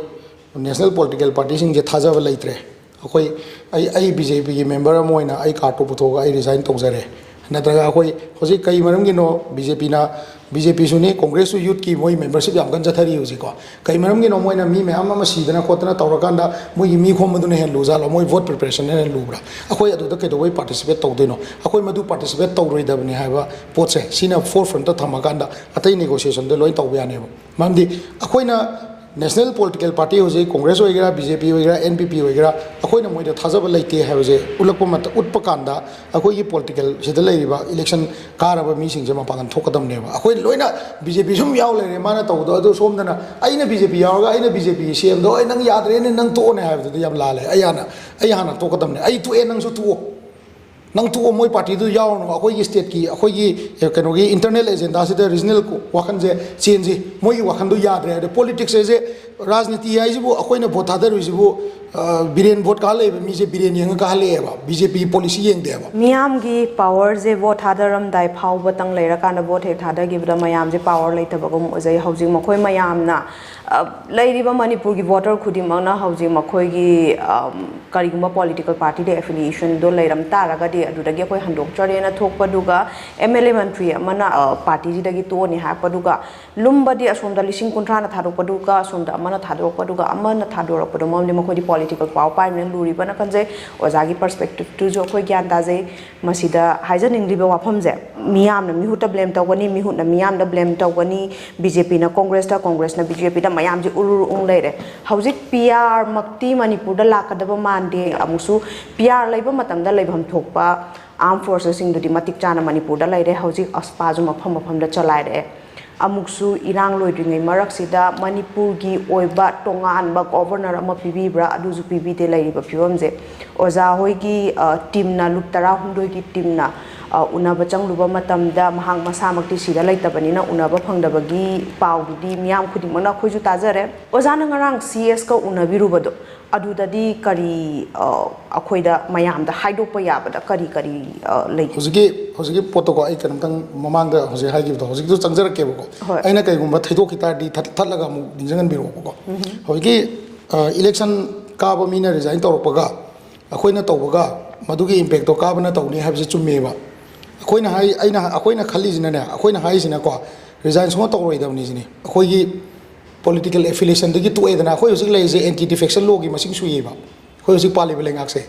ꯅꯦꯁꯅꯦꯜ ꯄꯣꯂꯤꯇꯤꯀꯦꯜ ꯄꯥꯔꯇꯤꯁꯤꯡꯁꯦ ꯊꯥꯖꯕ ꯂꯩꯇ꯭ꯔꯦ꯫ ꯑꯩꯈꯣꯏ, ꯑꯩ, ꯑꯩ ꯕꯤ ꯖꯦ ꯄꯤꯒꯤ ꯃꯦꯝꯕꯔ ꯑꯃ ꯑꯣꯏꯅ ꯑꯩ ꯀꯥꯔꯠꯇꯨ ꯄꯨꯊꯣꯛꯑꯒ ꯑꯩ ꯔꯤꯖꯥꯏꯟ ꯇꯧꯖꯔꯦ꯫ ꯅꯠꯇ꯭ꯔꯒ ꯑꯩꯈꯣꯏ ꯍꯧꯖꯤꯛ ꯀꯩ ꯃꯔꯝꯒꯤꯅꯣ ꯕꯤ ꯖꯦ ꯄꯤꯅ, ꯕꯤ ꯖꯦ ꯄꯤꯁꯨꯅꯤ, ꯀꯣꯡꯒ꯭ꯔꯦꯁꯁꯨ ꯌꯨꯠꯀꯤ ꯃꯣꯏ ꯃꯦꯝꯕꯔꯁꯤꯞ ꯌꯥꯝ ꯀꯟꯅ ꯆꯠꯊꯔꯤ ꯍꯧꯖꯤꯛꯀꯣ꯫ ꯀꯩ ꯃꯔꯝꯒꯤꯅꯣ ꯃꯣꯏꯅ ꯃꯤ ꯃꯌꯥꯝ ꯑꯃ ꯁꯤꯗꯅ ꯈꯣꯠꯇꯅ ꯇꯧꯔꯀꯥꯟꯗ ꯃꯣꯏꯒꯤ ꯃꯤ ꯈꯣꯝꯕꯗꯨꯅ ꯍꯦꯟꯅ ꯂꯨꯖꯥꯠꯂꯣ? ꯃꯣꯏ ꯚꯣꯠ ꯄ꯭ꯔꯤꯄꯦꯔꯦꯁꯟꯅ ꯍꯦꯟꯅ ꯂꯨꯕ꯭ꯔꯥ? ꯑꯩꯈꯣꯏ ꯑꯗꯨꯗ ꯀꯩꯗꯧꯕꯩ ꯄꯥꯔꯇꯤꯁꯤꯄꯦꯠ ꯇꯧꯗꯣꯏꯅꯣ? ꯑꯩꯈꯣꯏ ꯃꯗꯨ ꯄꯥꯔꯇꯤꯁꯤꯄꯦꯠ ꯇꯧꯔꯣꯏꯗꯕꯅꯤ ꯍꯥꯏꯕ ꯄꯣꯠꯁꯦ, ꯁꯤꯅ ꯐꯣꯔ ꯐ꯭ꯔꯟꯠꯇ ꯊꯝꯃꯀꯥꯟꯗ ꯑꯇꯩ ꯅꯦꯒꯣꯁꯤꯌꯦꯁꯟꯗ ꯂꯣꯏ ꯇꯧꯕ ꯌꯥꯅꯦꯕ꯫ ꯃꯔꯝꯗꯤ ꯑꯩꯈꯣꯏꯅ ꯅꯦꯁꯅꯦꯜ ꯄꯣꯂꯤꯇꯤꯀꯦꯜ ꯄꯥꯔꯇꯤ ꯍꯧꯖꯤꯛ ꯀꯣꯡꯒ꯭ꯔꯦꯁ ꯑꯣꯏꯒꯦꯔꯥ, ꯕꯤ ꯖꯦ ꯄꯤ ꯑꯣꯏꯒꯦꯔꯥ, ꯑꯦꯟ ꯄꯤ ꯄꯤ ꯑꯣꯏꯒꯦꯔꯥ, ꯑꯩꯈꯣꯏꯅ ꯃꯣꯏꯗ ꯊꯥꯖꯕ ꯂꯩꯇꯦ ꯍꯥꯏꯕꯁꯦ ꯎꯠꯂꯛꯄ ꯃꯇꯝ, ꯎꯠꯄ ꯀꯥꯟꯗ ꯑꯩꯈꯣꯏꯒꯤ ꯄꯣꯂꯤꯇꯤꯀꯦꯜ ꯁꯤꯗ ꯂꯩꯔꯤꯕ ꯏꯂꯦꯛꯁꯟ ꯀꯥꯔꯕ ꯃꯤꯁꯤꯡꯁꯦ ꯃꯄꯥꯡꯒꯜ ꯊꯣꯛꯀꯗꯕꯅꯦꯕ꯫ ꯑꯩꯈꯣꯏ ꯂꯣꯏꯅ ꯕꯤ ꯖꯦ ꯄꯤ ꯁꯨꯝ ꯌꯥꯎ ꯂꯩꯔꯦ, ꯃꯥꯅ ꯇꯧꯕꯗꯣ ꯑꯗꯨ ꯁꯣꯝꯗꯅ ꯑꯩꯅ ꯕꯤ ꯖꯦ ꯄꯤ ꯌꯥꯎꯔꯒ ꯑꯩꯅ ꯕꯤ ꯖꯦ ꯄꯤꯒꯤ ꯁꯤ ꯑꯦꯝꯗꯣ "ꯑꯩ ꯅꯪ ꯌꯥꯗ꯭ꯔꯦꯅꯦ, ꯅꯪ ꯇꯣꯛꯑꯣꯅꯦ" ꯍꯥꯏꯕꯗꯨꯗꯤ ꯌꯥꯝ ꯂꯥꯜꯂꯦ꯫ ꯑꯩ ꯍꯥꯟꯅ, ꯑꯩ ꯍꯥꯟꯅ ꯇꯣꯛꯀꯗꯕꯅꯦ꯫ "ꯑꯩ ꯇꯣꯛꯑꯦ, ꯅꯪꯁꯨ ꯇꯣꯛꯑꯣ"꯫ ꯅꯪ ꯊꯣꯛꯑꯣ, ꯃꯣꯏ ꯄꯥꯔꯇꯤꯗꯨ ꯌꯥꯎꯔꯅꯨ꯫ ꯑꯩꯈꯣꯏꯒꯤ ꯁ꯭ꯇꯦꯠꯀꯤ, ꯑꯩꯈꯣꯏꯒꯤ, ꯑꯦ, ꯀꯩꯅꯣꯒꯤ ꯏꯟꯇꯔꯅꯦꯜ ꯑꯦꯖꯦꯟꯗꯥꯁꯤꯗ ꯔꯤꯖꯅꯦꯜ ꯋꯥꯈꯜꯁꯦ ꯆꯦꯟꯁꯤ꯫ ꯃꯣꯏꯒꯤ ꯋꯥꯈꯜꯗꯣ ꯌꯥꯗ꯭ꯔꯦ ꯍꯥꯏꯔꯗꯤ ꯄꯣꯂꯤꯇꯤꯛꯁ ꯍꯥꯏꯁꯦ, ꯔꯥꯖꯅꯤꯇꯤ ꯍꯥꯏꯁꯤꯕꯨ ꯑꯩꯈꯣꯏꯅ ꯚꯣꯠ ꯊꯥꯗꯔꯨꯏꯁꯤꯕꯨ, ꯑ, ꯕꯤꯔꯦꯟ ꯚꯣꯠ ꯀꯥꯍꯜꯂꯛꯏꯕ ꯃꯤꯁꯦ ꯕꯤꯔꯦꯟ ꯌꯦꯡꯉ ꯀꯥꯍꯜꯂꯛꯑꯦꯕ, ꯕꯤ ꯖꯦ ꯄꯤꯒꯤ ꯄꯣꯂꯤꯁꯤ ꯌꯦꯡꯗꯦꯕ꯫ ꯃꯤꯌꯥꯝꯒꯤ ꯄꯥꯋꯔꯁꯦ ꯚꯣꯠ ꯊꯥꯗꯔꯝꯗꯥꯏ ꯐꯥꯎꯕꯇꯪ ꯂꯩꯔꯀꯥꯟꯗ ꯚꯣꯠ ꯍꯦꯛ ꯊꯥꯗꯈꯤꯕꯗ ꯃꯌꯥꯝꯁꯦ ꯄꯥꯋꯔ ꯂꯩꯇꯕꯒꯨꯝ ꯑꯣꯏꯖꯩ꯫ ꯍꯧꯖꯤꯛ ꯃꯈꯣꯏ ꯃꯌꯥꯝꯅ, ꯑ, ꯂꯩꯔꯤꯕ ꯃꯅꯤꯄꯨꯔꯒꯤ ꯚꯣꯇꯔ ꯈꯨꯗꯤꯡꯃꯛꯅ ꯍꯧꯖꯤꯛ ꯃꯈꯣꯏꯒꯤ, ꯑꯝ, ꯀꯔꯤꯒꯨꯝꯕ ꯄꯣꯂꯤꯇꯤꯀꯦꯜ ꯄꯥꯔꯇꯤꯗ ꯑꯦꯐꯤꯂꯤꯌꯦꯁꯟꯗꯣ ꯂꯩꯔꯝ ꯇꯥꯔꯒꯗꯤ ꯑꯗꯨꯗꯒꯤ ꯑꯩꯈꯣꯏ ꯍꯟꯗꯣꯛꯆꯔꯦꯅ ꯊꯣꯛꯄꯗꯨꯒ ꯑꯦꯝ ꯑꯦꯜ ꯑꯦ ꯃꯟꯇ꯭ꯔꯤ ꯑꯃꯅ, ꯑ, ꯄꯥꯔꯇꯤꯁꯤꯗꯒꯤ ꯇꯣꯛꯑꯅꯤ ꯍꯥꯏꯔꯛꯄꯗꯨꯒ ꯂꯨꯝꯕꯗꯤ ꯑꯁꯣꯝꯗ ꯂꯤꯁꯤꯡ ꯀꯨꯟꯊ꯭ꯔꯥꯅ ꯊꯥꯗꯣꯛꯄꯗꯨꯒ ꯑꯁꯣꯝꯗ ꯑꯃ ꯊꯥꯗꯣꯔꯛꯄ ꯑꯗꯨꯒ ꯑꯃꯅ ꯊꯥꯗꯣꯔꯛꯄꯗꯣ, ꯃꯔꯝꯗꯤ ꯃꯈꯣꯏꯗꯤ ꯄꯣꯂꯤꯇꯤꯀꯦꯜ ꯄꯥꯋꯔ ꯄꯥꯏꯕꯅꯤꯅ ꯂꯨꯔꯤꯕꯅ ꯈꯟꯖꯩ꯫ ꯑꯣꯖꯥꯒꯤ ꯄꯔꯁꯄꯦꯛꯇꯤꯞꯇꯨꯁꯨ ꯑꯩꯈꯣꯏ ꯒ꯭ꯌꯥꯟ ꯇꯥꯖꯩ꯫ ꯃꯁꯤꯗ ꯍꯥꯏꯖꯅꯤꯡꯂꯤꯕ ꯋꯥꯐꯝꯁꯦ, ꯃꯤꯌꯥꯝꯅ ꯃꯤꯍꯨꯠꯇ ꯕ꯭ꯂꯦꯝ ꯇꯧꯒꯅꯤ, ꯃꯤꯍꯨꯠꯅ ꯃꯤꯌꯥꯝꯗ ꯕ꯭ꯂꯦꯝ ꯇꯧꯒꯅꯤ, ꯕꯤ ꯖꯦ ꯄꯤꯅ ꯀꯣꯡꯒ꯭ꯔꯦꯁꯇ, ꯀꯣꯡꯒ꯭ꯔꯦꯁꯅ ꯕꯤ ꯖꯦ ꯄꯤꯗ, ꯃꯌꯥꯝꯁꯦ ꯎꯔꯨꯔꯨ ꯎꯪ ꯂꯩꯔꯦ꯫ ꯍꯧꯖꯤꯛ ꯄꯤ ꯑꯥꯔ ꯃꯛꯇꯤ ꯃꯅꯤꯄꯨꯔꯗ ꯂꯥꯛꯀꯗꯕ ꯃꯥꯟꯗꯦ꯫ ꯑꯃꯨꯛꯁꯨ ꯄꯤ ꯑꯥꯔ ꯂꯩꯕ ꯃꯇꯝꯗ ꯂꯩꯐꯝ ꯊꯣꯛꯄ ꯑꯥꯔꯝ ꯐꯣꯔꯁꯦꯁꯁꯤꯡꯗꯨꯗꯤ ꯃꯇꯤꯛ ꯆꯥꯅ ꯃꯅꯤꯄꯨꯔꯗ ꯂꯩꯔꯦ꯫ ꯍꯧꯖꯤꯛ ꯑꯁꯄꯥꯁꯨ ꯃꯐꯝ ꯃꯐꯝꯗ ꯆꯂꯥꯏꯔꯛꯑꯦ꯫ ꯑꯃꯨꯛꯁꯨ ꯏꯔꯥꯡ ꯂꯣꯏꯗ꯭ꯔꯤꯉꯩ ꯃꯔꯛꯁꯤꯗ ꯃꯅꯤꯄꯨꯔꯒꯤ ꯑꯣꯏꯕ ꯇꯣꯉꯥꯟꯕ ꯒꯣꯚꯔꯅꯔ ꯑꯃ ꯄꯤꯕꯤꯕ꯭ꯔꯥ? ꯑꯗꯨꯁꯨ ꯄꯤꯕꯤꯗꯦ꯫ ꯂꯩꯔꯤꯕ ꯐꯤꯕꯝꯁꯦ, ꯑꯣꯖꯥ ꯍꯣꯏꯒꯤ, ꯑ, ꯇꯤꯝꯅ, ꯂꯨꯞ ꯇꯔꯥꯍꯨꯝꯗꯣꯏꯒꯤ ꯇꯤꯝꯅ, ꯑ, ꯎꯅꯕ ꯆꯪꯂꯨꯕ ꯃꯇꯝꯗ ꯃꯍꯥꯛ ꯃꯁꯥꯃꯛꯇꯤ ꯁꯤꯗ ꯂꯩꯇꯕꯅꯤꯅ ꯎꯅꯕ ꯐꯪꯗꯕꯒꯤ ꯄꯥꯎꯗꯨꯗꯤ ꯃꯤꯌꯥꯝ ꯈꯨꯗꯤꯡꯃꯛꯅ, ꯑꯩꯈꯣꯏꯁꯨ ꯇꯥꯖꯔꯦ꯫ ꯑꯣꯖꯥꯅ ꯉꯔꯥꯡ ꯁꯤ ꯑꯦꯁꯀ ꯎꯅꯕꯤꯔꯨꯕꯗꯣ, ꯑꯗꯨꯗꯗꯤ ꯀꯔꯤ, ꯑ, ꯑꯩꯈꯣꯏꯗ ꯃꯌꯥꯝꯗ ꯍꯥꯏꯗꯣꯛꯄ ꯌꯥꯕꯗ ꯀꯔꯤ ꯀꯔꯤ, ꯑ, ꯂꯩꯒꯦ? ꯍꯧꯖꯤꯛꯀꯤ, ꯍꯧꯖꯤꯛꯀꯤ ꯄꯣꯠꯇꯣꯀꯣ, ꯑꯩ ꯀꯩꯅꯣꯝꯇꯪ ꯃꯃꯥꯡꯗ ꯍꯧꯖꯤꯛ ꯍꯥꯏꯈꯤꯕꯗꯣ, ꯍꯧꯖꯤꯛꯇꯨ ꯆꯪꯖꯔꯛꯀꯦꯕꯀꯣ꯫ ꯍꯣꯏ꯫ ꯑꯩꯅ ꯀꯩꯒꯨꯝꯕ ꯊꯩꯗꯣꯛꯈꯤ ꯇꯥꯔꯗꯤ ꯊꯠ-, ꯊꯠꯂꯒ ꯑꯃꯨꯛ ꯅꯤꯡꯁꯤꯡꯍꯟꯕꯤꯔꯛꯑꯣꯕꯀꯣ꯫ ꯎꯝ꯫ ꯍꯧꯖꯤꯛꯀꯤ, ꯑ, ꯏꯂꯦꯛꯁꯟ ꯀꯥꯕ ꯃꯤꯅ ꯔꯤꯖꯥꯏꯟ ꯇꯧꯔꯛꯄꯒ ꯑꯩꯈꯣꯏꯅ ꯇꯧꯕꯒ ꯃꯗꯨꯒꯤ ꯏꯝꯄꯦꯛꯇꯣ ꯀꯥꯕꯅ ꯇꯧꯅꯤ ꯍꯥꯏꯕꯁꯦ ꯆꯨꯝꯃꯦꯕ꯫ ꯑꯩꯈꯣꯏꯅ ꯍꯥꯏ-, ꯑꯩꯅ, ꯑꯩꯈꯣꯏꯅ ꯈꯜꯂꯤꯁꯤꯅꯅꯦ, ꯑꯩꯈꯣꯏꯅ ꯍꯥꯏꯔꯤꯁꯤꯅꯀꯣ, ꯔꯤꯖꯥꯏꯟ ꯁꯨꯡꯇꯧ ꯇꯧꯔꯣꯏꯗꯕꯅꯤ ꯁꯤꯅꯤ꯫ ꯑꯩꯈꯣꯏꯒꯤ ꯄꯣꯂꯤꯇꯤꯀꯦꯜ ꯑꯦꯐꯤꯂꯤꯌꯦꯁꯟꯗꯒꯤ ꯇꯣꯛꯑꯦꯗꯅ꯫ ꯑꯩꯈꯣꯏ ꯍꯧꯖꯤꯛ ꯂꯩꯔꯤꯁꯦ ꯑꯦꯟꯇꯤ ꯗꯤꯐꯦꯛꯁꯟ ꯂꯣꯒꯤ ꯃꯁꯤꯡ ꯁꯨꯏꯌꯦꯕ꯫ ꯑꯩꯈꯣꯏ ꯍꯧꯖꯤꯛ ꯄꯥꯜꯂꯤꯕ ꯂꯩꯉꯥꯛꯁꯦ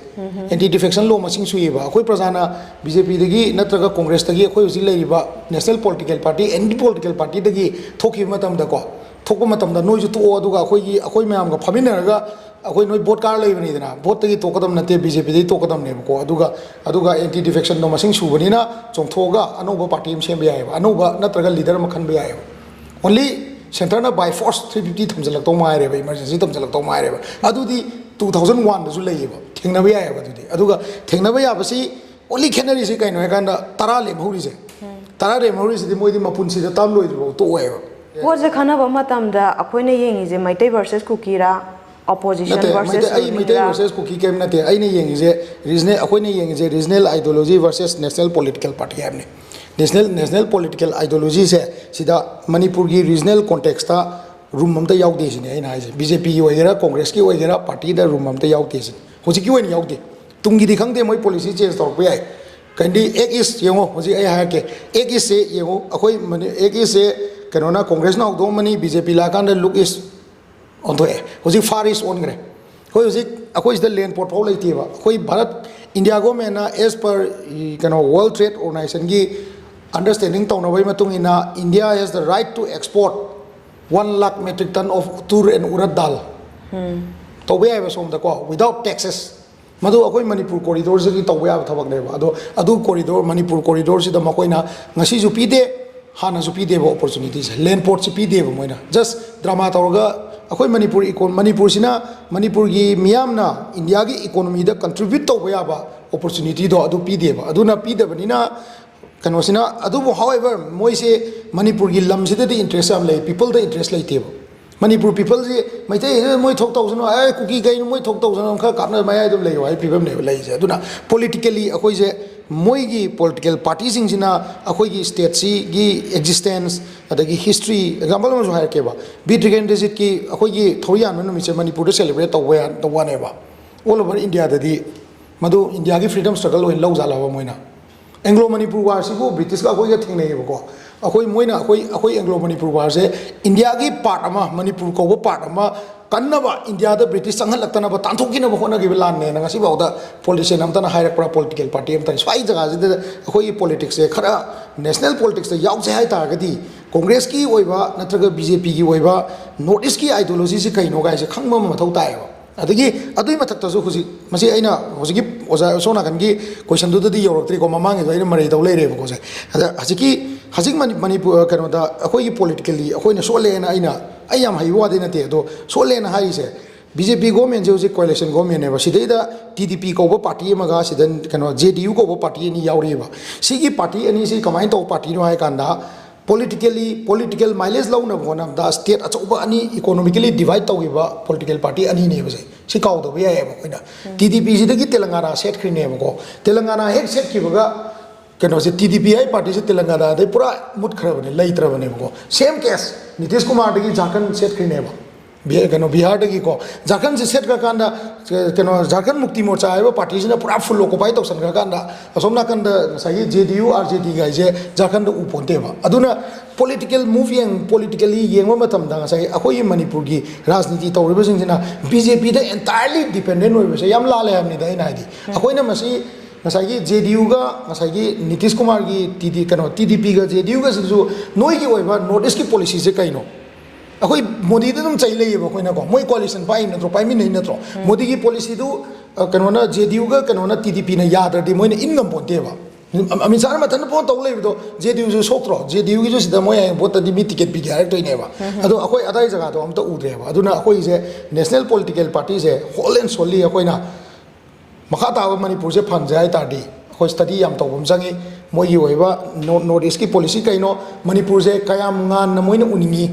ꯑꯦꯟꯇꯤ ꯗꯤꯐꯦꯛꯁꯟ ꯂꯣ ꯃꯁꯤꯡ ꯁꯨꯏꯌꯦꯕ꯫ ꯑꯩꯈꯣꯏ ꯄ꯭ꯔꯖꯥꯅ ꯕꯤ ꯖꯦ ꯄꯤꯗꯒꯤ ꯅꯠꯇ꯭ꯔꯒ ꯀꯣꯡꯒ꯭ꯔꯦꯁꯇꯒꯤ ꯑꯩꯈꯣꯏ ꯍꯧꯖꯤꯛ ꯂꯩꯔꯤꯕ ꯅꯦꯁꯅꯦꯜ ꯄꯣꯂꯤꯇꯤꯀꯦꯜ ꯄꯥꯔꯇꯤ, ꯑꯦꯅꯤ ꯄꯣꯂꯤꯇꯤꯀꯦꯜ ꯄꯥꯔꯇꯤꯗꯒꯤ ꯊꯣꯛꯈꯤꯕ ꯃꯇꯝꯗꯀꯣ, ꯊꯣꯛꯄ ꯃꯇꯝꯗ ꯅꯣꯏꯁꯨ ꯇꯣꯛꯑꯣ, ꯑꯗꯨꯒ ꯑꯩꯈꯣꯏꯒꯤ, ꯑꯩꯈꯣꯏ ꯃꯌꯥꯝꯒ ꯐꯝꯃꯤꯟꯅꯔꯒ ꯑꯩꯈꯣꯏ ꯅꯣꯏ ꯚꯣꯠ ꯀꯥꯔ ꯂꯩꯕꯅꯤꯗꯅ, ꯚꯣꯠꯇꯒꯤ ꯇꯣꯛꯀꯗꯕ ꯅꯠꯇꯦ, ꯕꯤ ꯖꯦ ꯄꯤꯗꯒꯤ ꯇꯣꯛꯀꯗꯕꯅꯦꯕꯀꯣ꯫ ꯑꯗꯨꯒ, ꯑꯗꯨꯒ ꯑꯦꯟꯇꯤ ꯗꯤꯐꯦꯛꯁꯟꯗꯣ ꯃꯁꯤꯡ ꯁꯨꯕꯅꯤꯅ ꯆꯣꯡꯊꯣꯛꯑꯒ ꯑꯅꯧꯕ ꯄꯥꯔꯇꯤ ꯑꯃ ꯁꯦꯝꯕ ꯌꯥꯏꯑꯕ, ꯑꯅꯧꯕ ꯅꯠꯇ꯭ꯔꯒ ꯂꯤꯗꯔ ꯑꯃ ꯈꯟꯕ ꯌꯥꯏꯑꯕ꯫ ꯑꯣꯟꯂꯤ ꯁꯦꯟꯇꯔꯅ ꯕꯥꯏ ꯐꯣꯔꯁ ꯊ꯭ꯔꯤ ꯐꯤꯐꯇꯤ ꯊꯝꯖꯤꯜꯂꯛꯇꯧ ꯉꯥꯏꯔꯦꯕ, ꯏꯃꯔꯖꯦꯟꯁꯤ ꯊꯝꯖꯤꯜꯂꯛꯇꯧ ꯉꯥꯏꯔꯦꯕ꯫ ꯑꯗꯨꯗꯤ ꯇꯨ ꯊꯥꯎꯖꯟ ꯋꯥꯟꯗꯁꯨ ꯂꯩꯌꯦꯕ, ꯊꯦꯡꯅꯕ ꯌꯥꯏꯑꯕ꯫ ꯑꯗꯨꯗꯤ, ꯑꯗꯨꯒ ꯊꯦꯡꯅꯕ ꯌꯥꯕꯁꯤ ꯑꯣꯟꯂꯤ ꯈꯦꯠꯅꯔꯤꯁꯤ ꯀꯩꯅꯣ ꯍꯥꯏꯀꯥꯟꯗ, ꯇꯔꯥ ꯂꯦꯝꯍꯧꯔꯤꯁꯦ, ꯇꯔꯥ ꯂꯦꯝꯍꯧꯔꯤꯁꯤꯗꯤ ꯃꯣꯏꯗꯤ ꯃꯄꯨꯟꯁꯤꯗ ꯇꯥꯝ ꯂꯣꯏꯗ꯭ꯔꯤꯐꯥꯎ ꯇꯣꯛꯑꯣꯏꯕ꯫ ꯄꯣꯠꯁꯦ ꯈꯟꯅꯕ ꯃꯇꯝꯗ ꯑꯩꯈꯣꯏꯅ ꯌꯦꯡꯉꯤꯁꯦ ꯃꯩꯇꯩ ꯚꯔꯁꯦꯁ ꯀꯨꯀꯤꯔꯥ, ꯑꯣꯄꯣꯖꯤꯁꯟ ꯅꯠꯇꯦ, ꯚꯔꯁꯦꯁ ꯃꯩꯇꯩ, ꯑꯩ ꯃꯩꯇꯩ ꯔꯨꯂꯤꯡꯔꯥ? ꯚꯔꯁꯦꯁ ꯀꯨꯀꯤ ꯀꯩꯝ ꯅꯠꯇꯦ꯫ ꯑꯩꯅ ꯌꯦꯡꯉꯤꯁꯦ ꯔꯤꯖꯅꯦꯜ, ꯑꯩꯈꯣꯏꯅ ꯌꯦꯡꯉꯤꯁꯦ regional ideology versus national political party ꯍꯥꯏꯕꯅꯤ꯫ ꯅꯦꯁꯅꯦꯜ, ꯅꯦꯁꯅꯦꯜ ꯄꯣꯂꯤꯇꯤꯀꯦꯜ ꯑꯥꯏꯗꯤꯌꯣꯂꯣꯖꯤꯁꯦ ꯁꯤꯗ ꯃꯅꯤꯄꯨꯔꯒꯤ ꯔꯤꯖꯅꯦꯜ ꯀꯣꯟꯇꯦꯛꯁꯇ ꯔꯨꯝ ꯑꯝꯇ ꯌꯥꯎꯗꯦ ꯁꯤꯅꯤ ꯑꯩꯅ ꯍꯥꯏꯁꯦ꯫ ꯕꯤ ꯖꯦ ꯄꯤꯒꯤ ꯑꯣꯏꯒꯦꯔꯥ, ꯀꯣꯡꯒ꯭ꯔꯦꯁꯀꯤ ꯑꯣꯏꯒꯦꯔꯥ, ꯄꯥꯔꯇꯤꯗ ꯔꯨꯝ ꯑꯝꯇ ꯌꯥꯎꯗꯦ ꯁꯤꯅꯤ꯫ ꯍꯧꯖꯤꯛꯀꯤ ꯑꯣꯏꯅ ꯌꯥꯎꯗꯦ꯫ ꯇꯨꯡꯒꯤꯗꯤ ꯈꯪꯗꯦ, ꯃꯣꯏ ꯄꯣꯂꯤꯁꯤ ꯆꯦꯟꯖ ꯇꯧꯔꯛꯄ ꯌꯥꯏ꯫ ꯀꯩꯅꯣꯗꯤ ꯑꯦꯛ ꯏꯁ ꯌꯦꯡꯉꯣ, ꯍꯧꯖꯤꯛ ꯑꯩ ꯍꯥꯏꯔꯛꯀꯦ, ꯑꯦꯛ ꯏꯁꯁꯦ ꯌꯦꯡꯉꯣ, ꯑꯩꯈꯣꯏ ꯃꯅꯤ-, ꯑꯦꯛ ꯏꯁꯁꯦ ꯀꯩꯅꯣꯅ, ꯀꯣꯡꯒ꯭ꯔꯦꯁꯅ ꯍꯧꯗꯣꯛꯑꯝꯃꯅꯤ, ꯕꯤ ꯖꯦ ꯄꯤ ꯂꯥꯛꯑꯀꯥꯟꯗ ꯂꯨꯛ ꯏꯁ, ꯑꯣꯟꯊꯣꯛꯑꯦ꯫ ꯍꯧꯖꯤꯛ Far East ꯑꯣꯟꯈ꯭ꯔꯦ꯫ ꯑꯩꯈꯣꯏ ꯍꯧꯖꯤꯛ ꯑꯩꯈꯣꯏ ꯁꯤꯗ ꯂꯦꯟ ꯄꯣꯔꯠ ꯐꯥꯎ ꯂꯩꯇꯦꯕ꯫ ꯑꯩꯈꯣꯏ ꯚꯥꯔꯠ, ꯏꯟꯗꯤꯌꯥ ꯒꯣꯔꯃꯦꯟꯅ, as per ꯀꯩꯅꯣ, World Trade Organizationꯒꯤ understanding ꯇꯧꯅꯕꯒꯤ ꯃꯇꯨꯡ ꯏꯟꯅ, India has the right to export one lakh metric ton of tur and urad dal ꯇꯧꯕ ꯌꯥꯏꯕ ꯁꯣꯝꯗꯀꯣ, without taxes꯫ ꯃꯗꯨ ꯑꯩꯈꯣꯏ ꯃꯅꯤꯄꯨꯔ ꯀꯣꯔꯤꯗꯣꯔꯁꯤꯗꯒꯤ ꯇꯧꯕ ꯌꯥꯕ ꯊꯕꯛꯅꯦꯕ꯫ ꯑꯗꯣ ꯑꯗꯨ ꯀꯣꯔꯤꯗꯣꯔ, ꯃꯅꯤꯄꯨꯔ ꯀꯣꯔꯤꯗꯣꯔꯁꯤꯗ ꯃꯈꯣꯏꯅ ꯉꯁꯤꯁꯨ ꯄꯤꯗꯦ, ꯍꯥꯟꯅꯁꯨ ꯄꯤꯗꯦꯕ ꯑꯣꯄꯣꯔꯆꯨꯅꯤꯇꯤꯁꯦ꯫ ꯂꯦꯟ ꯄꯣꯔꯠꯁꯤ ꯄꯤꯗꯦꯕ ꯃꯣꯏꯅ꯫ Just drama ꯇꯧꯔꯒ ꯑꯩꯈꯣꯏ ꯃꯅꯤꯄꯨꯔ ꯏꯀꯣ-, ꯃꯅꯤꯄꯨꯔꯁꯤꯅ, ꯃꯅꯤꯄꯨꯔꯒꯤ ꯃꯤꯌꯥꯝꯅ ꯏꯟꯗꯤꯌꯥꯒꯤ ꯏꯀꯣꯅꯣꯃꯤꯗ contribute ꯇꯧꯕ ꯌꯥꯕ ꯑꯣꯄꯣꯔꯆꯨꯅꯤꯇꯤꯗꯣ ꯑꯗꯨ ꯄꯤꯗꯦꯕ꯫ ꯑꯗꯨꯅ ꯄꯤꯗꯕꯅꯤꯅ ꯀꯩꯅꯣꯁꯤꯅ, ꯑꯗꯨꯕꯨ, however, ꯃꯣꯏꯁꯦ ꯃꯅꯤꯄꯨꯔꯒꯤ ꯂꯝꯁꯤꯗꯗꯤ interest ꯌꯥꯝ ꯂꯩ, peopleꯗ interest ꯂꯩꯇꯦꯕ꯫ ꯃꯅꯤꯄꯨꯔ peopleꯁꯤ, ꯃꯩꯇꯩ ꯃꯣꯏ ꯊꯣꯛ ꯇꯧꯁꯅꯨ, ꯑꯦ, ꯀꯨꯀꯤ ꯀꯩꯅꯣ ꯃꯣꯏ ꯊꯣꯛ ꯇꯧꯁꯅꯨ, ꯈꯔ ꯀꯥꯞꯅ ꯃꯌꯥꯏ ꯑꯗꯨꯝ ꯂꯩꯌꯨ ꯍꯥꯏꯕ ꯐꯤꯕꯝꯅꯦꯕ ꯂꯩꯔꯤꯁꯦ꯫ ꯑꯗꯨꯅ politically ꯑꯩꯈꯣꯏꯁꯦ, ꯃꯣꯏꯒꯤ political partyꯁꯤꯡꯁꯤꯅ ꯑꯩꯈꯣꯏꯒꯤ stateꯁꯤꯒꯤ existence, ꯑꯗꯒꯤ history, example ꯑꯃꯁꯨ ꯍꯥꯏꯔꯛꯀꯦꯕ, ꯕꯤ ꯇ꯭ꯔꯤꯀꯦꯟꯗ꯭ꯔꯖꯤꯠꯀꯤ ꯑꯩꯈꯣꯏꯒꯤ ꯊꯧꯔꯤ ꯌꯥꯟꯕ ꯅꯨꯃꯤꯠꯁꯦ ꯃꯅꯤꯄꯨꯔꯗ celebrate ꯇꯧꯕ ꯌꯥ-, ꯇꯧꯕ ꯋꯥꯅꯦꯕ꯫ All over Indiaꯗꯗꯤ ꯃꯗꯨ ꯏꯟꯗꯤꯌꯥꯒꯤ freedom struggle ꯑꯣꯏꯅ ꯂꯧꯖꯥꯠꯂꯕ ꯃꯣꯏꯅ? ꯑꯦꯡꯒ꯭ꯂꯣ ꯃꯅꯤꯄꯨꯔ ꯋꯥꯔꯁꯤꯕꯨ ꯕ꯭ꯔꯤꯇꯤꯁꯀ ꯑꯩꯈꯣꯏꯒ ꯊꯦꯡꯅꯩꯌꯦꯕꯀꯣ꯫ ꯑꯩꯈꯣꯏ, ꯃꯣꯏꯅ ꯑꯩꯈꯣꯏ, ꯑꯩꯈꯣꯏ ꯑꯦꯡꯒ꯭ꯂꯣ ꯃꯅꯤꯄꯨꯔ ꯋꯥꯔꯁꯦ ꯏꯟꯗꯤꯌꯥꯒꯤ part ꯑꯃ, ꯃꯅꯤꯄꯨꯔ ꯀꯧꯕ part ꯑꯃ ꯀꯟꯅꯕ, ꯏꯟꯗꯤꯌꯥꯗ ꯕ꯭ꯔꯤꯇꯤꯁ ꯆꯪꯍꯜꯂꯛꯇꯅꯕ ꯇꯥꯟꯊꯣꯛꯈꯤꯅꯕ ꯍꯣꯠꯅꯈꯤꯕ ꯂꯥꯟꯅꯦꯅ ꯉꯁꯤꯐꯥꯎꯗ politician ꯑꯝꯇꯅ ꯍꯥꯏꯔꯛꯄ꯭ꯔꯥ, political party ꯑꯝꯇꯅ? ꯁ꯭ꯋꯥꯏ ꯖꯒꯥꯁꯤꯗ ꯑꯩꯈꯣꯏꯒꯤ politicsꯁꯦ ꯈꯔ national politicsꯇ ꯌꯥꯎꯁꯦ ꯍꯥꯏ ꯇꯥꯔꯒꯗꯤ, ꯀꯣꯡꯒ꯭ꯔꯦꯁꯀꯤ ꯑꯣꯏꯕ ꯅꯠꯇ꯭ꯔꯒ ꯕꯤ ꯖꯦ ꯄꯤꯒꯤ ꯑꯣꯏꯕ North Eastꯀꯤ ideologyꯁꯤ ꯀꯩꯅꯣ ꯀꯥꯏꯁꯦ ꯈꯪꯕ ꯑꯃ ꯃꯊꯧ ꯇꯥꯏꯌꯦꯕ꯫ ꯑꯗꯒꯤ ꯑꯗꯨꯒꯤ ꯃꯊꯛꯇꯁꯨ ꯍꯧꯖꯤꯛ, ꯃꯁꯤ ꯑꯩꯅ ꯍꯧꯖꯤꯛꯀꯤ ꯑꯣꯖꯥ ꯁꯣꯝ ꯅꯥꯀꯟꯒꯤ questionꯗꯨꯗꯗꯤ ꯌꯧꯔꯛꯇ꯭ꯔꯤꯀꯣ, ꯃꯃꯥꯡꯒꯤꯗꯣ ꯑꯩꯅ ꯃꯔꯩ ꯇꯧ ꯂꯩꯔꯦꯕꯀꯣ ꯁꯦ꯫ ꯑꯗ ꯍꯧꯖꯤꯛꯀꯤ, ꯍꯧꯖꯤꯛ ꯃꯅꯤ-, ꯃꯅꯤꯄꯨꯔ, ꯀꯩꯅꯣꯗ ꯑꯩꯈꯣꯏꯒꯤ politically ꯑꯩꯈꯣꯏꯅ ꯁꯣꯜꯂꯦꯅ, ꯑꯩꯅ, ꯑꯩ ꯌꯥꯝ ꯍꯩꯕ ꯋꯥꯗꯤ ꯅꯠꯇꯦ, ꯑꯗꯣ ꯁꯣꯜꯂꯦꯅ ꯍꯥꯏꯔꯤꯁꯦ, ꯕꯤ ꯖꯦ ꯄꯤ governmentꯁꯦ ꯍꯧꯖꯤꯛ coalition governmentꯅꯦꯕ꯫ ꯁꯤꯗꯩꯗ ꯇꯤ ꯗꯤ ꯄꯤ ꯀꯧꯕ party ꯑꯃꯒ ꯁꯤꯗ, ꯀꯩꯅꯣ, ꯖꯦ ꯗꯤ ꯌꯨ ꯀꯧꯕ party ꯑꯅꯤ ꯌꯥꯎꯔꯤꯑꯕ꯫ ꯁꯤꯒꯤ party ꯑꯅꯤꯁꯤ ꯀꯃꯥꯏꯅ ꯇꯧꯕ partyꯅꯣ ꯍꯥꯏ ꯀꯥꯟꯗ, politically, political mileage ꯂꯧꯅꯕ ꯍꯣꯠꯅꯕꯗ state ꯑꯆꯧꯕ ꯑꯅꯤ, economically divide ꯇꯧꯈꯤꯕ political party ꯑꯅꯤꯅꯦꯕꯁꯦ꯫ ꯁꯤ ꯀꯥꯎꯗꯕ ꯌꯥꯏꯌꯦꯕ ꯑꯩꯈꯣꯏꯅ꯫ ꯇꯤ ꯗꯤ ꯄꯤꯁꯤꯗꯒꯤ ꯇꯦꯂꯪꯒꯥꯅꯥ ꯁꯦꯠꯈ꯭ꯔꯤꯅꯦꯕꯀꯣ꯫ ꯇꯦꯂꯪꯒꯥꯅꯥ ꯍꯦꯛ ꯁꯦꯠꯈꯤꯕꯒ ꯀꯩꯅꯣꯁꯦ, ꯇꯤ ꯗꯤ ꯄꯤ ꯍꯥꯏ partyꯁꯦ ꯇꯦꯂꯪꯒꯥꯅꯥꯗꯩ ꯄꯨꯔꯥ ꯃꯨꯠꯈ꯭ꯔꯕꯅꯦ, ꯂꯩꯇ꯭ꯔꯕꯅꯦꯕꯀꯣ꯫ Same case, Nitish ꯀꯨꯃꯥꯔꯗꯒꯤ ꯖꯥꯔꯈꯟ ꯁꯦꯠꯈ꯭ꯔꯤꯅꯦꯕ꯫ ꯕꯤ-, ꯀꯩꯅꯣ, ꯕꯤꯍꯥꯔꯗꯒꯤꯀꯣ, ꯖꯥꯔꯈꯟꯁꯦ ꯁꯦꯠꯈ꯭ꯔꯀꯥꯟꯗ, ꯀꯩꯅꯣ, ꯖꯥꯔꯈꯟ ꯃꯨꯛꯇꯤ ꯃꯣꯔꯆꯥ ꯍꯥꯏꯕ ꯄꯥꯔꯇꯤꯁꯤꯅ ꯄꯨꯔꯥ ꯐꯨꯜ ꯑꯣꯀꯨꯄꯥꯏ ꯇꯧꯁꯟꯈ꯭ꯔꯀꯥꯟꯗ, ꯑꯁꯣꯝ ꯅꯥꯀꯟꯗ ꯉꯁꯥꯏꯒꯤ ꯖꯦ ꯗꯤ ꯌꯨ, ꯑꯥꯔ ꯖꯦ ꯗꯤ ꯒꯥꯏꯁꯦ ꯖꯥꯔꯈꯟꯗ ꯎ ꯄꯣꯟꯇꯦꯕ꯫ ꯑꯗꯨꯅ ꯄꯣꯂꯤꯇꯤꯀꯦꯜ ꯃꯨꯚ ꯌꯦꯡ, ꯄꯣꯂꯤꯇꯤꯀꯦꯜꯂꯤ ꯌꯦꯡꯕ ꯃꯇꯝꯗ ꯉꯁꯥꯏ ꯑꯩꯈꯣꯏꯒꯤ ꯃꯅꯤꯄꯨꯔꯒꯤ ꯔꯥꯖꯅꯤꯇꯤ ꯇꯧꯔꯤꯕꯁꯤꯡꯁꯤꯅ ꯕꯤ ꯖꯦ ꯄꯤꯗ ꯑꯦꯟꯇꯥꯌꯔꯂꯤ ꯗꯤꯄꯦꯟꯗꯦꯟ ꯑꯣꯏꯕꯁꯦ ꯌꯥꯝ ꯂꯥꯜꯂꯦ ꯍꯥꯏꯕꯅꯤꯗ꯫ ꯑꯩꯅ ꯍꯥꯏꯗꯤ, ꯑꯩꯈꯣꯏꯅ ꯃꯁꯤ ꯉꯁꯥꯏꯒꯤ ꯖꯦ ꯗꯤ ꯌꯨꯒ ꯉꯁꯥꯏꯒꯤ ꯅꯤꯇꯤꯁ ꯀꯨꯃꯥꯔꯒꯤ ꯇꯤ ꯗꯤ, ꯀꯩꯅꯣ, ꯇꯤ ꯗꯤ ꯄꯤꯒ ꯖꯦ ꯗꯤ ꯌꯨꯒꯁꯤꯁꯨ ꯅꯣꯏꯒꯤ ꯑꯣꯏꯕ ꯅꯣꯔꯠ ꯏꯁꯀꯤ ꯄꯣꯂꯤꯁꯤꯁꯦ ꯀꯩꯅꯣ? ꯑꯩꯈꯣꯏ ꯃꯣꯗꯤꯗ ꯑꯗꯨꯝ ꯆꯩ ꯂꯩꯌꯦꯕ ꯑꯩꯈꯣꯏꯅꯀꯣ꯫ ꯃꯣꯏ ꯀꯣꯑꯦꯂꯤꯁꯟ ꯄꯥꯏꯔꯤ ꯅꯠꯇ꯭ꯔꯣ? ꯄꯥꯏꯃꯤꯟꯅꯩ ꯅꯠꯇ꯭ꯔꯣ? ꯃꯣꯗꯤꯒꯤ ꯄꯣꯂꯤꯁꯤꯗꯨ, ꯑ, ꯀꯩꯅꯣꯅ, ꯖꯦ ꯗꯤ ꯌꯨꯒ ꯀꯩꯅꯣꯅ, ꯇꯤ ꯗꯤ ꯄꯤꯅ ꯌꯥꯗ꯭ꯔꯗꯤ ꯃꯣꯏꯅ ꯏꯟ ꯉꯝꯄꯣꯟꯇꯦꯕ꯫ ꯑꯃꯤꯠ ꯁꯥꯍꯅ ꯃꯊꯟꯇ ꯐꯣꯟ ꯇꯧ ꯂꯩꯕꯗꯣ ꯖꯦ ꯗꯤ ꯌꯨꯁꯨ ꯁꯣꯛꯇ꯭ꯔꯣ? ꯖꯦ ꯗꯤ ꯌꯨꯒꯤꯁꯨ ꯁꯤꯗ ꯃꯣꯏ ꯍꯌꯦꯡ ꯚꯣꯠꯇꯗꯤ ꯃꯤ ꯇꯤꯀꯦꯠ ꯄꯤꯒꯦ ꯍꯥꯏꯔꯛꯇꯣꯏꯅꯦꯕ꯫ ꯑꯗꯣ ꯑꯩꯈꯣꯏ ꯑꯗꯥꯏ ꯖꯒꯥꯗꯣ ꯑꯝꯇ ꯎꯗ꯭ꯔꯦꯕ꯫ ꯑꯗꯨꯅ ꯑꯩꯈꯣꯏꯁꯦ ꯅꯦꯁꯅꯦꯜ ꯄꯣꯂꯤꯇꯤꯀꯦꯜ ꯄꯥꯔꯇꯤꯁꯦ ꯍꯣꯜ ꯑꯦꯟ ꯁꯣꯜꯂꯤ ꯑꯩꯈꯣꯏꯅ ꯃꯈꯥ ꯇꯥꯕ ꯃꯅꯤꯄꯨꯔꯁꯦ ꯐꯪꯁꯦ ꯍꯥꯏ ꯇꯥꯔꯗꯤ ꯑꯩꯈꯣꯏ ꯁ꯭ꯇꯗꯤ ꯌꯥꯝ ꯇꯧꯕ ꯑꯃ ꯆꯪꯉꯤ꯫ ꯃꯣꯏꯒꯤ ꯑꯣꯏꯕ ꯅꯣꯔꯠ, ꯅꯣꯔꯠ ꯏꯁꯀꯤ ꯄꯣꯂꯤꯁꯤ ꯀꯩꯅꯣ, ꯃꯅꯤꯄꯨꯔꯁꯦ ꯀꯌꯥꯝ ꯉꯥꯟꯅ ꯃꯣꯏꯅ ꯎꯅꯤꯡꯉꯤ,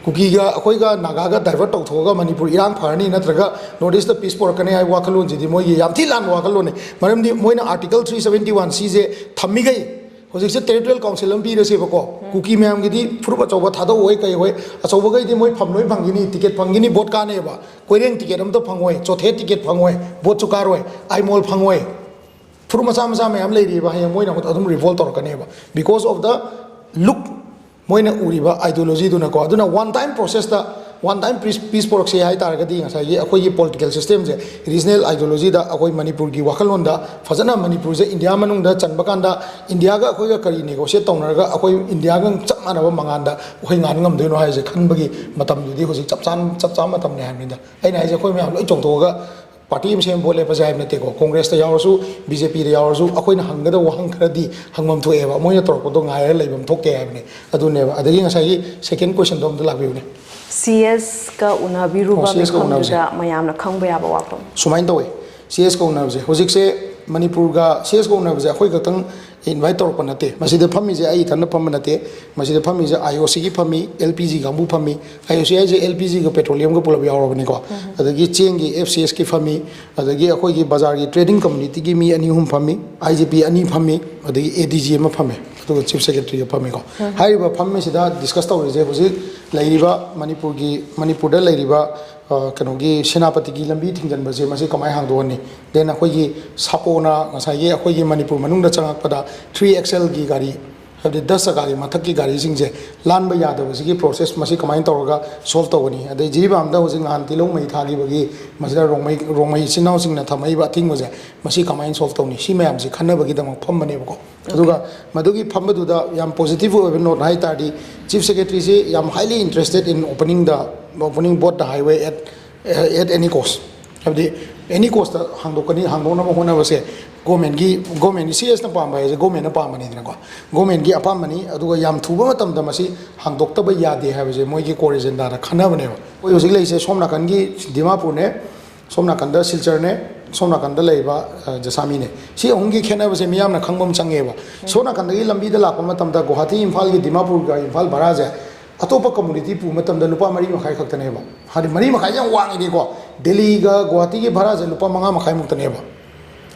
ꯀꯨꯀꯤꯒ ꯑꯩꯈꯣꯏꯒ ꯅꯥꯒꯥꯒ ꯗꯥꯏꯚꯔꯠ ꯇꯧꯊꯣꯛꯑꯒ ꯃꯅꯤꯄꯨꯔ ꯏꯔꯥꯡ ꯐꯔꯅꯤ, ꯅꯠꯇ꯭ꯔꯒ ꯅꯣꯔꯠ ꯏꯁꯇ ꯄꯤꯁ ꯄꯨꯔꯛꯀꯅꯤ ꯍꯥꯏꯕ ꯋꯥꯈꯜꯂꯣꯟꯁꯤꯗꯤ ꯃꯣꯏꯒꯤ ꯌꯥꯝ ꯊꯤ ꯂꯥꯟꯕ ꯋꯥꯈꯜꯂꯣꯟꯅꯤ꯫ ꯃꯔꯝꯗꯤ ꯃꯣꯏꯅ ꯑꯥꯔꯇꯤꯀꯜ ꯊ꯭ꯔꯤ ꯁꯕꯦꯟꯇꯤ ꯋꯥꯟ ꯁꯤꯁꯦ ꯊꯝꯃꯤꯈꯩ ꯍꯧꯖꯤꯛꯁꯦ ꯇꯦꯔꯤꯇꯣꯔꯤꯌꯦꯜ ꯀꯥꯎꯟꯁꯤꯜ ꯑꯃ ꯄꯤꯔꯁꯦꯕꯀꯣ, ꯀꯨꯀꯤ ꯃꯌꯥꯝꯒꯤꯗꯤ ꯐꯨꯔꯨꯞ ꯑꯆꯧꯕ ꯊꯥꯗꯣꯛꯑꯣꯏ ꯀꯩ ꯍꯣꯏ, ꯑꯆꯧꯕꯈꯩꯗꯤ ꯃꯣꯏ ꯐꯝ ꯂꯣꯏ ꯐꯪꯈꯤꯅꯤ, ꯇꯤꯀꯦꯠ ꯐꯪꯈꯤꯅꯤ, ꯚꯣꯠ ꯀꯥꯟꯅꯩꯑꯕ꯫ ꯀꯣꯏꯔꯦꯡ ꯇꯤꯀꯦꯠ ꯑꯝꯇ ꯐꯪꯉꯣꯏ, ꯆꯣꯊꯦ ꯇꯤꯀꯦꯠ ꯐꯪꯉꯣꯏ, ꯚꯣꯠꯁꯨ ꯀꯥꯔꯣꯏ, ꯑꯥꯏꯃꯣꯜ ꯐꯪꯉꯣꯏ꯫ ꯐꯨꯔꯨꯞ ꯃꯆꯥ ꯃꯆꯥ ꯃꯌꯥꯝ ꯂꯩꯔꯤꯕ, ꯍꯌꯦꯡ ꯃꯣꯏꯅ ꯑꯃꯨꯛ ꯑꯗꯨꯝ ꯔꯤꯚꯣꯜ ꯇꯧꯔꯛꯀꯅꯦꯕ, because of the look, ꯃꯣꯏꯅ ꯎꯔꯤꯕ ideology ꯗꯨꯅꯀꯣ꯫ ꯑꯗꯨꯅ one time process ꯇ, one time peace, peace ꯄꯣꯔꯛꯁꯦ ꯍꯥꯏ ꯇꯥꯔꯒꯗꯤ ꯉꯁꯥꯏꯒꯤ ꯑꯩꯈꯣꯏꯒꯤ ꯄꯣꯂꯤꯇꯤꯀꯦꯜ ꯁꯤꯁꯇꯦꯝꯁꯦ, ꯔꯤꯖꯅꯦꯜ ideology ꯗ, ꯑꯩꯈꯣꯏ ꯃꯅꯤꯄꯨꯔꯒꯤ ꯋꯥꯈꯜꯂꯣꯟꯗ ꯐꯖꯅ ꯃꯅꯤꯄꯨꯔꯁꯦ ꯏꯟꯗꯤꯌꯥ ꯃꯅꯨꯡꯗ ꯆꯟꯕ ꯀꯥꯟꯗ ꯏꯟꯗꯤꯌꯥꯒ ꯑꯩꯈꯣꯏꯒ ꯀꯔꯤ ꯅꯦꯒꯣꯁꯤꯌꯦꯠ ꯇꯧꯅꯔꯒ ꯑꯩꯈꯣꯏ ꯏꯟꯗꯤꯌꯥꯒ ꯆꯞ ꯃꯥꯟꯅꯕ ꯃꯉꯥꯟꯗ ꯑꯩꯈꯣꯏ ꯉꯥꯟ ꯉꯝꯗꯣꯏꯅꯣ ꯍꯥꯏꯁꯦ ꯈꯟꯕꯒꯤ ꯃꯇꯝꯗꯨꯗꯤ ꯍꯧꯖꯤꯛ ꯆꯞ ꯆꯥꯅ, ꯆꯞ ꯆꯥꯕ ꯃꯇꯝꯅꯤ ꯍꯥꯏꯕꯅꯤꯗ꯫ ꯑꯩꯅ ꯍꯥꯏꯁꯦ ꯑꯩꯈꯣꯏ ꯃꯌꯥꯝ ꯂꯣꯏ ꯆꯣꯡꯊꯣꯛꯑꯒ ꯄꯥꯔꯇꯤ ꯑꯃ ꯁꯦꯝ ꯚꯣꯠ ꯂꯦꯞꯄꯁꯦ ꯍꯥꯏꯕ ꯅꯠꯇꯦꯀꯣ꯫ ꯀꯣꯡꯒ꯭ꯔꯦꯁꯇ ꯌꯥꯎꯔꯁꯨ, ꯕꯤ ꯖꯦ ꯄꯤꯗ ꯌꯥꯎꯔꯁꯨ, ꯑꯩꯈꯣꯏꯅ ꯍꯪꯒꯗꯕ ꯋꯥꯍꯪ ꯈꯔꯗꯤ ꯍꯪꯐꯝ ꯊꯣꯛꯑꯦꯕ꯫ ꯃꯣꯏꯅ ꯇꯧꯔꯛꯄꯗꯣ ꯉꯥꯏꯔꯒ ꯂꯩꯐꯝ ꯊꯣꯛꯇꯦ ꯍꯥꯏꯕꯅꯤ꯫ ꯑꯗꯨꯅꯦꯕ꯫ ꯑꯗꯒꯤ ꯉꯁꯥꯏꯒꯤ ꯁꯦꯀꯦꯟ ꯀꯣꯏꯁꯟꯗꯣ ꯑꯝꯇ ꯂꯥꯛꯄꯤꯌꯨꯅꯦ꯫ ꯁꯤ ꯑꯦꯁꯀ ꯎꯅꯕꯤꯔꯨꯕ ꯑꯣ, ꯁꯤ ꯑꯦꯁꯀ ꯎꯅꯕꯁꯦ꯫ ꯃꯤꯐꯝꯗꯨꯗ ꯃꯌꯥꯝꯅ ꯈꯪꯕ ꯌꯥꯕ ꯋꯥꯐꯝ꯫ ꯁꯨꯃꯥꯏꯅ ꯇꯧꯋꯦ, ꯁꯤ ꯑꯦꯁꯀ ꯎꯅꯕꯁꯦ ꯍꯧꯖꯤꯛꯁꯦ ꯃꯅꯤꯄꯨꯔꯒ ꯁꯤ ꯑꯦꯁꯀ ꯎꯅꯕꯁꯦ ꯑꯩꯈꯣꯏ ꯈꯛꯇꯪ ꯏꯟꯚꯥꯏꯠ ꯇꯧꯔꯛꯄ ꯅꯠꯇꯦ꯫ ꯃꯁꯤꯗ ꯐꯝꯃꯤꯁꯦ ꯑꯩ ꯏꯊꯟꯇ ꯐꯝꯕ ꯅꯠꯇꯦ꯫ ꯃꯁꯤꯗ ꯐꯝꯃꯤꯁꯦ ꯑꯥꯏ ꯑꯣ ꯁꯤꯒꯤ ꯐꯝꯃꯤ, ꯑꯦꯜ ꯄꯤ ꯖꯤ ꯀꯥꯡꯕꯨ ꯐꯝꯃꯤ꯫ ꯑꯥꯏ ꯑꯣ ꯁꯤ ꯍꯥꯏꯁꯦ ꯑꯦꯜ ꯄꯤ ꯖꯤꯒ ꯄꯦꯇ꯭ꯔꯣꯂꯤꯌꯝꯒ ꯄꯨꯂꯞ ꯌꯥꯎꯔꯕꯅꯤꯀꯣ꯫ ꯑꯗꯒꯤ ꯆꯦꯡꯒꯤ ꯑꯦꯐ ꯁꯤ ꯑꯦꯁꯀꯤ ꯐꯝꯃꯤ, ꯑꯗꯒꯤ ꯑꯩꯈꯣꯏꯒꯤ ꯕꯖꯥꯔꯒꯤ ꯇ꯭ꯔꯦꯗꯤꯡ ꯀꯝꯃꯨꯅꯤꯇꯤꯒꯤ ꯃꯤ ꯑꯅꯤ ꯑꯍꯨꯝ ꯐꯝꯃꯤ, ꯑꯥꯏ ꯖꯤ ꯄꯤ ꯑꯅꯤ ꯐꯝꯃꯤ, ꯑꯗꯒꯤ ꯑꯦ ꯗꯤ ꯖꯤ ꯑꯃ ꯐꯝꯃꯤ꯫ ꯑꯗꯨꯒ ꯆꯤꯐ ꯁꯦꯀ꯭ꯔꯦꯇꯔꯤꯒ ꯐꯝꯃꯤꯀꯣ꯫ ꯍꯥꯏꯔꯤꯕ ꯐꯝꯃꯤꯁꯤꯗ ꯗꯤꯁꯀꯁ ꯇꯧꯔꯤꯁꯦ ꯍꯧꯖꯤꯛ ꯂꯩꯔꯤꯕ ꯃꯅꯤꯄꯨꯔꯒꯤ, ꯃꯅꯤꯄꯨꯔꯗ ꯂꯩꯔꯤꯕ, ꯑ, ꯀꯩꯅꯣꯒꯤ ꯁꯦꯅꯥꯄꯇꯤꯒꯤ ꯂꯝꯕꯤ ꯊꯤꯡꯖꯤꯟꯕꯁꯦ ꯃꯁꯤ ꯀꯃꯥꯏꯅ ꯍꯥꯡꯗꯣꯛꯍꯟꯅꯤ? ꯗꯦꯟ ꯑꯩꯈꯣꯏꯒꯤ ꯁꯥꯄꯣꯅ ꯉꯁꯥꯏꯒꯤ ꯑꯩꯈꯣꯏꯒꯤ ꯃꯅꯤꯄꯨꯔ ꯃꯅꯨꯡꯗ ꯆꯪꯉꯛꯄꯗ ꯊ꯭ꯔꯤ ꯑꯦꯛꯁꯦꯜꯒꯤ ꯒꯥꯔꯤ, ꯍꯥꯏꯕꯗꯤ ꯗꯁ ꯆꯀꯥꯒꯤ ꯃꯊꯛꯀꯤ ꯒꯥꯔꯤꯁꯤꯡꯁꯦ ꯂꯥꯟꯕ ꯌꯥꯗꯕꯁꯤꯒꯤ ꯄ꯭ꯔꯣꯁꯦꯁ ꯃꯁꯤ ꯀꯃꯥꯏꯅ ꯇꯧꯔꯒ ꯁꯣꯜꯕ ꯇꯧꯒꯅꯤ? ꯑꯗꯩ ꯖꯤꯔꯤꯕꯥꯝꯗ ꯍꯧꯖꯤꯛ ꯅꯍꯥꯟ ꯇꯤꯂꯧ ꯃꯩ ꯊꯥꯈꯤꯕꯒꯤ ꯃꯁꯤꯗ ꯔꯣꯡꯃꯩ, ꯔꯣꯡꯃꯩ ꯏꯆꯤꯟ ꯏꯅꯥꯎꯁꯤꯡꯅ ꯊꯝꯃꯛꯏꯕ ꯑꯊꯤꯡꯕꯁꯦ ꯃꯁꯤ ꯀꯃꯥꯏꯅ ꯁꯣꯜꯕ ꯇꯧꯅꯤ? ꯁꯤ ꯃꯌꯥꯝꯁꯤ ꯈꯟꯅꯕꯒꯤꯗꯃꯛ ꯐꯝꯕꯅꯦꯕꯀꯣ꯫ ꯑꯗꯨꯒ ꯃꯗꯨꯒꯤ ꯐꯝꯕꯗꯨꯗ ꯌꯥꯝ ꯄꯣꯖꯤꯇꯤꯚ ꯑꯣꯏꯕ ꯅꯣꯠ ꯍꯥꯏ ꯇꯥꯔꯗꯤ, ꯆꯤꯐ ꯁꯦꯀ꯭ꯔꯦꯇꯔꯤꯁꯤ ꯌꯥꯝ highly interested in opening the, opening both the highway at, at any cost, ꯍꯥꯏꯕꯗꯤ ꯑꯦꯅꯤ ꯀꯣꯁꯇ ꯍꯥꯡꯗꯣꯛꯀꯅꯤ, ꯍꯥꯡꯗꯣꯛꯅꯕ ꯍꯣꯠꯅꯕꯁꯦ ꯒꯣꯔꯃꯦꯟꯒꯤ, ꯒꯣꯔꯃꯦꯟꯒꯤ ꯁꯤ ꯑꯦꯁꯅ ꯄꯥꯝꯕ ꯍꯥꯏꯁꯦ ꯒꯣꯔꯃꯦꯟꯅ ꯄꯥꯝꯕꯅꯤꯗꯅꯀꯣ꯫ ꯒꯣꯔꯃꯦꯟꯒꯤ ꯑꯄꯥꯝꯕꯅꯤ, ꯑꯗꯨꯒ ꯌꯥꯝ ꯊꯨꯕ ꯃꯇꯝꯗ ꯃꯁꯤ ꯍꯥꯡꯗꯣꯛꯇꯕ ꯌꯥꯗꯦ ꯍꯥꯏꯕꯁꯦ ꯃꯣꯏꯒꯤ core agenda ꯗ ꯈꯟꯅꯕꯅꯦꯕ꯫ ꯑꯩꯈꯣꯏ ꯍꯧꯖꯤꯛ ꯂꯩꯔꯤꯁꯦ ꯁꯣꯝ ꯅꯥꯀꯟꯒꯤ ꯗꯤꯃꯥꯄꯨꯔꯅꯦ, ꯁꯣꯝ ꯅꯥꯀꯟꯗ ꯁꯤꯜꯆꯔꯅꯦ, ꯁꯣꯝ ꯅꯥꯀꯟꯗ ꯂꯩꯕ, ꯑ, ꯖꯁꯥꯃꯤꯅꯦ꯫ ꯁꯤ ꯑꯍꯨꯝꯒꯤ ꯈꯦꯠꯅꯕꯁꯦ ꯃꯤꯌꯥꯝꯅ ꯈꯪꯕ ꯑꯃ ꯆꯪꯉꯦꯕ꯫ ꯁꯣꯝ ꯅꯥꯀꯟꯗꯒꯤ ꯂꯝꯕꯤꯗ ꯂꯥꯛꯄ ꯃꯇꯝꯗ ꯒꯨꯋꯥꯍꯥꯇꯤ ꯏꯝꯐꯥꯜꯒꯤ ꯗꯤꯃꯥꯄꯨꯔꯒ ꯏꯝꯐꯥꯜ ꯚꯔꯥꯁꯦ ꯑꯇꯣꯞꯄ ꯀꯝꯃꯨꯅꯤꯇꯤ ꯄꯨꯕ ꯃꯇꯝꯗ ꯂꯨꯄꯥ ꯃꯔꯤ ꯃꯈꯥꯏ ꯈꯛꯇꯅꯦꯕ꯫ ꯍꯥꯏꯗꯤ ꯃꯔꯤ ꯃꯈꯥꯏꯁꯦ ꯌꯥꯝ ꯋꯥꯡꯉꯤꯅꯤꯀꯣ꯫ ꯗꯦꯜꯂꯤꯒ ꯒꯨꯋꯥꯍꯥꯇꯤꯒꯤ ꯚꯔꯥꯁꯦ ꯂꯨꯄꯥ ꯃꯉꯥ ꯃꯈꯥꯏꯃꯨꯛꯇꯅꯦꯕ꯫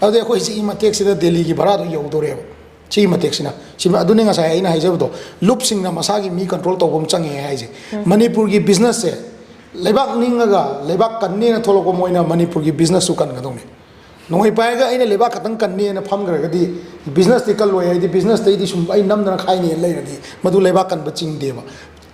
ꯑꯗꯨꯗꯤ ꯑꯩꯈꯣꯏ ꯁꯤꯒꯤ ꯃꯇꯦꯛꯁꯤꯗ ꯗꯦꯜꯂꯤꯒꯤ ꯚꯔꯥꯗꯣ ꯌꯧꯗꯣꯔꯦꯕ꯫ ꯁꯤꯒꯤ ꯃꯇꯦꯛꯁꯤꯅ꯫ ꯁꯤꯃ-, ꯑꯗꯨꯅꯤ ꯉꯁꯥꯏ ꯑꯩꯅ ꯍꯥꯏꯖꯕꯗꯣ, ꯂꯨꯞꯁꯤꯡꯅ ꯃꯁꯥꯒꯤ ꯃꯤ ꯀꯟꯇ꯭ꯔꯣꯜ ꯇꯧꯕ ꯑꯃ ꯆꯪꯉꯦ ꯍꯥꯏꯁꯦ꯫ ꯃꯅꯤꯄꯨꯔꯒꯤ ꯕꯤꯖꯤꯅꯦꯁꯁꯦ ꯂꯩꯕꯥꯛ ꯅꯤꯡꯉꯒ ꯂꯩꯕꯥꯛ ꯀꯟꯅꯦꯅ ꯊꯣꯛꯂꯛꯄ ꯃꯣꯏꯅ ꯃꯅꯤꯄꯨꯔꯒꯤ ꯕꯤꯖꯤꯅꯦꯁꯁꯨ ꯀꯟꯒꯗꯧꯅꯤ꯫ ꯅꯣꯡꯃꯩ ꯄꯥꯏꯔꯒ ꯑꯩꯅ ꯂꯩꯕꯥꯛ ꯈꯛꯇꯪ ꯀꯟꯅꯦꯅ ꯐꯝꯈ꯭ꯔꯒꯗꯤ ꯕꯤꯖꯤꯅꯦꯁꯇꯤ ꯀꯜꯂꯣꯏ, ꯍꯥꯏꯗꯤ ꯕꯤꯖꯤꯅꯦꯁꯇꯩꯗꯤ ꯁꯨꯝ ꯑꯩ ꯅꯝꯗꯅ ꯈꯥꯏꯅꯦꯅ ꯂꯩꯔꯗꯤ ꯃꯗꯨ ꯂꯩꯕꯥꯛ ꯀꯟꯕ ꯆꯤꯡꯗꯦꯕ꯫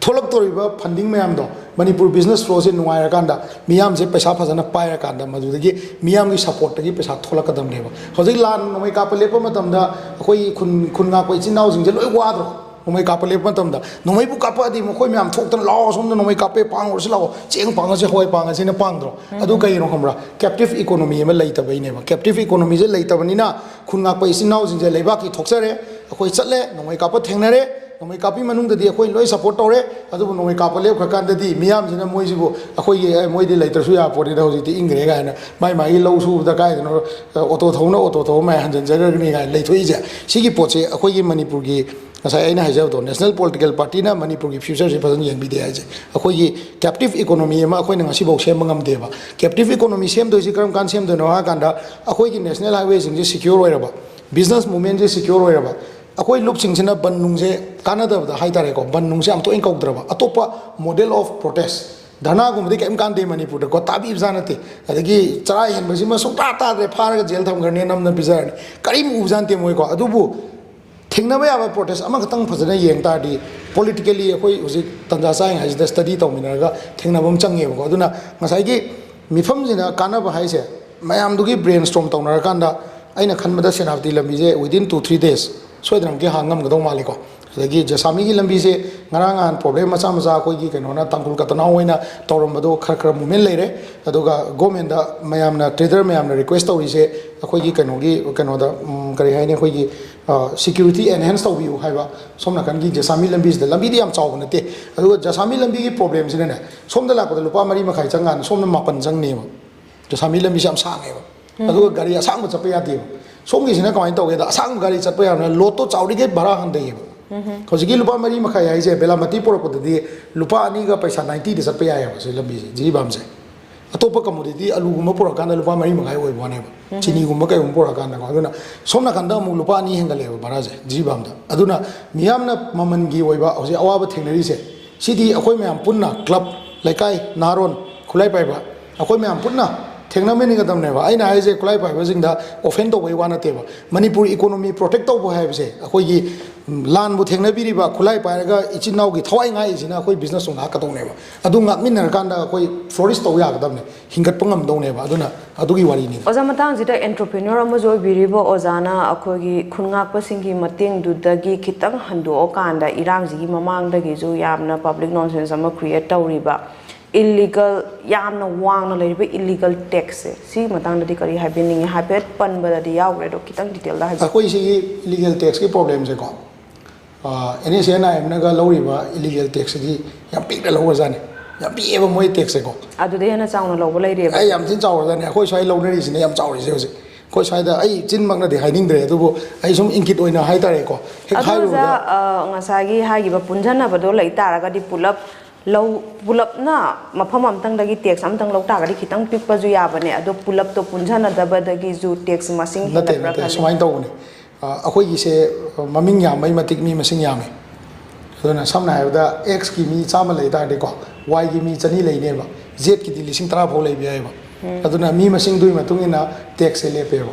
ꯊꯣꯛꯂꯛꯇꯧꯔꯤꯕ ꯐꯟꯗꯤꯡ ꯃꯌꯥꯝꯗꯣ ꯃꯅꯤꯄꯨꯔ ꯕꯤꯖꯤꯅꯦꯁ ꯐ꯭ꯂꯣꯁꯦ ꯅꯨꯡꯉꯥꯏꯔꯀꯥꯟꯗ, ꯃꯤꯌꯥꯝꯁꯦ ꯄꯩꯁꯥ ꯐꯖꯅ ꯄꯥꯏꯔꯀꯥꯟꯗ, ꯃꯗꯨꯗꯒꯤ ꯃꯤꯌꯥꯝꯒꯤ ꯁꯄꯣꯔꯠꯇꯒꯤ ꯄꯩꯁꯥ ꯊꯣꯛꯂꯛꯀꯗꯕꯅꯦꯕ꯫ ꯍꯧꯖꯤꯛ ꯂꯥꯟ ꯅꯣꯡꯃꯩ ꯀꯥꯞꯄ ꯂꯦꯞꯄ ꯃꯇꯝꯗ ꯑꯩꯈꯣꯏꯒꯤ ꯈꯨꯟ, ꯈꯨꯟ ꯉꯥꯛꯄ ꯏꯆꯤꯟ ꯏꯅꯥꯎꯁꯤꯡꯁꯦ ꯂꯣꯏ ꯋꯥꯗ꯭ꯔꯣ? ꯅꯣꯡꯃꯩ ꯀꯥꯞꯄ ꯂꯦꯞꯄ ꯃꯇꯝꯗ ꯅꯣꯡꯃꯩꯕꯨ ꯀꯥꯞꯄꯛꯑꯗꯤ ꯃꯈꯣꯏ ꯃꯌꯥꯝ ꯊꯣꯛꯇꯅ ꯂꯥꯛꯑꯣ, ꯁꯣꯝꯗ ꯅꯣꯡꯃꯩ ꯀꯥꯞꯄꯦ, ꯄꯥꯡꯉꯨꯔꯁꯤ ꯂꯥꯛꯑꯣ, ꯆꯦꯡ ꯄꯥꯡꯉꯁꯤ, ꯍꯋꯥꯏ ꯄꯥꯡꯉꯁꯤꯅ ꯄꯥꯡꯗ꯭ꯔꯣ? ꯑꯗꯨ ꯀꯩꯒꯤꯅꯣ ꯈꯪꯕ꯭ꯔꯥ? ꯀꯦꯞꯇꯤꯞ ꯏꯀꯣꯅꯣꯃꯤ ꯑꯃ ꯂꯩꯇꯕꯩꯅꯦꯕ꯫ ꯀꯦꯞꯇꯤꯞ ꯏꯀꯣꯅꯣꯃꯤꯁꯦ ꯂꯩꯇꯕꯅꯤꯅ ꯈꯨꯟ ꯉꯥꯛꯄ ꯏꯆꯤꯟ ꯏꯅꯥꯎꯁꯤꯡꯁꯦ ꯂꯩꯕꯥꯛꯀꯤ ꯊꯣꯛꯆꯔꯦ, ꯑꯩꯈꯣꯏ ꯆꯠꯂꯦ, ꯅꯣꯡꯃꯩ ꯀꯥꯞꯄ ꯊꯦꯡꯅꯔꯦ, ꯅꯣꯡꯃꯩ ꯀꯥꯞꯄꯤ ꯃꯅꯨꯡꯗꯗꯤ ꯑꯩꯈꯣꯏ ꯂꯣꯏ ꯁꯞꯄꯣꯔꯠ ꯇꯧꯔꯦ, ꯑꯗꯨꯕꯨ ꯅꯣꯡꯃꯩ ꯀꯥꯞꯄ ꯂꯦꯞꯈ꯭ꯔꯀꯥꯟꯗꯗꯤ ꯃꯤꯌꯥꯝꯁꯤꯅ ꯃꯣꯏꯁꯤꯕꯨ ꯑꯩꯈꯣꯏꯒꯤ, "ꯑꯦ, ꯃꯣꯏꯗꯤ ꯂꯩꯇ꯭ꯔꯁꯨ ꯌꯥꯄꯣꯠꯅꯤꯗ, ꯍꯧꯖꯤꯛꯇꯤ ꯏꯪꯈ꯭ꯔꯦ" ꯀꯥꯏꯅ ꯃꯥꯏ ꯃꯥꯒꯤ ꯂꯧ ꯁꯨꯕꯗ ꯀꯥꯏꯗꯅꯣ, ꯑ, ꯑꯣꯇꯣ ꯊꯧꯅ ꯑꯣꯇꯣ ꯊꯧꯕ ꯃꯥꯏ ꯍꯟꯖꯤꯟꯖꯈ꯭ꯔꯒꯅꯤ ꯀꯥꯏꯅ ꯂꯩꯊꯣꯛꯏꯁꯦ꯫ ꯁꯤꯒꯤ ꯄꯣꯠꯁꯦ ꯑꯩꯈꯣꯏꯒꯤ ꯃꯅꯤꯄꯨꯔꯒꯤ, ꯉꯁꯥꯏ ꯑꯩꯅ ꯍꯥꯏꯖꯕꯗꯣ, ꯅꯦꯁꯅꯦꯜ ꯄꯣꯂꯤꯇꯤꯀꯦꯜ ꯄꯥꯔꯇꯤꯅ ꯃꯅꯤꯄꯨꯔꯒꯤ ꯐ꯭ꯌꯨꯆꯔꯁꯦ ꯐꯖꯅ ꯌꯦꯡꯕꯤꯗꯦ ꯍꯥꯏꯁꯦ꯫ ꯑꯩꯈꯣꯏꯒꯤ ꯀꯦꯞꯇꯤꯞ ꯏꯀꯣꯅꯣꯃꯤ ꯑꯃ ꯑꯩꯈꯣꯏꯅ ꯉꯁꯤꯐꯥꯎ ꯁꯦꯝꯕ ꯉꯝꯗꯦꯕ꯫ ꯀꯦꯞꯇꯤꯞ ꯏꯀꯣꯅꯣꯃꯤ ꯁꯦꯝꯗꯣꯏꯁꯤ ꯀꯔꯝ ꯀꯥꯟꯗ ꯁꯦꯝꯗꯣꯏꯅꯣ ꯍꯥꯏ ꯀꯥꯟꯗ, ꯑꯩꯈꯣꯏꯒꯤ ꯅꯦꯁꯅꯦꯜ ꯍꯥꯏꯋꯦꯁꯤꯡꯁꯦ ꯁꯤꯀ꯭ꯌꯣꯔ ꯑꯣꯏꯔꯕ, ꯕꯤꯖꯤꯅꯦꯁ ꯃꯨꯞꯃꯦꯟꯁꯦ ꯁꯤꯀ꯭ꯌꯣꯔ ꯑꯣꯏꯔꯕ, ꯑꯩꯈꯣꯏ ꯂꯨꯞꯁꯤꯡꯁꯤꯅ ꯕꯟ ꯅꯨꯡꯁꯦ ꯀꯥꯟꯅꯗꯕꯗ ꯍꯥꯏꯇꯥꯔꯦꯀꯣ, ꯕꯟ ꯅꯨꯡꯁꯦ ꯌꯥꯝ ꯇꯣꯏꯅ ꯀꯧꯗ꯭ꯔꯕ, ꯑꯇꯣꯞꯄ model of protest, ꯙꯔꯅꯥꯒꯨꯝꯕꯗꯤ ꯀꯔꯤꯝ ꯀꯥꯟꯗꯦ ꯃꯅꯤꯄꯨꯔꯗꯀꯣ, ꯇꯥꯕꯤꯕꯖꯥꯠ ꯅꯠꯇꯦ꯫ ꯑꯗꯒꯤ ꯆꯔꯥ ꯍꯦꯟꯕꯁꯤꯃ ꯁꯨꯡꯇꯥ ꯇꯥꯗ꯭ꯔꯦ, ꯐꯥꯔꯒ ꯖꯦꯜ ꯊꯝꯈ꯭ꯔꯅꯤ, ꯅꯝꯅ ꯄꯤꯖꯔꯅꯤ, ꯀꯔꯤꯝ ꯎꯕꯖꯥꯠ ꯅꯠꯇꯦ ꯃꯣꯏꯀꯣ꯫ ꯑꯗꯨꯕꯨ ꯊꯦꯡꯅꯕ ꯌꯥꯕ protest ꯑꯃꯈꯛꯇꯪ ꯐꯖꯅ ꯌꯦꯡ ꯇꯥꯔꯗꯤ, politically ꯑꯩꯈꯣꯏ ꯍꯧꯖꯤꯛ ꯇꯟꯖꯥ ꯆꯥꯔꯤꯉꯩꯁꯤꯗ study ꯇꯧꯃꯤꯟꯅꯔꯒ ꯊꯦꯡꯅꯕ ꯑꯃ ꯆꯪꯉꯦꯕꯀꯣ꯫ ꯑꯗꯨꯅ ꯉꯁꯥꯏꯒꯤ ꯃꯤꯐꯝꯁꯤꯅ ꯀꯥꯟꯅꯕ ꯍꯥꯏꯁꯦ, ꯃꯌꯥꯝꯗꯨꯒꯤ brainstorm ꯇꯧꯅꯔꯀꯥꯟꯗ ꯑꯩꯅ ꯈꯟꯕꯗ ꯁꯦꯅꯥꯄꯇꯤ ꯂꯝꯕꯤꯁꯦ within two three days ꯁꯣꯏꯗꯅꯃꯛꯀꯤ ꯍꯥꯡ ꯉꯝꯒꯗꯧ ꯃꯥꯜꯂꯤꯀꯣ꯫ ꯑꯗꯒꯤ ꯖꯁꯥꯃꯤꯒꯤ ꯂꯝꯕꯤꯁꯦ ꯉꯔꯥꯡ ꯅꯍꯥꯟ problem ꯃꯆꯥ ꯃꯆꯥ ꯑꯩꯈꯣꯏꯒꯤ ꯀꯩꯅꯣꯅ, ꯇꯥꯡꯈꯨꯜ ꯀꯇꯅꯥꯎ ꯑꯣꯏꯅ ꯇꯧꯔꯝꯕꯗꯣ ꯈꯔ ꯈꯔ movement ꯂꯩꯔꯦ꯫ ꯑꯗꯨꯒ government ꯗ ꯃꯌꯥꯝꯅ, trader ꯃꯌꯥꯝꯅ request ꯇꯧꯔꯤꯁꯦ ꯑꯩꯈꯣꯏꯒꯤ ꯀꯩꯅꯣꯒꯤ, ꯀꯩꯅꯣꯗ, ꯎꯝ, ꯀꯔꯤ ꯍꯥꯏꯅꯤ, ꯑꯩꯈꯣꯏꯒꯤ, ꯑ, security enhance ꯇꯧꯕꯤꯌꯨ ꯍꯥꯏꯕ꯫ ꯁꯣꯝ ꯅꯥꯀꯟꯒꯤ ꯖꯁꯥꯃꯤ ꯂꯝꯕꯤꯁꯤꯗ, ꯂꯝꯕꯤꯗꯤ ꯌꯥꯝ ꯆꯥꯎꯕ ꯅꯠꯇꯦ, ꯑꯗꯨꯒ ꯖꯁꯥꯃꯤ ꯂꯝꯕꯤꯒꯤ problemꯁꯤꯅꯅꯦ, ꯁꯣꯝꯗ ꯂꯥꯛꯄꯗ ꯂꯨꯄꯥ ꯃꯔꯤ ꯃꯈꯥꯏ ꯆꯪꯀꯥꯟꯗ ꯁꯣꯝꯗ ꯃꯥꯄꯟ ꯆꯪꯅꯦꯕ꯫ ꯖꯁꯥꯃꯤ ꯂꯝꯕꯤꯁꯦ ꯌꯥꯝ ꯁꯥꯡꯉꯦꯕ꯫ ꯑꯗꯨꯒ ꯒꯥꯔꯤ ꯑꯁꯥꯡꯕ ꯆꯠꯄ ꯌꯥꯗꯦꯕ꯫ ꯁꯣꯝꯒꯤꯁꯤꯅ ꯀꯃꯥꯏꯅ ꯇꯧꯒꯦꯗ, ꯑꯁꯥꯡꯕ ꯒꯥꯔꯤ ꯆꯠꯄ ꯌꯥꯔꯕꯅꯤꯅ load ꯇꯣ ꯆꯥꯎꯔꯤꯈꯩ ꯚꯔꯥ ꯍꯟꯊꯩꯌꯦꯕ꯫ ꯍꯧꯖꯤꯛꯀꯤ ꯂꯨꯄꯥ ꯃꯔꯤ ꯃꯈꯥꯏ ꯍꯥꯏꯁꯦ ꯕꯦꯂꯥꯃꯇꯤ ꯄꯨꯔꯛꯄꯗꯗꯤ ꯂꯨꯄꯥ ꯑꯅꯤꯒ ꯄꯩꯁꯥ ninety ꯗ ꯆꯠꯄ ꯌꯥꯏꯌꯦꯕ ꯁꯤ ꯂꯝꯕꯤꯁꯦ, ꯖꯤꯔꯤꯕꯥꯝꯁꯦ꯫ ꯑꯇꯣꯞꯄ commodity ꯑꯂꯨꯒꯨꯝꯕ ꯄꯨꯔꯛꯀꯥꯟꯗ ꯂꯨꯄꯥ ꯃꯔꯤ ꯃꯈꯥꯏ ꯑꯣꯏꯕ ꯋꯥꯅꯦꯕ꯫ ꯆꯤꯅꯤꯒꯨꯝꯕ ꯀꯩꯒꯨꯝꯕ ꯄꯨꯔꯛꯀꯥꯟꯗꯀꯣ꯫ ꯑꯗꯨꯅ ꯁꯣꯝ ꯅꯥꯀꯟꯗ ꯑꯃꯨꯛ ꯂꯨꯄꯥ ꯑꯅꯤ ꯍꯦꯟꯒꯠꯂꯛꯑꯦꯕ ꯚꯔꯥꯁꯦ ꯖꯤꯔꯤꯕꯥꯝꯗ꯫ ꯑꯗꯨꯅ ꯃꯤꯌꯥꯝꯅ ꯃꯃꯜꯒꯤ ꯑꯣꯏꯕ ꯍꯧꯖꯤꯛ ꯑꯋꯥꯕ ꯊꯦꯡꯅꯔꯤꯁꯦ, ꯁꯤꯗꯤ ꯑꯩꯈꯣꯏ ꯃꯌꯥꯝ ꯄꯨꯟꯅ, club, ꯂꯩꯀꯥꯏ, ꯅꯍꯥꯔꯣꯟ, ꯈꯨꯠꯂꯥꯏ ꯄꯥꯏꯕ, ꯑꯩꯈꯣꯏ ꯃꯌꯥꯝ ꯄꯨꯟꯅ ꯊꯦꯡꯅꯃꯤꯟꯅꯒꯗꯕꯅꯦꯕ꯫ ꯑꯩꯅ ꯍꯥꯏꯁꯦ ꯈꯨꯠꯂꯥꯏ ꯄꯥꯏꯕꯁꯤꯡꯗ offend ꯇꯧꯕꯩ ꯋꯥ ꯅꯠꯇꯦꯕ꯫ ꯃꯅꯤꯄꯨꯔ economy protect ꯇꯧꯕ ꯍꯥꯏꯕꯁꯦ ꯑꯩꯈꯣꯏꯒꯤ, ꯎꯝ, ꯂꯥꯟꯕꯨ ꯊꯦꯡꯅꯕꯤꯔꯤꯕ ꯈꯨꯠꯂꯥꯏ ꯄꯥꯏꯔꯒ ꯏꯆꯤꯟ ꯏꯅꯥꯎꯒꯤ ꯊꯋꯥꯏ ꯉꯥꯛꯏꯁꯤꯅ ꯑꯩꯈꯣꯏ business ꯇꯣ ꯉꯥꯛꯀꯗꯧꯅꯦꯕ꯫ ꯑꯗꯨ ꯉꯥꯛꯃꯤꯟꯅꯔꯀꯥꯟꯗ ꯑꯩꯈꯣꯏ flourish ꯇꯧ ꯌꯥꯒꯗꯕꯅꯦ, ꯍꯤꯡꯒꯠꯄ ꯉꯝꯗꯧꯅꯦꯕ꯫ ꯑꯗꯨꯅ ꯑꯗꯨꯒꯤ ꯋꯥꯔꯤꯅꯤ꯫ ꯑꯣꯖꯥ, ꯃꯇꯥꯡꯁꯤꯗ entrepreneur ꯑꯃꯁꯨ ꯑꯣꯏꯕꯤꯔꯤꯕ ꯑꯣꯖꯥꯅ ꯑꯩꯈꯣꯏꯒꯤ ꯈꯨꯟꯉꯥꯛꯄꯁꯤꯡꯒꯤ ꯃꯇꯦꯡꯗꯨꯗꯒꯤ ꯈꯤꯇꯪ ꯍꯟꯗꯣꯛꯑꯀꯥꯟꯗ, ꯏꯔꯥꯡꯁꯤꯒꯤ ꯃꯃꯥꯡꯗꯒꯤꯁꯨ ꯌꯥꯝꯅ public nuisance ꯑꯃ create ꯇꯧꯔꯤꯕ, illegal, ꯌꯥꯝꯅ ꯋꯥꯡꯅ ꯂꯩꯔꯤꯕ illegal tax ꯁꯦ, ꯁꯤꯒꯤ ꯃꯇꯥꯡꯗꯗꯤ ꯀꯔꯤ ꯍꯥꯏꯕꯤꯅꯤꯡꯉꯤ? ꯍꯥꯏꯐꯦꯠ ꯄꯟꯕꯗꯗꯤ ꯌꯥꯎꯈ꯭ꯔꯦ, ꯑꯗꯣ ꯈꯤꯇꯪ detail ꯗ ꯍꯥꯏꯕꯤꯌꯨ꯫ ꯑꯩꯈꯣꯏ ꯁꯤꯒꯤ illegal tax ꯀꯤ problem ꯁꯦꯀꯣ, ꯑꯥ, NSCN IM ꯅꯒ ꯂꯧꯔꯤꯕ illegal tax ꯁꯤꯗꯤ ꯌꯥꯝ ꯄꯤꯛꯅ ꯂꯧꯔꯖꯥꯠꯅꯤ꯫ ꯌꯥꯝ ꯄꯤꯛꯑꯦꯕ ꯃꯣꯏ tax ꯁꯦꯀꯣ꯫ ꯑꯗꯨꯗꯩ ꯍꯦꯟꯅ ꯆꯥꯎꯅ ꯂꯧꯕ ꯂꯩꯔꯦꯕ꯫ ꯑꯩ ꯌꯥꯝ ꯊꯤꯅ ꯆꯥꯎꯔꯖꯥꯠꯅꯤ꯫ ꯑꯩꯈꯣꯏ ꯁ꯭ꯋꯥꯏ ꯂꯧꯅꯔꯤꯁꯤꯅ ꯌꯥꯝ ꯆꯥꯎꯔꯤꯁꯦ ꯍꯧꯖꯤꯛ꯫ ꯑꯩꯈꯣꯏ ꯁ꯭ꯋꯥꯏꯗ ꯑꯩ ꯆꯤꯟꯃꯛꯅꯗꯤ ꯍꯥꯏꯅꯤꯡꯗ꯭ꯔꯦ, ꯑꯗꯨꯕꯨ ꯑꯩ ꯁꯨꯝ ꯏꯪꯒꯤꯠ ꯑꯣꯏꯅ ꯍꯥꯏꯇꯥꯔꯦꯀꯣ, ꯍꯦꯛ ꯑꯗꯣ ꯑꯣꯖꯥ, ꯍꯥꯏꯔꯨꯕꯗ ꯑ, ꯉꯁꯥꯏꯒꯤ ꯍꯥꯏꯈꯤꯕ ꯄꯨꯟꯁꯤꯟꯅꯕꯗꯣ ꯂꯩ ꯇꯥꯔꯒꯗꯤ ꯄꯨꯂꯞ ꯂꯧ, ꯄꯨꯂꯞꯅ ꯃꯐꯝ ꯑꯃꯇꯪꯗꯒꯤ tax ꯑꯃꯇꯪ ꯂꯧ ꯇꯥꯔꯒꯗꯤ ꯈꯤꯇꯪ ꯄꯤꯛꯄꯁꯨ ꯌꯥꯕꯅꯦ, ꯑꯗꯣ ꯄꯨꯂꯞꯇꯣ ꯄꯨꯟꯁꯤꯟꯅꯗꯕꯗꯒꯤꯁꯨ tax ꯃꯁꯤꯡ ꯅꯠꯇꯦ, ꯍꯦꯟꯒꯠꯄ꯭ꯔꯥ ꯅꯠꯇꯦ, ꯈꯜꯂꯦ꯫ ꯁꯨꯃꯥꯏꯅ ꯇꯧꯕꯅꯦ꯫ ꯑꯩꯈꯣꯏꯒꯤꯁꯦ ꯃꯃꯤꯡ ꯌꯥꯝꯕꯩ ꯃꯇꯤꯛ ꯃꯤ ꯃꯁꯤꯡ ꯌꯥꯝꯃꯤ꯫ ꯑꯗꯨꯅ ꯁꯝꯅ ꯍꯥꯏꯔꯕꯗ X ꯀꯤ ꯃꯤ ꯆꯥꯝꯃ ꯂꯩ ꯇꯥꯔꯗꯤꯀꯣ, Y ꯒꯤ ꯃꯤ ꯆꯅꯤ ꯂꯩꯅꯦꯕ, Z ꯀꯤꯗꯤ ꯂꯤꯁꯤꯡ ꯇꯔꯥ ꯐꯥꯎ ꯂꯩꯕ ꯌꯥꯏꯑꯕ꯫ ꯑꯗꯨꯅ ꯃꯤ ꯃꯁꯤꯡꯗꯨꯒꯤ ꯃꯇꯨꯡ ꯏꯟꯅ tax ꯁꯦ ꯂꯦꯞꯄꯦꯕ꯫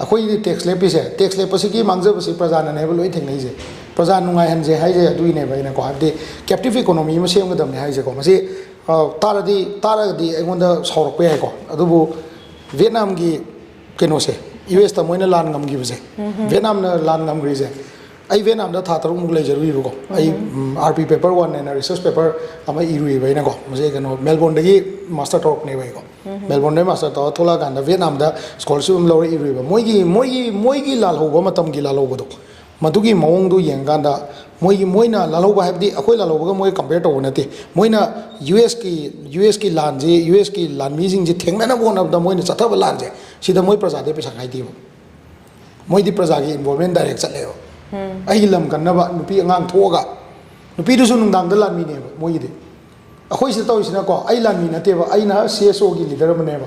ꯑꯩꯈꯣꯏꯒꯤ tax ꯂꯦꯞꯄꯤꯁꯦ, tax ꯂꯦꯞꯄꯁꯤꯒꯤ ꯃꯥꯡꯖꯕꯁꯤ ꯄ꯭ꯔꯖꯥꯅꯅꯦꯕ ꯂꯣꯏ ꯊꯦꯡꯅꯩꯁꯦ꯫ ꯄ꯭ꯔꯖꯥ ꯅꯨꯡꯉꯥꯏꯍꯟꯁꯦ ꯍꯥꯏꯁꯦ ꯑꯗꯨꯒꯤꯅꯦꯕ ꯑꯩꯅꯀꯣ, ꯍꯥꯏꯕꯗꯤ captive economy ꯑꯃ ꯁꯦꯝꯒꯗꯕꯅꯦ ꯍꯥꯏꯁꯦꯀꯣ꯫ ꯃꯁꯤ ꯇꯥꯔꯗꯤ, ꯇꯥꯔꯒꯗꯤ ꯑꯩꯉꯣꯟꯗ ꯁꯥꯎꯔꯛꯄ ꯌꯥꯏꯀꯣ꯫ ꯑꯗꯨꯕꯨ ꯚꯤꯌꯦꯠꯅꯥꯝꯒꯤ ꯀꯩꯅꯣꯁꯦ, ꯌꯨ ꯑꯦꯁꯇ ꯃꯣꯏꯅ ꯂꯥꯟ ꯉꯝꯈꯤꯕꯁꯦ, ꯚꯤꯌꯦꯠꯅꯥꯝꯅ ꯂꯥꯟ ꯉꯝꯈ꯭ꯔꯤꯁꯦ, ꯑꯩ ꯚꯤꯌꯦꯠꯅꯥꯝꯗ ꯊꯥ ꯇꯔꯨꯛꯃꯨꯛ ꯂꯩꯖꯔꯨꯏꯕꯀꯣ꯫ ꯑꯩ, ꯎꯝ, R P paper one ꯍꯥꯏꯅ research paper ꯑꯃ ꯏꯔꯨꯏꯕ ꯑꯩꯅꯀꯣ꯫ ꯃꯁꯤ ꯀꯩꯅꯣ, ꯃꯦꯜꯕꯣꯔꯟꯗꯒꯤ master ꯇꯧꯔꯛꯄꯅꯦꯕ ꯑꯩꯀꯣ꯫ ꯃꯦꯜꯕꯣꯔꯟꯗꯒꯤ master ꯇꯧꯔ ꯊꯣꯛꯂꯛꯑꯀꯥꯟꯗ ꯚꯤꯌꯦꯠꯅꯥꯝꯗ scholarship ꯑꯃ ꯂꯧꯔ ꯏꯔꯨꯏꯕ꯫ ꯃꯣꯏꯒꯤ, ꯃꯣꯏꯒꯤ, ꯃꯣꯏꯒꯤ ꯂꯥꯜꯍꯧꯕ ꯃꯇꯝꯒꯤ ꯂꯥꯜꯍꯧꯕꯗꯣ, ꯃꯗꯨꯒꯤ ꯃꯑꯣꯡꯗꯨ ꯌꯦꯡꯀꯥꯟꯗ ꯃꯣꯏꯒꯤ, ꯃꯣꯏꯅ ꯂꯥꯜꯍꯧꯕ ꯍꯥꯏꯕꯗꯤ ꯑꯩꯈꯣꯏ ꯂꯥꯜꯍꯧꯕꯒ ꯃꯣꯏ compare ꯇꯧꯕ ꯅꯠꯇꯦ꯫ ꯃꯣꯏꯅ ꯌꯨ ꯑꯦꯁꯀꯤ, ꯌꯨ ꯑꯦꯁꯀꯤ ꯂꯥꯟꯁꯤ, ꯌꯨ ꯑꯦꯁꯀꯤ ꯂꯥꯟꯃꯤꯁꯤꯡꯁꯤ ꯊꯦꯡꯅꯅꯕ ꯍꯣꯠꯅꯕꯗ ꯃꯣꯏꯅ ꯆꯠꯊꯕ ꯂꯥꯟꯁꯦ, ꯁꯤꯗ ꯃꯣꯏ ꯄ꯭ꯔꯖꯥꯗꯩ ꯄꯩꯁꯥ ꯈꯥꯏꯗꯦꯕ꯫ ꯃꯣꯏꯗꯤ ꯄ꯭ꯔꯖꯥꯒꯤ involvement direct ꯆꯠꯂꯦꯕ꯫ ꯑꯩꯒꯤ ꯂꯝ ꯀꯟꯅꯕ ꯅꯨꯄꯤ ꯑꯉꯥꯡ ꯊꯣꯛꯑꯒ, ꯅꯨꯄꯤꯗꯨꯁꯨ ꯅꯨꯡꯗꯥꯡꯗ ꯂꯥꯟꯃꯤꯅꯦꯕ ꯃꯣꯏꯒꯤꯗꯤ꯫ ꯑꯩꯈꯣꯏ ꯁꯤꯗ ꯇꯧꯔꯤꯁꯤꯅꯀꯣ, ꯑꯩ ꯂꯥꯟꯃꯤ ꯅꯠꯇꯦꯕ, ꯑꯩꯅ C S O ꯒꯤ leader ꯑꯃꯅꯦꯕ꯫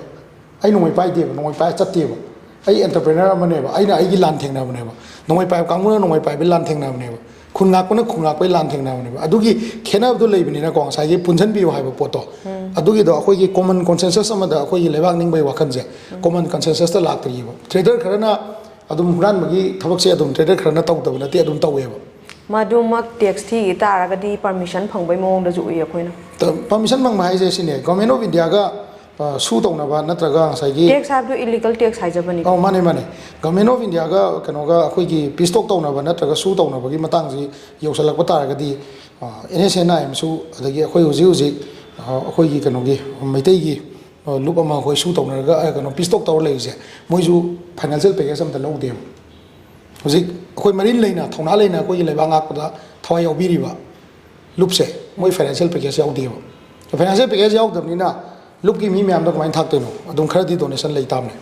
ꯑꯩ ꯅꯣꯡꯃꯩ ꯄꯥꯏꯗꯦꯕ, ꯅꯣꯡꯃꯩ ꯄꯥꯏꯔ ꯆꯠꯇꯦꯕ꯫ ꯑꯩ entrepreneur ꯑꯃꯅꯦꯕ, ꯑꯩꯅ ꯑꯩꯒꯤ ꯂꯥꯟ ꯊꯦꯡꯅꯕꯅꯦꯕ꯫ ꯅꯣꯡꯃꯩ ꯄꯥꯏꯕ ꯀꯥꯡꯕꯨꯅ ꯅꯣꯡꯃꯩ ꯄꯥꯏꯕꯒꯤ ꯂꯥꯟ ꯊꯦꯡꯅꯕꯅꯦꯕ꯫ ꯈꯨꯟ ꯉꯥꯛꯄꯅ ꯈꯨꯟ ꯉꯥꯛꯄꯒꯤ ꯂꯥꯟ ꯊꯦꯡꯅꯕꯅꯦꯕ꯫ ꯑꯗꯨꯒꯤ ꯈꯦꯠꯅꯕꯗꯣ ꯂꯩꯕꯅꯤꯅꯀꯣ, ꯉꯁꯥꯏꯒꯤ ꯄꯨꯟꯁꯤꯟꯕꯤꯌꯨ ꯍꯥꯏꯕ ꯄꯣꯠꯇꯣ, ꯑꯗꯨꯒꯤꯗꯣ ꯑꯩꯈꯣꯏꯒꯤ common consensus ꯑꯃꯗ ꯑꯩꯈꯣꯏꯒꯤ ꯂꯩꯕꯥꯛ ꯅꯤꯡꯕꯒꯤ ꯋꯥꯈꯜꯁꯦ, common consensus ꯇ ꯂꯥꯛꯇ꯭ꯔꯤꯕ꯫ Trader ꯈꯔꯅ ꯑꯗꯨꯝ ꯍꯨꯔꯥꯟꯕꯒꯤ ꯊꯕꯛꯁꯦ ꯑꯗꯨꯝ trader ꯈꯔꯅ ꯇꯧꯗꯕ ꯅꯠꯇꯦ, ꯑꯗꯨꯝ ꯇꯧꯋꯦꯕ꯫ ꯃꯗꯨꯃꯛ tax ꯊꯤꯈꯤ ꯇꯥꯔꯒꯗꯤ permission ꯐꯪꯕꯒꯤ ꯃꯑꯣꯡꯗꯁꯨ ꯎꯏ ꯑꯩꯈꯣꯏꯅ꯫ Permission ꯐꯪꯕ ꯍꯥꯏꯁꯦ ꯁꯤꯅꯦ, Government of India ꯒ, ꯑ, sue ꯇꯧꯅꯕ ꯅꯠꯇ꯭ꯔꯒ ꯉꯁꯥꯏꯒꯤ tax ꯍꯥꯏꯕꯗꯨ illegal tax ꯍꯥꯏꯖꯕꯅꯤ꯫ ꯑꯧ, ꯃꯥꯅꯦ, ꯃꯥꯅꯦ꯫ Government of India ꯒ ꯀꯩꯅꯣꯒ ꯑꯩꯈꯣꯏꯒꯤ peace talk ꯇꯧꯅꯕ ꯅꯠꯇ꯭ꯔꯒ sue ꯇꯧꯅꯕꯒꯤ ꯃꯇꯥꯡꯁꯤ ꯌꯧꯁꯜꯂꯛꯄ ꯇꯥꯔꯒꯗꯤ, ꯑ, N S N I M ꯁꯨ, ꯑꯗꯒꯤ ꯑꯩꯈꯣꯏ ꯍꯧꯖꯤꯛ ꯍꯧꯖꯤꯛ, ꯑ, ꯑꯩꯈꯣꯏꯒꯤ ꯀꯩꯅꯣꯒꯤ ꯃꯩꯇꯩꯒꯤ, ꯑ, ꯂꯨꯞ ꯑꯃ ꯑꯩꯈꯣꯏ sue ꯇꯧꯅꯔꯒ, ꯑ, ꯀꯩꯅꯣ, peace talk ꯇꯧꯔ ꯂꯩꯔꯤꯁꯦ, ꯃꯣꯏꯁꯨ financial package ꯑꯝꯇ ꯂꯧꯗꯦꯕ꯫ ꯍꯧꯖꯤꯛ ꯑꯩꯈꯣꯏ ꯃꯔꯤ ꯂꯩꯅ, ꯊꯧꯅꯥ ꯂꯩꯅ ꯑꯩꯈꯣꯏꯒꯤ ꯂꯩꯕꯥꯛ ꯉꯥꯛꯄꯗ ꯊꯋꯥꯏ ꯌꯥꯎꯕꯤꯔꯤꯕ ꯂꯨꯞꯁꯦ, ꯃꯣꯏ financial package ꯌꯥꯎꯗꯦꯕ꯫ Financial package ꯌꯥꯎꯗꯕꯅꯤꯅ ꯂꯨꯞꯀꯤ ꯃꯤ ꯃꯌꯥꯝꯗꯣ ꯀꯃꯥꯏꯅ ꯊꯥꯛꯇꯣꯏꯅꯣ? ꯑꯗꯨꯝ ꯈꯔꯗꯤ donation ꯂꯩ ꯇꯥꯕꯅꯦ꯫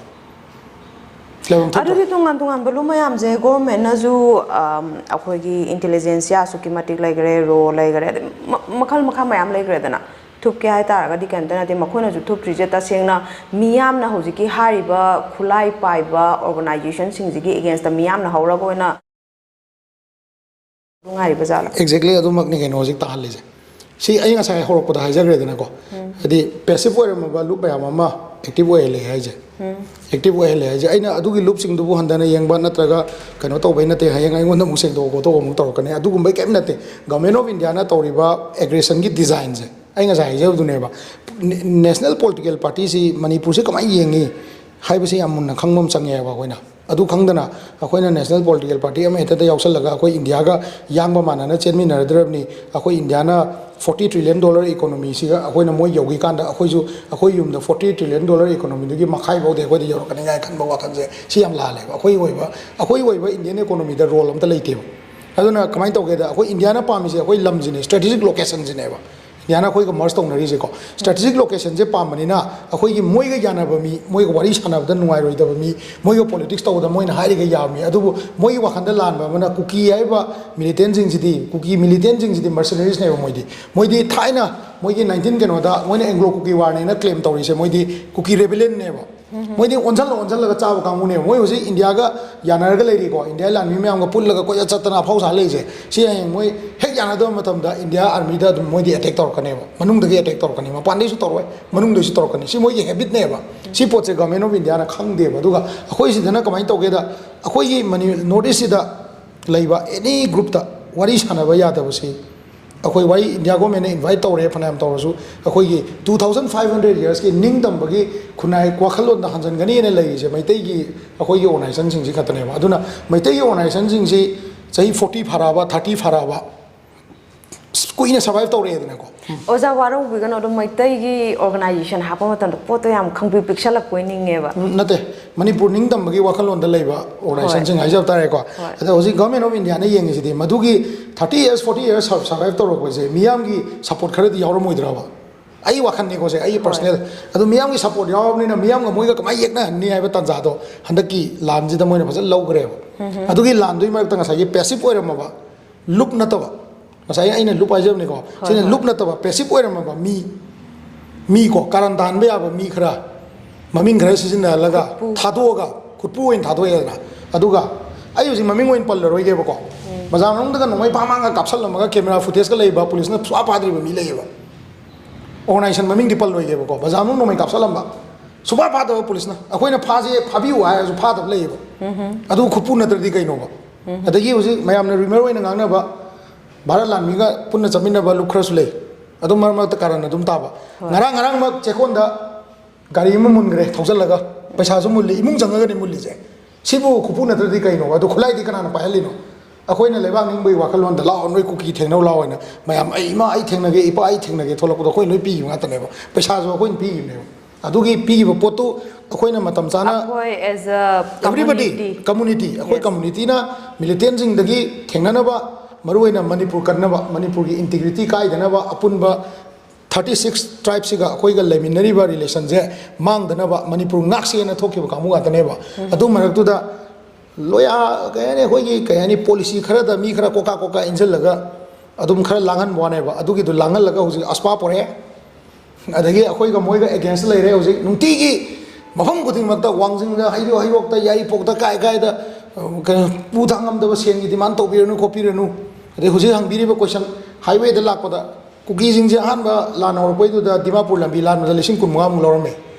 ꯂꯩꯐꯝ ꯊꯣꯛꯇ꯭ꯔꯣ? ꯑꯗꯨꯗꯤ ꯇꯣꯉꯥꯟ ꯇꯣꯉꯥꯟꯕ ꯂꯨꯞ ꯃꯌꯥꯝꯁꯦ government ꯅꯁꯨ, ꯑꯝ, ꯑꯩꯈꯣꯏꯒꯤ intelligence ꯑꯁꯨꯛꯀꯤ ꯃꯇꯤꯛ ꯂꯩꯈ꯭ꯔꯦ, RAW ꯂꯩꯈ꯭ꯔꯦ, ꯑꯗꯩ ꯃ-, ꯃꯈꯜ ꯃꯈꯥ ꯃꯌꯥꯝ ꯂꯩꯈ꯭ꯔꯦꯗꯅ꯫ ꯊꯨꯞꯀꯦ ꯍꯥꯏꯇꯥꯔꯒꯗꯤ ꯀꯩꯝꯇ ꯅꯠꯇꯦ, ꯃꯈꯣꯏꯅꯁꯨ ꯊꯨꯞꯇ꯭ꯔꯤꯁꯦ ꯇꯁꯦꯡꯅ ꯃꯤꯌꯥꯝꯅ ꯍꯧꯖꯤꯛꯀꯤ ꯍꯥꯏꯔꯤꯕ ꯈꯨꯠꯂꯥꯏ ꯄꯥꯏꯕ ꯑꯣꯔꯒꯅꯥꯏꯖꯦꯁꯟꯁꯤꯡꯁꯤꯒꯤ ꯑꯦꯒꯦꯟꯁꯇ ꯃꯤꯌꯥꯝꯅ ꯍꯧꯔꯒ ꯑꯣꯏꯅ ꯅꯨꯡꯉꯥꯏꯔꯤꯕ ꯖꯥꯠꯂꯣ? Exactly ꯑꯗꯨꯃꯛꯅꯤ ꯀꯩꯅꯣ ꯍꯧꯖꯤꯛ ꯇꯥꯍꯜꯂꯤꯁꯦ꯫ ꯁꯤ ꯑꯩ ꯉꯁꯥꯏ ꯍꯧꯔꯛꯄꯗ ꯍꯥꯏꯖꯈ꯭ꯔꯦꯗꯅꯀꯣ, ꯍꯥꯏꯗꯤ ꯄꯦꯁꯤꯞ ꯑꯣꯏꯔꯝꯃꯕ ꯂꯨꯞ ꯃꯌꯥꯝ ꯑꯃ ꯑꯦꯛꯇꯤꯞ ꯑꯣꯏꯍꯜꯂꯦ ꯍꯥꯏꯁꯦ꯫ ꯑꯦꯛꯇꯤꯞ ꯑꯣꯏꯍꯜꯂꯦ ꯍꯥꯏꯁꯦ꯫ ꯑꯩꯅ ꯑꯗꯨꯒꯤ ꯂꯨꯞꯁꯤꯡꯗꯨꯕꯨ ꯍꯟꯊꯅ ꯌꯦꯡꯕ ꯅꯠꯇ꯭ꯔꯒ ꯀꯩꯅꯣ ꯇꯧꯕꯩ ꯅꯠꯇꯦ, ꯍꯌꯦꯡ ꯑꯩꯉꯣꯟꯗ ꯑꯃꯨꯛ ꯁꯦꯡꯗꯣꯛꯑꯣ ꯈꯣꯠꯇꯣꯛꯑꯣ ꯑꯃꯨꯛ ꯇꯧꯔꯛꯀꯅꯤ, ꯑꯗꯨꯒꯨꯝꯕꯩ ꯀꯔꯤꯝ ꯅꯠꯇꯦ꯫ Government of Indiaꯅ ꯇꯧꯔꯤꯕ ꯑꯦꯒ꯭ꯔꯦꯁꯟꯒꯤ ꯗꯤꯖꯥꯏꯟꯁꯦ ꯑꯩ ꯉꯁꯥꯏ ꯍꯥꯏꯖꯕꯗꯨꯅꯦꯕ꯫ National political partyꯁꯤ ꯃꯅꯤꯄꯨꯔꯁꯤ ꯀꯃꯥꯏꯅ ꯌꯦꯡꯉꯤ ꯍꯥꯏꯕꯁꯤ ꯌꯥꯝ ꯃꯨꯟꯅ ꯈꯪꯕ ꯑꯃ ꯆꯪꯉꯦꯕ꯫ ꯑꯩꯈꯣꯏꯅ ꯑꯗꯨ ꯈꯪꯗꯅ ꯑꯩꯈꯣꯏꯅ national political party ꯑꯃ ꯍꯦꯛꯇꯗ ꯌꯥꯎꯁꯜꯂꯒ ꯑꯩꯈꯣꯏ ꯏꯟꯗꯤꯌꯥꯒ ꯌꯥꯡꯕ ꯃꯥꯟꯅꯅ ꯆꯦꯟꯃꯤꯟꯅꯔꯗ꯭ꯔꯕꯅꯤ꯫ ꯑꯩꯈꯣꯏ ꯏꯟꯗꯤꯌꯥꯅ forty trillion dollar economyꯁꯤꯒ ꯑꯩꯈꯣꯏꯅ ꯃꯣꯏ ꯌꯧꯈꯤꯀꯥꯟꯗ ꯑꯩꯈꯣꯏꯁꯨ ꯑꯩꯈꯣꯏ ꯌꯨꯝꯗ forty trillion dollar economyꯗꯨꯒꯤ ꯃꯈꯥꯏ ꯐꯥꯎꯗꯤ ꯑꯩꯈꯣꯏꯗ ꯌꯧꯔꯛꯀꯅꯤ ꯀꯥꯏꯅ ꯈꯟꯕ ꯋꯥꯈꯜꯁꯦ ꯁꯤ ꯌꯥꯝ ꯂꯥꯜꯂꯦꯕ꯫ ꯑꯩꯈꯣꯏ ꯑꯣꯏꯕ ꯑꯩꯈꯣꯏ ꯑꯣꯏꯕ Indian economyꯗ role ꯑꯝꯇ ꯂꯩꯇꯦꯕ꯫ ꯑꯗꯨꯅ ꯀꯃꯥꯏꯅ ꯇꯧꯒꯦꯗ, ꯑꯩꯈꯣꯏ ꯏꯟꯗꯤꯌꯥꯅ ꯄꯥꯝꯃꯤꯁꯦ ꯑꯩꯈꯣꯏ ꯂꯝꯁꯤꯅꯦ, strategic locationꯁꯤꯅꯦꯕ꯫ ꯏꯟꯗꯤꯌꯥꯅ ꯑꯩꯈꯣꯏꯒ merge ꯇꯧꯅꯔꯤꯁꯦꯀꯣ꯫ Strategic locationꯁꯦ ꯄꯥꯝꯕꯅꯤꯅ ꯑꯩꯈꯣꯏꯒꯤ ꯃꯣꯏꯒ ꯌꯥꯅꯕ ꯃꯤ, ꯃꯣꯏꯒ ꯋꯥꯔꯤ ꯁꯥꯟꯅꯕꯗ ꯅꯨꯡꯉꯥꯏꯔꯣꯏꯗꯕ ꯃꯤ, ꯃꯣꯏꯒ politics ꯇꯧꯕꯗ ꯃꯣꯏꯅ ꯍꯥꯏꯔꯤꯒꯩ ꯌꯥꯕ ꯃꯤ꯫ ꯑꯗꯨꯕꯨ ꯃꯣꯏꯒꯤ ꯋꯥꯈꯜꯗ ꯂꯥꯟꯕ ꯑꯃꯅ ꯀꯨꯀꯤ ꯍꯥꯏꯔꯤꯕ militantꯁꯤꯡꯁꯤꯗꯤ, ꯀꯨꯀꯤ militantꯁꯤꯡꯁꯤꯗꯤ mercenariesꯅꯦꯕ ꯃꯣꯏꯗꯤ꯫ ꯃꯣꯏꯗꯤ ꯊꯥꯏꯅ ꯃꯣꯏꯒꯤ nineteen ꯀꯩꯅꯣꯗ ꯃꯣꯏꯅ Anglo Kuki warꯅꯦꯅ claim ꯇꯧꯔꯤꯁꯦ ꯃꯣꯏꯗꯤ ꯀꯨꯀꯤ rebellionꯅꯦꯕ꯫ ꯃꯣꯏꯗꯤ ꯑꯣꯟꯁꯜꯂ ꯑꯣꯟꯁꯜꯂꯒ ꯆꯥꯕ ꯀꯥꯡꯕꯨꯅꯦꯕ꯫ ꯃꯣꯏ ꯍꯧꯖꯤꯛ ꯏꯟꯗꯤꯌꯥꯒ ꯌꯥꯅꯔꯒ ꯂꯩꯔꯤꯀꯣ, ꯏꯟꯗꯤꯌꯥ ꯂꯥꯟꯃꯤ ꯃꯌꯥꯝꯒ ꯄꯨꯜꯂꯒ ꯀꯣꯏꯆꯠ ꯆꯠꯇꯅ ꯑꯐꯥꯎ ꯁꯥ ꯂꯩꯔꯤꯁꯦ꯫ ꯁꯤ ꯍꯌꯦꯡ ꯃꯣꯏ ꯍꯦꯛ ꯌꯥꯅꯗꯕ ꯃꯇꯝꯗ ꯏꯟꯗꯤꯌꯥ armyꯗ ꯑꯗꯨꯝ ꯃꯣꯏꯗꯤ attack ꯇꯧꯔꯛꯀꯅꯦꯕ, ꯃꯅꯨꯡꯗꯒꯤ attack ꯇꯧꯔꯛꯀꯅꯤ, ꯃꯄꯥꯟꯗꯩꯁꯨ ꯇꯧꯔꯛꯑꯣꯏ, ꯃꯅꯨꯡꯗꯩꯁꯨ ꯇꯧꯔꯛꯀꯅꯤ꯫ ꯁꯤ ꯃꯣꯏꯒꯤ habitꯅꯦꯕ꯫ ꯁꯤ ꯄꯣꯠꯁꯦ Government of Indiaꯅ ꯈꯪꯗꯦꯕ꯫ ꯑꯗꯨꯒ ꯑꯩꯈꯣꯏ ꯁꯤꯗꯅ ꯀꯃꯥꯏꯅ ꯇꯧꯒꯦꯗ, ꯑꯩꯈꯣꯏꯒꯤ ꯃꯅꯤ-, North Eastꯁꯤꯗ ꯂꯩꯕ any groupꯇ ꯋꯥꯔꯤ ꯁꯥꯟꯅꯕ ꯌꯥꯗꯕꯁꯤ ꯑꯩꯈꯣꯏ ꯋꯥꯔꯤ ꯏꯟꯗꯤꯌꯥ governmentꯅ invite ꯇꯧꯔꯦ, ꯐꯅꯌꯥꯝ ꯇꯧꯔꯁꯨ ꯑꯩꯈꯣꯏꯒꯤ two thousand five hundred yearsꯀꯤ ꯅꯤꯡꯇꯝꯕꯒꯤ ꯈꯨꯟꯅꯥꯏ ꯋꯥꯈꯜꯂꯣꯟꯗ ꯍꯟꯖꯤꯟꯒꯅꯤꯅ ꯂꯩꯔꯤꯁꯦ ꯃꯩꯇꯩꯒꯤ, ꯑꯩꯈꯣꯏꯒꯤ organizationꯁꯤꯡꯁꯤ ꯈꯛꯇꯅꯦꯕ꯫ ꯑꯗꯨꯅ ꯃꯩꯇꯩꯒꯤ organizationꯁꯤꯡꯁꯤ ꯆꯍꯤ forty ꯐꯥꯔꯛꯑꯕ, thirty ꯐꯥꯔꯛꯑꯕ, ꯀꯨꯏꯅ survive ꯇꯧꯔꯛꯑꯦꯗꯅꯀꯣ꯫ ꯑꯣꯖꯥ, ꯋꯥꯔꯧꯕꯤꯒꯅꯨ, ꯑꯗꯨꯝ ꯃꯩꯇꯩꯒꯤ organization ꯍꯥꯞꯄ ꯃꯇꯝꯗ ꯄꯣꯠꯇꯣ ꯌꯥꯝ ꯈꯪꯕꯤ ꯄꯤꯛꯁꯜꯂꯛꯄꯣꯏ ꯅꯤꯡꯉꯦꯕ꯫ ꯎꯝ, ꯅꯠꯇꯦ, ꯃꯅꯤꯄꯨꯔ ꯅꯤꯡꯇꯝꯕꯒꯤ ꯋꯥꯈꯜꯂꯣꯟꯗ ꯂꯩꯕ organizationꯁꯤꯡ ꯍꯣꯏ꯫ ꯍꯥꯏꯖꯕ ꯇꯥꯔꯦꯀꯣ꯫ ꯍꯣꯏ꯫ ꯑꯗ ꯍꯧꯖꯤꯛ Government of Indiaꯅ ꯌꯦꯡꯉꯤꯁꯤꯗꯤ ꯃꯗꯨꯒꯤ thirty years, forty years sur-, survive ꯇꯧꯔꯛꯄꯁꯦ ꯃꯤꯌꯥꯝꯒꯤ support ꯈꯔꯗꯤ ꯌꯥꯎꯔꯝꯃꯣꯏꯗ꯭ꯔꯕ? ꯑꯩ ꯋꯥꯈꯜꯅꯤꯀꯣ ꯁꯦ, ꯑꯩꯒꯤ ꯍꯣꯏ꯫ Personal꯫ ꯑꯗꯨ ꯃꯤꯌꯥꯝꯒꯤ support ꯌꯥꯎꯔꯕꯅꯤꯅ ꯃꯤꯌꯥꯝꯒ ꯃꯣꯏꯒ ꯀꯃꯥꯏꯅ ꯌꯦꯛꯅꯍꯟꯅꯤ ꯍꯥꯏꯕ ꯇꯥꯟꯖꯥꯗꯣ ꯍꯟꯗꯛꯀꯤ ꯂꯥꯟꯁꯤꯗ ꯃꯣꯏꯅ ꯐꯖꯅ ꯂꯧꯈ꯭ꯔꯦꯕ꯫ ꯑꯗꯨꯒꯤ ꯂꯥꯟꯗꯨꯒꯤ ꯃꯔꯛꯇ ꯉꯁꯥꯏꯒꯤ passive ꯑꯣꯏꯔꯝꯃꯕ ꯂꯨꯞ ꯅꯠꯇꯕ ꯉꯁꯥꯏ ꯑꯩꯅ ꯂꯨꯞ ꯍꯥꯏꯖꯕꯅꯤꯀꯣ, ꯁꯤꯅ ꯂꯨꯞ ꯅꯠꯇꯕ, ꯄꯦꯁꯤꯞ ꯑꯣꯏꯔꯝꯃꯕ ꯃꯤ, ꯃꯤ ꯀꯣ, ꯀꯥꯔꯟ ꯇꯥꯍꯟꯕ ꯌꯥꯕ ꯃꯤ ꯈꯔ, ꯃꯃꯤꯡ ꯈꯔ ꯁꯤꯖꯤꯟꯅꯍꯜꯂꯒ, ꯊꯥꯗꯣꯛꯑꯒ, ꯈꯨꯠꯄꯨ ꯑꯣꯏꯅ ꯊꯥꯗꯣꯛꯑꯦꯗꯅ꯫ ꯑꯗꯨꯒ ꯑꯩ ꯍꯧꯖꯤꯛ ꯃꯃꯤꯡ ꯑꯣꯏꯅ ꯄꯜꯂꯔꯣꯏꯒꯦꯕꯀꯣ, ꯕꯖꯥꯔ ꯃꯅꯨꯡꯗꯒ ꯅꯣꯡꯃꯩ ꯄꯥꯡ ꯄꯥꯡꯒ ꯀꯥꯞꯁꯜꯂꯝꯃꯒ ꯀꯦꯃꯦꯔꯥ ꯐꯨꯇꯦꯖꯀ ꯂꯩꯕ, ꯄꯨꯂꯤꯁꯅ ꯁꯨꯡꯐꯥ ꯐꯥꯗ꯭ꯔꯤꯕ ꯃꯤ ꯂꯩꯌꯦꯕ꯫ ꯑꯣꯔꯒꯅꯥꯏꯖꯦꯁꯟ ꯃꯃꯤꯡꯗꯤ ꯄꯜꯂꯣꯏꯒꯦꯕꯀꯣ, ꯕꯖꯥꯔ ꯃꯅꯨꯡ ꯅꯣꯡꯃꯩ ꯀꯥꯞꯁꯜꯂꯝꯕ, ꯁꯨꯡꯐꯥ ꯐꯥꯗꯕ ꯄꯨꯂꯤꯁꯅ꯫ ꯑꯩꯈꯣꯏꯅ ꯐꯥꯁꯦ, ꯐꯥꯕꯤꯌꯨ ꯍꯥꯏꯔꯁꯨ ꯐꯥꯗꯕ ꯂꯩꯌꯦꯕ꯫ ꯑꯗꯨ ꯈꯨꯠꯄꯨ ꯅꯠꯇ꯭ꯔꯗꯤ ꯀꯩꯅꯣꯕ? ꯑꯗꯒꯤ ꯍꯧꯖꯤꯛ ꯃꯌꯥꯝꯅ ꯔꯤꯃꯔ ꯑꯣꯏꯅ ꯉꯥꯡꯅꯕ, ꯚꯥꯔꯠ ꯂꯥꯟꯃꯤꯒ ꯄꯨꯟꯅ ꯆꯠꯃꯤꯟꯅꯕ ꯂꯨꯞ ꯈꯔꯁꯨ ꯂꯩ꯫ ꯑꯗꯨꯝ ꯃꯔꯛ ꯃꯔꯛꯇ ꯀꯥꯔꯟ ꯑꯗꯨꯝ ꯇꯥꯕ꯫ ꯉꯔꯥꯡ, ꯉꯔꯥꯡꯃꯛ ꯆꯦꯛꯀꯣꯟꯗ ꯒꯥꯔꯤ ꯑꯃ ꯃꯨꯟꯈ꯭ꯔꯦ ꯊꯧꯖꯤꯜꯂꯒ, ꯄꯩꯁꯥꯁꯨ ꯃꯨꯜꯂꯤ, ꯏꯃꯨꯡ ꯆꯪꯉꯒꯅꯤ ꯃꯨꯜꯂꯤꯁꯦ꯫ ꯁꯤꯕꯨ ꯈꯨꯠꯄꯨ ꯅꯠꯇ꯭ꯔꯗꯤ ꯀꯩꯅꯣ? ꯑꯗꯨ ꯈꯨꯠꯂꯥꯏꯗꯤ ꯀꯅꯥꯅ ꯄꯥꯏꯍꯜꯂꯤꯅꯣ? ꯑꯩꯈꯣꯏꯅ ꯂꯩꯕꯥꯛ ꯅꯤꯡꯕꯒꯤ ꯋꯥꯈꯜꯂꯣꯟꯗ, "ꯂꯥꯛꯑꯣ, ꯅꯣꯏ ꯀꯨꯀꯤ ꯊꯦꯡꯅꯧ ꯂꯥꯛꯑꯣ" ꯍꯥꯏꯅ ꯃꯌꯥꯝ, "ꯑꯩ, ꯏꯃꯥ, ꯑꯩ ꯊꯦꯡꯅꯒꯦ, ꯏꯄꯥ, ꯑꯩ ꯊꯦꯡꯅꯒꯦ" ꯊꯣꯛꯂꯛꯄꯗꯣ ꯑꯩꯈꯣꯏ ꯂꯣꯏ ꯄꯤꯈꯤꯕ ꯉꯥꯛꯇꯅꯦꯕ, ꯄꯩꯁꯥꯁꯨ ꯑꯩꯈꯣꯏꯅ ꯄꯤꯈꯤꯕꯅꯦꯕ꯫ ꯑꯗꯨꯒꯤ ꯄꯤꯈꯤꯕ ꯄꯣꯠꯇꯨ ꯑꯩꯈꯣꯏꯅ ꯃꯇꯝ ꯆꯥꯅ, ꯑꯩꯈꯣꯏ as a everybody, community, community, ꯑꯩꯈꯣꯏ communityꯅ militantꯁꯤꯡꯗꯒꯤ ꯊꯦꯡꯅꯅꯕ, ꯃꯔꯨꯑꯣꯏꯅ ꯃꯅꯤꯄꯨꯔ ꯀꯟꯅꯕ, ꯃꯅꯤꯄꯨꯔꯒꯤ integrity ꯀꯥꯏꯗꯅꯕ, ꯑꯄꯨꯟꯕ thirty six tribeꯁꯤꯒ ꯑꯩꯈꯣꯏꯒ ꯂꯩꯃꯤꯟꯅꯔꯤꯕ relationꯁꯦ ꯃꯥꯡꯗꯅꯕ ꯃꯅꯤꯄꯨꯔ ꯉꯥꯛꯁꯦꯅ ꯊꯣꯛꯈꯤꯕ ꯀꯥꯡꯕꯨ ꯉꯥꯛꯇꯅꯦꯕ꯫ ꯑꯗꯨ ꯃꯔꯛꯇꯨꯗ ꯂꯣꯌꯥ, ꯀꯩ ꯍꯥꯏꯅꯤ, ꯑꯩꯈꯣꯏꯒꯤ, ꯀꯩ ꯍꯥꯏꯅꯤ, policy ꯈꯔꯗ ꯃꯤ ꯈꯔ ꯀꯣꯀꯥ ꯀꯣꯀꯥ ꯏꯟꯁꯤꯜꯂꯒ ꯑꯗꯨꯝ ꯈꯔ ꯂꯥꯡꯍꯟꯕ ꯋꯥꯅꯦꯕ꯫ ꯑꯗꯨꯒꯤꯗꯨ ꯂꯥꯡꯍꯜꯂꯒ ꯍꯧꯖꯤꯛ ꯑꯁꯄꯥ ꯄꯣꯔꯛꯑꯦ꯫ ꯑꯗꯒꯤ ꯑꯩꯈꯣꯏꯒ ꯃꯣꯏꯒ against ꯂꯩꯔꯦ ꯍꯧꯖꯤꯛ꯫ ꯅꯨꯡꯇꯤꯒꯤ ꯃꯐꯝ ꯈꯨꯗꯤꯡꯃꯛꯇ, ꯋꯥꯡꯖꯤꯡꯗ, ꯍꯩꯔꯣꯛ, ꯍꯩꯔꯣꯛꯇ, ꯌꯥꯏꯔꯤꯄꯣꯛꯇ, ꯀꯥꯏ ꯀꯥꯏꯗ, ꯑ, ꯀꯩꯅꯣ, ꯄꯨ ꯊꯥꯡ ꯉꯝꯗꯕ ꯁꯦꯟꯒꯤ demand ꯇꯧꯕꯤꯔꯅꯨ ꯈꯣꯠꯄꯤꯔꯅꯨ꯫ ꯑꯗꯩ ꯍꯧꯖꯤꯛ ꯍꯪꯕꯤꯔꯤꯕ question, highwayꯗ ꯂꯥꯛꯄꯗ ꯀꯨꯀꯤꯁꯤꯡꯁꯦ ꯑꯍꯥꯟꯕ ꯂꯥꯟ ꯍꯧꯔꯛꯄꯩꯗꯨꯗ ꯗꯤꯃꯥꯄꯨꯔ ꯂꯝꯕꯤ ꯂꯥꯟꯕꯗ ꯂꯤꯁꯤꯡ ꯀꯨꯟ ꯃꯉꯥꯃꯨꯛ ꯂꯧꯔꯝꯃꯦ꯫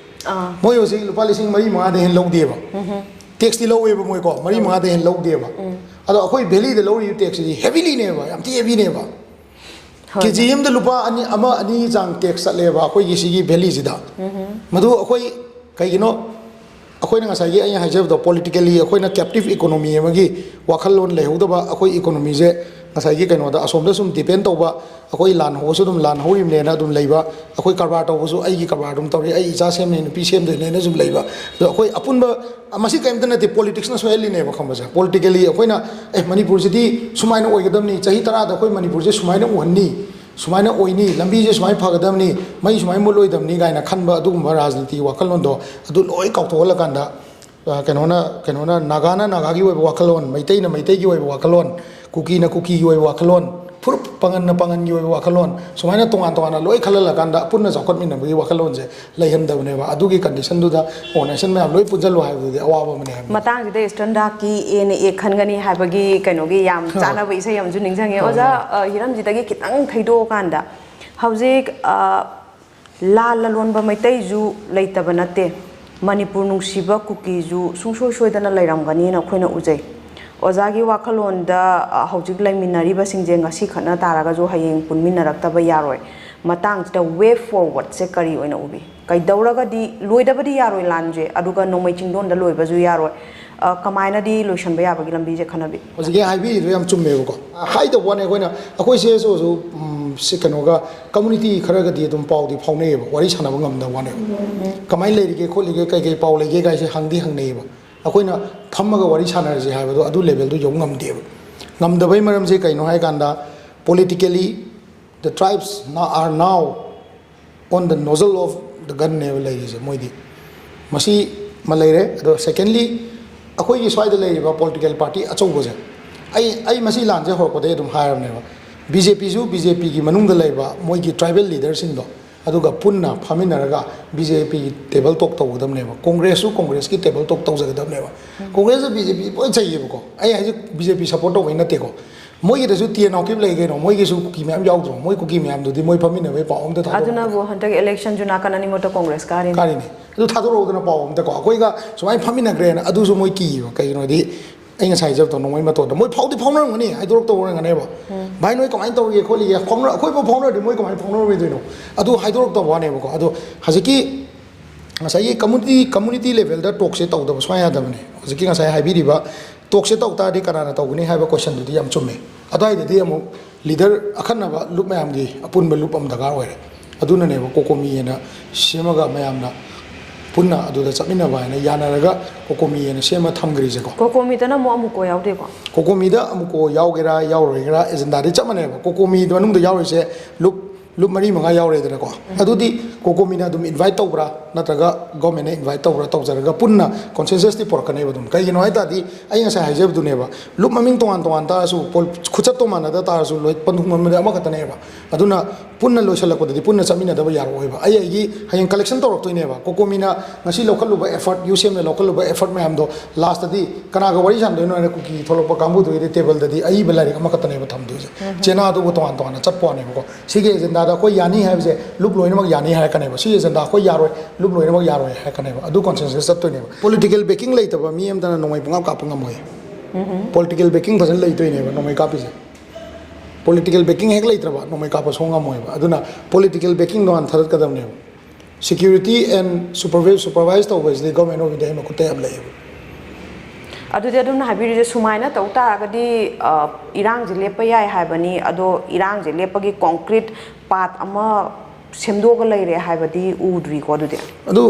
ꯑꯥ꯫ ꯃꯣꯏ ꯍꯧꯖꯤꯛ ꯂꯨꯄꯥ ꯂꯤꯁꯤꯡ ꯃꯔꯤ ꯃꯉꯥꯗꯩ ꯍꯦꯟꯅ ꯂꯧꯗꯦꯕ꯫ ꯎꯝꯍꯨꯝ꯫ Taxꯇꯤ ꯂꯧꯋꯦꯕ ꯃꯣꯏꯀꯣ, ꯃꯔꯤ ꯃꯉꯥꯗꯩ ꯍꯦꯟꯅ ꯂꯧꯗꯦꯕ꯫ ꯎꯝ꯫ ꯑꯗꯣ ꯑꯩꯈꯣꯏ valleyꯗ ꯂꯧꯔꯤꯕ taxꯁꯤꯗꯤ heavilyꯅꯦꯕ, ꯌꯥꯝ ꯊꯤ heavyꯅꯦꯕ꯫ ꯍꯣꯏ꯫ KG ꯑꯃꯗ ꯂꯨꯄꯥ ꯑꯅꯤ, ꯑꯃ ꯑꯅꯤ ꯆꯥꯡ tax ꯆꯠꯂꯦꯕ ꯑꯩꯈꯣꯏꯒꯤ ꯁꯤꯒꯤ valleyꯁꯤꯗ꯫ ꯎꯝꯍꯨꯝ꯫ ꯃꯗꯨ ꯑꯩꯈꯣꯏ ꯀꯩꯒꯤꯅꯣ? ꯑꯩꯈꯣꯏꯅ ꯉꯁꯥꯏꯒꯤ ꯑꯩꯅ ꯍꯥꯏꯖꯕꯗꯣ, politically ꯑꯩꯈꯣꯏꯅ captive economy ꯑꯃꯒꯤ ꯋꯥꯈꯜꯂꯣꯟ ꯂꯩꯍꯧꯗꯕ, ꯑꯩꯈꯣꯏ economyꯁꯦ ꯉꯁꯥꯏꯒꯤ ꯀꯩꯅꯣꯗ, ꯑꯁꯣꯝꯗ ꯁꯨꯝ depend ꯇꯧꯕ, ꯑꯩꯈꯣꯏ ꯂꯥꯟ ꯍꯧꯕꯁꯨ ꯑꯗꯨꯝ ꯂꯥꯟ ꯍꯧꯔꯤꯕꯅꯦꯅ ꯑꯗꯨꯝ ꯂꯩꯕ, ꯑꯩꯈꯣꯏ ꯀꯔꯕꯥꯔ ꯇꯧꯕꯁꯨ ꯑꯩꯒꯤ ꯀꯔꯕꯥꯔ ꯑꯗꯨꯝ ꯇꯧꯔꯤ, ꯑꯩ ꯏꯆꯥ ꯁꯦꯝꯅꯤ, ꯅꯨꯄꯤ ꯁꯦꯝꯗꯣꯏꯅꯦꯅ ꯁꯨꯝ ꯂꯩꯕ꯫ ꯑꯗꯣ ꯑꯩꯈꯣꯏ ꯑꯄꯨꯟꯕ, ꯃꯁꯤ ꯀꯔꯤꯝꯇ ꯅꯠꯇꯦ, politicsꯅ ꯁꯣꯏꯍꯜꯂꯤꯅꯦꯕ, ꯈꯪꯕꯁꯦ꯫ Politically ꯑꯩꯈꯣꯏꯅ, "ꯑꯦ, ꯃꯅꯤꯄꯨꯔꯁꯤꯗꯤ ꯁꯨꯃꯥꯏꯅ ꯑꯣꯏꯒꯗꯕꯅꯤ, ꯆꯍꯤ ꯇꯔꯥꯗ ꯑꯩꯈꯣꯏ ꯃꯅꯤꯄꯨꯔꯁꯦ ꯁꯨꯃꯥꯏꯅ ꯎꯍꯟꯅꯤ, ꯁꯨꯃꯥꯏꯅ ꯑꯣꯏꯅꯤ, ꯂꯝꯕꯤꯁꯦ ꯁꯨꯃꯥꯏꯅ ꯐꯒꯗꯕꯅꯤ, ꯃꯩ ꯁꯨꯃꯥꯏꯅ ꯃꯨꯠꯂꯣꯏꯗꯕꯅꯤ" ꯀꯥꯏꯅ ꯈꯟꯕ ꯑꯗꯨꯒꯨꯝꯕ ꯔꯥꯖꯅꯤꯇꯤꯒꯤ ꯋꯥꯈꯜꯂꯣꯟꯗꯣ ꯑꯗꯨ ꯂꯣꯏ ꯀꯥꯎꯊꯣꯛꯍꯜꯂꯀꯥꯟꯗ, ꯑ, ꯀꯩꯅꯣꯅ, ꯀꯩꯅꯣꯅ, ꯅꯥꯒꯥꯅ ꯅꯥꯒꯥꯒꯤ ꯑꯣꯏꯕ ꯋꯥꯈꯜꯂꯣꯟ, ꯃꯩꯇꯩꯅ ꯃꯩꯇꯩꯒꯤ ꯑꯣꯏꯕ ꯋꯥꯈꯜꯂꯣꯟ, ꯀꯨꯀꯤꯅ ꯀꯨꯀꯤꯒꯤ ꯑꯣꯏꯕ ꯋꯥꯈꯜꯂꯣꯟ, ꯐꯨꯔꯨꯞ ꯄꯥꯡꯒꯟꯅ ꯄꯥꯡꯒꯟꯒꯤ ꯑꯣꯏꯕ ꯋꯥꯈꯜꯂꯣꯟ ꯁꯨꯃꯥꯏꯅ ꯇꯣꯉꯥꯟ ꯇꯣꯉꯥꯟꯅ ꯂꯣꯏ ꯈꯜꯍꯜꯂꯀꯥꯟꯗ ꯑꯄꯨꯟꯅ ꯆꯥꯎꯈꯠꯃꯤꯟꯅꯕꯒꯤ ꯋꯥꯈꯜꯂꯣꯟꯁꯦ ꯂꯩꯍꯟꯗꯕꯅꯦꯕ꯫ ꯑꯗꯨꯒꯤ ꯀꯟꯗꯤꯁꯟꯗꯨꯗ ꯑꯣꯔꯒꯅꯥꯏꯖꯦꯁꯟ ꯃꯌꯥꯝ ꯂꯣꯏ ꯄꯨꯟꯁꯤꯜꯂꯨ ꯍꯥꯏꯕꯗꯨꯗꯤ ꯑꯋꯥꯕ ꯑꯃꯅꯦ ꯍꯥꯏꯕꯅꯤ꯫ ꯃꯇꯥꯡꯁꯤꯗ ꯏꯁꯇꯔꯟ ꯗꯥꯛꯀꯤ ꯑꯦ ꯅ ꯑꯦ ꯈꯟꯒꯅꯤ ꯍꯥꯏꯕꯒꯤ ꯀꯩꯅꯣꯒꯤ ꯌꯥꯝ ꯆꯥꯅꯕ ꯏꯁꯩ ꯑꯃꯁꯨ ꯅꯤꯡꯁꯤꯡꯉꯦ꯫ ꯑꯣꯖꯥ, ꯑ, ꯍꯤꯔꯝꯁꯤꯗꯒꯤ ꯈꯤꯇꯪ ꯊꯩꯗꯣꯛꯑꯀꯥꯟꯗ ꯍꯧꯖꯤꯛ, ꯑ, ꯂꯥꯟ ꯂꯂꯣꯟꯕ ꯃꯩꯇꯩꯁꯨ ꯂꯩꯇꯕ ꯅꯠꯇꯦ, ꯃꯅꯤꯄꯨꯔ ꯅꯨꯡꯁꯤꯕ ꯀꯨꯀꯤꯁꯨ ꯁꯨꯡꯁꯣꯏ ꯁꯣꯏꯗꯅ ꯂꯩꯔꯝꯒꯅꯤꯅ ꯑꯩꯈꯣꯏꯅ ꯎꯖꯩ꯫ ꯑꯣꯖꯥꯒꯤ ꯋꯥꯈꯜꯂꯣꯟꯗ, ꯑ, ꯍꯧꯖꯤꯛ ꯂꯩꯃꯤꯟꯅꯔꯤꯕꯁꯤꯡꯁꯦ ꯉꯁꯤ ꯈꯠꯅ ꯇꯥꯔꯒꯁꯨ ꯍꯌꯦꯡ ꯄꯨꯟꯃꯤꯟꯅꯔꯛꯇꯕ ꯌꯥꯔꯣꯏ꯫ ꯃꯇꯥꯡꯁꯤꯗ way forwardꯁꯦ ꯀꯔꯤ ꯑꯣꯏꯅ ꯎꯕꯤ? ꯀꯩꯗꯧꯔꯒꯗꯤ ꯂꯣꯏꯗꯕꯗꯤ ꯌꯥꯔꯣꯏ ꯂꯥꯟꯁꯦ, ꯑꯗꯨꯒ ꯅꯣꯡꯃꯩ ꯆꯤꯡꯗꯣꯟꯗ ꯂꯣꯏꯕꯁꯨ ꯌꯥꯔꯣꯏ꯫ ꯑ, ꯀꯃꯥꯏꯅꯗꯤ ꯂꯣꯏꯁꯟꯕ ꯌꯥꯕꯒꯤ ꯂꯝꯕꯤꯁꯦ ꯈꯟꯅꯕꯤ? ꯍꯧꯖꯤꯛꯀꯤ ꯍꯥꯏꯕꯤꯔꯤꯗꯣ ꯌꯥꯝ ꯆꯨꯝꯃꯦꯕꯀꯣ꯫ ꯍꯥꯏꯗꯕ ꯋꯥꯅꯤ, ꯑꯩꯈꯣꯏꯅ, ꯑꯩꯈꯣꯏ ꯁꯤ ꯑꯦꯁ ꯑꯣꯁꯨ, ꯎꯝ, ꯁꯤ ꯀꯩꯅꯣꯒ, ꯀꯝꯃꯨꯅꯤꯇꯤ ꯈꯔꯒꯗꯤ ꯑꯗꯨꯝ ꯄꯥꯎꯗꯤ ꯐꯥꯎꯅꯩꯌꯦꯕ, ꯋꯥꯔꯤ ꯁꯥꯟꯅꯕ ꯉꯝꯗꯕ ꯋꯥꯅꯦꯕ꯫ ꯀꯃꯥꯏꯅ ꯂꯩꯔꯤꯒꯦ ꯈꯣꯠꯂꯤꯒꯦ, ꯀꯩ ꯀꯩ ꯄꯥꯎ ꯂꯩꯒꯦ ꯀꯥꯏꯁꯦ ꯍꯪꯗꯤ ꯍꯪꯅꯩꯌꯦꯕ꯫ ꯑꯩꯈꯣꯏꯅ ꯐꯝꯃꯒ ꯋꯥꯔꯤ ꯁꯥꯟꯅꯔꯁꯦ ꯍꯥꯏꯕꯗꯣ ꯑꯗꯨ ꯂꯦꯚꯦꯜꯗꯨ ꯌꯧ ꯉꯝꯗꯦꯕ꯫ ꯉꯝꯗꯕꯩ ꯃꯔꯝꯁꯦ ꯀꯩꯅꯣ ꯍꯥꯏ ꯀꯥꯟꯗ, politically the tribes are now on the nozzle of the gunꯅꯦꯕ ꯂꯩꯔꯤꯁꯦ ꯃꯣꯏꯗꯤ꯫ ꯃꯁꯤ ꯑꯃ ꯂꯩꯔꯦ꯫ ꯑꯗꯣ secondly, ꯑꯩꯈꯣꯏꯒꯤ ꯁ꯭ꯋꯥꯏꯗ ꯂꯩꯔꯤꯕ ꯄꯣꯂꯤꯇꯤꯀꯦꯜ ꯄꯥꯔꯇꯤ ꯑꯆꯧꯕꯁꯦ, ꯑꯩ, ꯑꯩ ꯃꯁꯤ ꯂꯥꯟꯁꯦ ꯍꯧꯔꯛꯄꯗꯒꯤ ꯑꯗꯨꯝ ꯍꯥꯏꯔꯕꯅꯦꯕ, ꯕꯤ ꯖꯦ ꯄꯤꯁꯨ ꯕꯤ ꯖꯦ ꯄꯤꯒꯤ ꯃꯅꯨꯡꯗ ꯂꯩꯕ ꯃꯣꯏꯒꯤ ꯇ꯭ꯔꯥꯏꯕꯦꯜ ꯂꯤꯗꯔꯁꯤꯡꯗꯣ, ꯑꯗꯨꯒ ꯄꯨꯟꯅ ꯐꯝꯃꯤꯟꯅꯔꯒ ꯕꯤ ꯖꯦ ꯄꯤꯒꯤ ꯇꯦꯕꯜ ꯇꯣꯛ ꯇꯧꯒꯗꯕꯅꯦꯕ, ꯀꯣꯡꯒ꯭ꯔꯦꯁꯁꯨ ꯀꯣꯡꯒ꯭ꯔꯦꯁꯀꯤ ꯇꯦꯕꯜ ꯇꯣꯛ ꯇꯧꯖꯒꯗꯕꯅꯦꯕ꯫ ꯀꯣꯡꯒ꯭ꯔꯦꯁꯇ ꯕꯤ ꯖꯦ ꯄꯤ ꯂꯣꯏ ꯆꯩꯌꯦꯕꯀꯣ꯫ ꯑꯩ ꯍꯧꯖꯤꯛ ꯕꯤ ꯖꯦ ꯄꯤ ꯁꯞꯄꯣꯔꯠ ꯇꯧꯕꯩ ꯅꯠꯇꯦꯀꯣ꯫ ꯃꯣꯏꯒꯤꯗꯁꯨ ꯇꯤ ꯑꯦꯟ ꯅꯥꯎꯀꯤꯞ ꯂꯩ ꯀꯩꯅꯣ, ꯃꯣꯏꯒꯤꯁꯨ ꯀꯨꯀꯤ ꯃꯌꯥꯝ ꯌꯥꯎꯗ꯭ꯔꯣ? ꯃꯣꯏ ꯀꯨꯀꯤ ꯃꯌꯥꯝꯗꯨꯗꯤ ꯃꯣꯏ ꯐꯝꯃꯤꯟꯅꯕꯩ ꯄꯥꯎ ꯑꯝꯇ ꯊꯥꯗꯣꯛꯑꯣ꯫ ꯑꯗꯨꯅꯕꯨ ꯍꯟꯗꯛ ꯏꯂꯦꯛꯁꯟꯁꯨ ꯅꯥꯀꯟ ꯑꯅꯤꯃꯛꯇ ꯀꯣꯡꯒ꯭ꯔꯦꯁ ꯀꯥꯔꯤꯅꯤ꯫ ꯀꯥꯔꯤꯅꯤ꯫ ꯑꯗꯨ ꯊꯥꯗꯣꯔꯛꯎꯗꯅ ꯄꯥꯎ ꯑꯝꯇꯀꯣ꯫ ꯑꯩꯈꯣꯏꯒ ꯁꯨꯃꯥꯏꯅ ꯐꯝꯃꯤꯟꯅꯈ꯭ꯔꯦꯅ ꯑꯗꯨꯁꯨ ꯃꯣꯏ ꯀꯤꯌꯦꯕ꯫ ꯀꯩꯒꯤꯅꯣ ꯍꯥꯏꯗꯤ ꯑꯩ ꯉꯁꯥꯏ ꯍꯥꯏꯖꯕꯗꯣ ꯅꯣꯡꯃꯩ ꯃꯇꯣꯟꯗ ꯃꯣꯏ ꯐꯥꯎꯗꯤ ꯐꯥꯎꯅꯔꯝꯒꯅꯤ, ꯍꯥꯏꯗꯣꯔꯛꯇꯕ ꯑꯣꯏꯔꯝꯒꯅꯦꯕ꯫ ꯚꯥꯏ, ꯅꯣꯏ ꯀꯃꯥꯏꯅ ꯇꯧꯔꯤꯒꯦ ꯈꯣꯠꯂꯤꯒꯦ? ꯐꯥꯎꯅ-, ꯑꯩꯈꯣꯏꯐꯥꯎ ꯐꯥꯎꯅꯔꯗꯤ ꯃꯣꯏ ꯀꯃꯥꯏꯅ ꯐꯥꯎꯅꯔꯣꯏꯗꯣꯏꯅꯣ? ꯑꯗꯨ ꯍꯥꯏꯗꯣꯔꯛꯇꯕ ꯋꯥꯅꯦꯕꯀꯣ꯫ ꯑꯗꯣ ꯍꯧꯖꯤꯛꯀꯤ ꯉꯁꯥꯏꯒꯤ ꯀꯝꯃꯨꯅꯤꯇꯤ, ꯀꯝꯃꯨꯅꯤꯇꯤ ꯂꯦꯚꯦꯜꯗ ꯇꯣꯛꯁꯦ ꯇꯧꯗꯕ ꯁꯨꯡꯌꯥ ꯌꯥꯗꯕꯅꯦ꯫ ꯍꯧꯖꯤꯛꯀꯤ ꯉꯁꯥꯏ ꯍꯥꯏꯕꯤꯔꯤꯕ ꯇꯣꯛꯁꯦ ꯇꯧ ꯇꯥꯔꯗꯤ ꯀꯅꯥꯅ ꯇꯧꯒꯅꯤ ꯍꯥꯏꯕ ꯀꯣꯏꯁꯟꯗꯨꯗꯤ ꯌꯥꯝ ꯆꯨꯝꯃꯦ꯫ ꯑꯗꯨꯋꯥꯏꯗꯗꯤ ꯑꯃꯨꯛ ꯂꯤꯗꯔ ꯑꯈꯟꯅꯕ ꯂꯨꯞ ꯃꯌꯥꯝꯒꯤ ꯑꯄꯨꯟꯕ ꯂꯨꯞ ꯑꯃ ꯗꯔꯀꯥꯔ ꯑꯣꯏꯔꯦ꯫ ꯑꯗꯨꯅꯅꯦꯕ ꯀꯣꯀꯣꯃꯤ ꯍꯥꯏꯅ ꯁꯦꯝꯃꯒ ꯃꯌꯥꯝꯅ ꯄꯨꯟꯅ ꯑꯗꯨꯗ ꯆꯠꯃꯤꯟꯅꯕ ꯍꯥꯏꯅ ꯌꯥꯅꯔꯒ ꯀꯣꯀꯣꯃꯤ ꯍꯥꯏꯅ ꯁꯦꯝꯃ ꯊꯝꯈ꯭ꯔꯤꯁꯦꯀꯣ꯫ ꯀꯣꯀꯣꯃꯤꯗꯅ ꯑꯃꯨꯛ ꯑꯃꯨꯛꯀꯣ ꯌꯥꯎꯗꯦꯀꯣ? ꯀꯣꯀꯣꯃꯤꯗ ꯑꯃꯨꯛꯀꯣ ꯌꯥꯎꯒꯦꯔꯥ ꯌꯥꯎꯔꯣꯏꯒꯦꯔꯥ ꯑꯦꯖꯦꯟꯗꯥꯗꯤ ꯆꯞ ꯃꯥꯟꯅꯩꯕ꯫ ꯀꯣꯀꯣꯃꯤ ꯃꯅꯨꯡꯗ ꯌꯥꯎꯔꯤꯁꯦ ꯂꯨꯞ, ꯂꯨꯞ ꯃꯔꯤ ꯃꯉꯥ ꯌꯥꯎꯔꯦꯗꯅꯀꯣ꯫ ꯑꯗꯨꯗꯤ ꯀꯣꯀꯣꯃꯤꯅ ꯑꯗꯨꯝ ꯏꯟꯚꯥꯏꯠ ꯇꯧꯕ꯭ꯔꯥ? ꯅꯠꯇ꯭ꯔꯒ ꯒꯣꯔꯃꯦꯟꯅ ꯏꯟꯚꯥꯏꯠ ꯇꯧꯕ꯭ꯔꯥ ꯇꯧꯖꯔꯒ ꯄꯨꯟꯅ ꯀꯣꯟꯁꯦꯟꯁꯁꯇꯤ ꯄꯨꯔꯛꯀꯅꯦꯕ꯫ ꯑꯗꯨꯝ ꯀꯩꯒꯤꯅꯣ ꯍꯥꯏ ꯇꯥꯔꯗꯤ, ꯑꯩ ꯉꯁꯥꯏ ꯍꯥꯏꯖꯕꯗꯨꯅꯦꯕ, ꯂꯨꯞ ꯃꯃꯤꯡ ꯇꯣꯉꯥꯟ ꯇꯣꯉꯥꯟ ꯇꯥꯔꯁꯨ, ꯄꯣꯜ- ꯈꯨꯆꯠꯇꯣ ꯃꯥꯟꯅꯗ ꯇꯥꯔꯁꯨ, ꯂꯣꯏ ꯄꯟꯊꯨꯡ ꯃꯟꯕꯗꯤ ꯑꯃꯈꯛꯇꯅꯦꯕ꯫ ꯑꯗꯨꯅ ꯄꯨꯟꯅ ꯂꯣꯏꯁꯤꯜꯂꯛꯄꯗꯗꯤ ꯄꯨꯟꯅ ꯆꯠꯃꯤꯟꯅꯗꯕ ꯌꯥꯔꯛꯑꯣꯏꯕ꯫ ꯑꯩ ꯑꯩꯒꯤ ꯍꯌꯦꯡ ꯀꯂꯦꯛꯁꯟ ꯇꯧꯔꯛꯇꯣꯏꯅꯦꯕ꯫ ꯀꯣꯀꯣꯃꯤꯅ ꯉꯁꯤ ꯂꯧꯈꯠꯂꯨꯕ ꯑꯦꯐꯔꯠ, ꯌꯨ ꯁꯤ ꯑꯦꯝꯅ ꯂꯧꯈꯠꯂꯨꯕ ꯑꯦꯐꯔꯠ ꯃꯌꯥꯝꯗꯣ ꯂꯥꯁꯇꯗꯤ ꯀꯅꯥꯒ ꯋꯥꯔꯤ ꯁꯥꯟꯅꯗꯣꯏꯅꯣ ꯍꯥꯏꯅ ꯀꯨꯀꯤ ꯊꯣꯛꯂꯛꯄ ꯀꯥꯡꯕꯨꯗꯨꯒꯤꯗꯤ ꯇꯦꯕꯜꯗꯗꯤ ꯑꯏꯕ ꯂꯥꯏꯔꯤꯛ ꯑꯃꯈꯛꯇꯅꯦꯕ ꯊꯝꯗꯣꯏꯁꯦ꯫ ꯆꯦꯅꯥꯗꯨꯕꯨ ꯇꯣꯉꯥꯟ ꯇꯣꯉꯥꯟꯅ ꯆꯠꯄ ꯋꯥꯅꯦꯕꯀꯣ꯫ ꯁꯤꯒꯤ ꯑꯦꯖꯦꯟꯗꯥꯗ ꯑꯩꯈꯣꯏ ꯌꯥꯅꯤ ꯍꯥꯏꯕꯁꯦ ꯂꯨꯞ ꯂꯣꯏꯅꯃꯛ ꯌꯥꯅꯤ ꯍꯥꯏꯔꯛꯀꯅꯦꯕ꯫ ꯁꯤꯒꯤ ꯑꯦꯖꯦꯟꯗꯥ ꯑꯩꯈꯣꯏ ꯌꯥꯔꯣꯏ, ꯂꯨꯞ ꯂꯣꯏꯅꯃꯛ ꯌꯥꯔꯣꯏ ꯍꯥꯏꯔꯛꯀꯅꯦꯕ꯫ ꯑꯗꯨ ꯀꯣꯟꯁꯦꯟꯁꯁ ꯆꯠꯇꯣꯏꯅꯦꯕ꯫ ꯄꯣꯂꯤꯇꯤꯀꯦꯜ ꯕꯦꯀꯤꯡ ꯂꯩꯇꯕ ꯃꯤ ꯑꯃꯇꯅ ꯅꯣꯡꯃꯩ ꯄꯨꯡꯀꯥꯞ ꯀꯥꯞꯄ ꯉꯝꯃꯣꯏ꯫ ꯄꯣꯂꯤꯇꯤꯀꯦꯜ ꯕꯦꯀꯤꯡ ꯐꯖꯅ ꯂꯩꯇꯣꯏꯅꯦꯕ ꯅꯣꯡꯃꯩ ꯀꯥꯞꯄꯤꯁꯦ꯫ ꯄꯣꯂꯤꯇꯤꯀꯦꯜ ꯕꯦꯀꯤꯡ ꯍꯦꯛ ꯂꯩꯇ꯭ꯔꯕ ꯅꯣꯡꯃꯩ ꯀꯥꯞꯄ ꯁꯣꯛ ꯉꯝꯃꯣꯏꯕ꯫ ꯑꯗꯨꯅ ꯄꯣꯂꯤꯇꯤꯀꯦꯜ ꯕꯦꯀꯤꯡ ꯇꯣꯉꯥꯟ ꯊꯥꯗꯠꯀꯗꯕꯅꯦꯕ꯫ ꯁꯦꯀ꯭ꯌꯨꯔꯤꯇꯤ ꯑꯦꯟ ꯁꯨꯄꯔꯚꯥꯏ- ꯁꯨꯄꯔꯚꯥꯏꯁ ꯇꯧꯕꯁꯤꯗꯤ ꯒꯣꯔꯃꯦꯟ ꯑꯣꯐ ꯏꯟꯗꯤꯌꯥꯒꯤ ꯃꯈꯨꯠꯇ ꯌꯥꯝ ꯂꯩꯌꯦꯕ꯫ ꯑꯗꯨꯗꯤ ꯑꯗꯨꯝꯅ ꯍꯥꯏꯕꯤꯔꯤꯁꯦ, ꯁꯨꯃꯥꯏꯅ ꯇꯧ ꯇꯥꯔꯒꯗꯤ ꯑ, ꯏꯔꯥꯡꯁꯦ ꯂꯦꯞꯄ ꯌꯥꯏ ꯍꯥꯏꯕꯅꯤ꯫ ꯑꯗꯣ ꯏꯔꯥꯡꯁꯦ ꯂꯦꯞꯄꯒꯤ ꯀꯣꯡꯀ꯭ꯔꯤꯠ ꯄꯥꯠ ꯑꯃ ꯁꯦꯝꯗꯣꯛꯑꯒ ꯂꯩꯔꯦ ꯍꯥꯏꯕꯗꯤ ꯎꯗ꯭ꯔꯤꯀꯣ ꯑꯗꯨꯗꯤ? ꯑꯗꯨ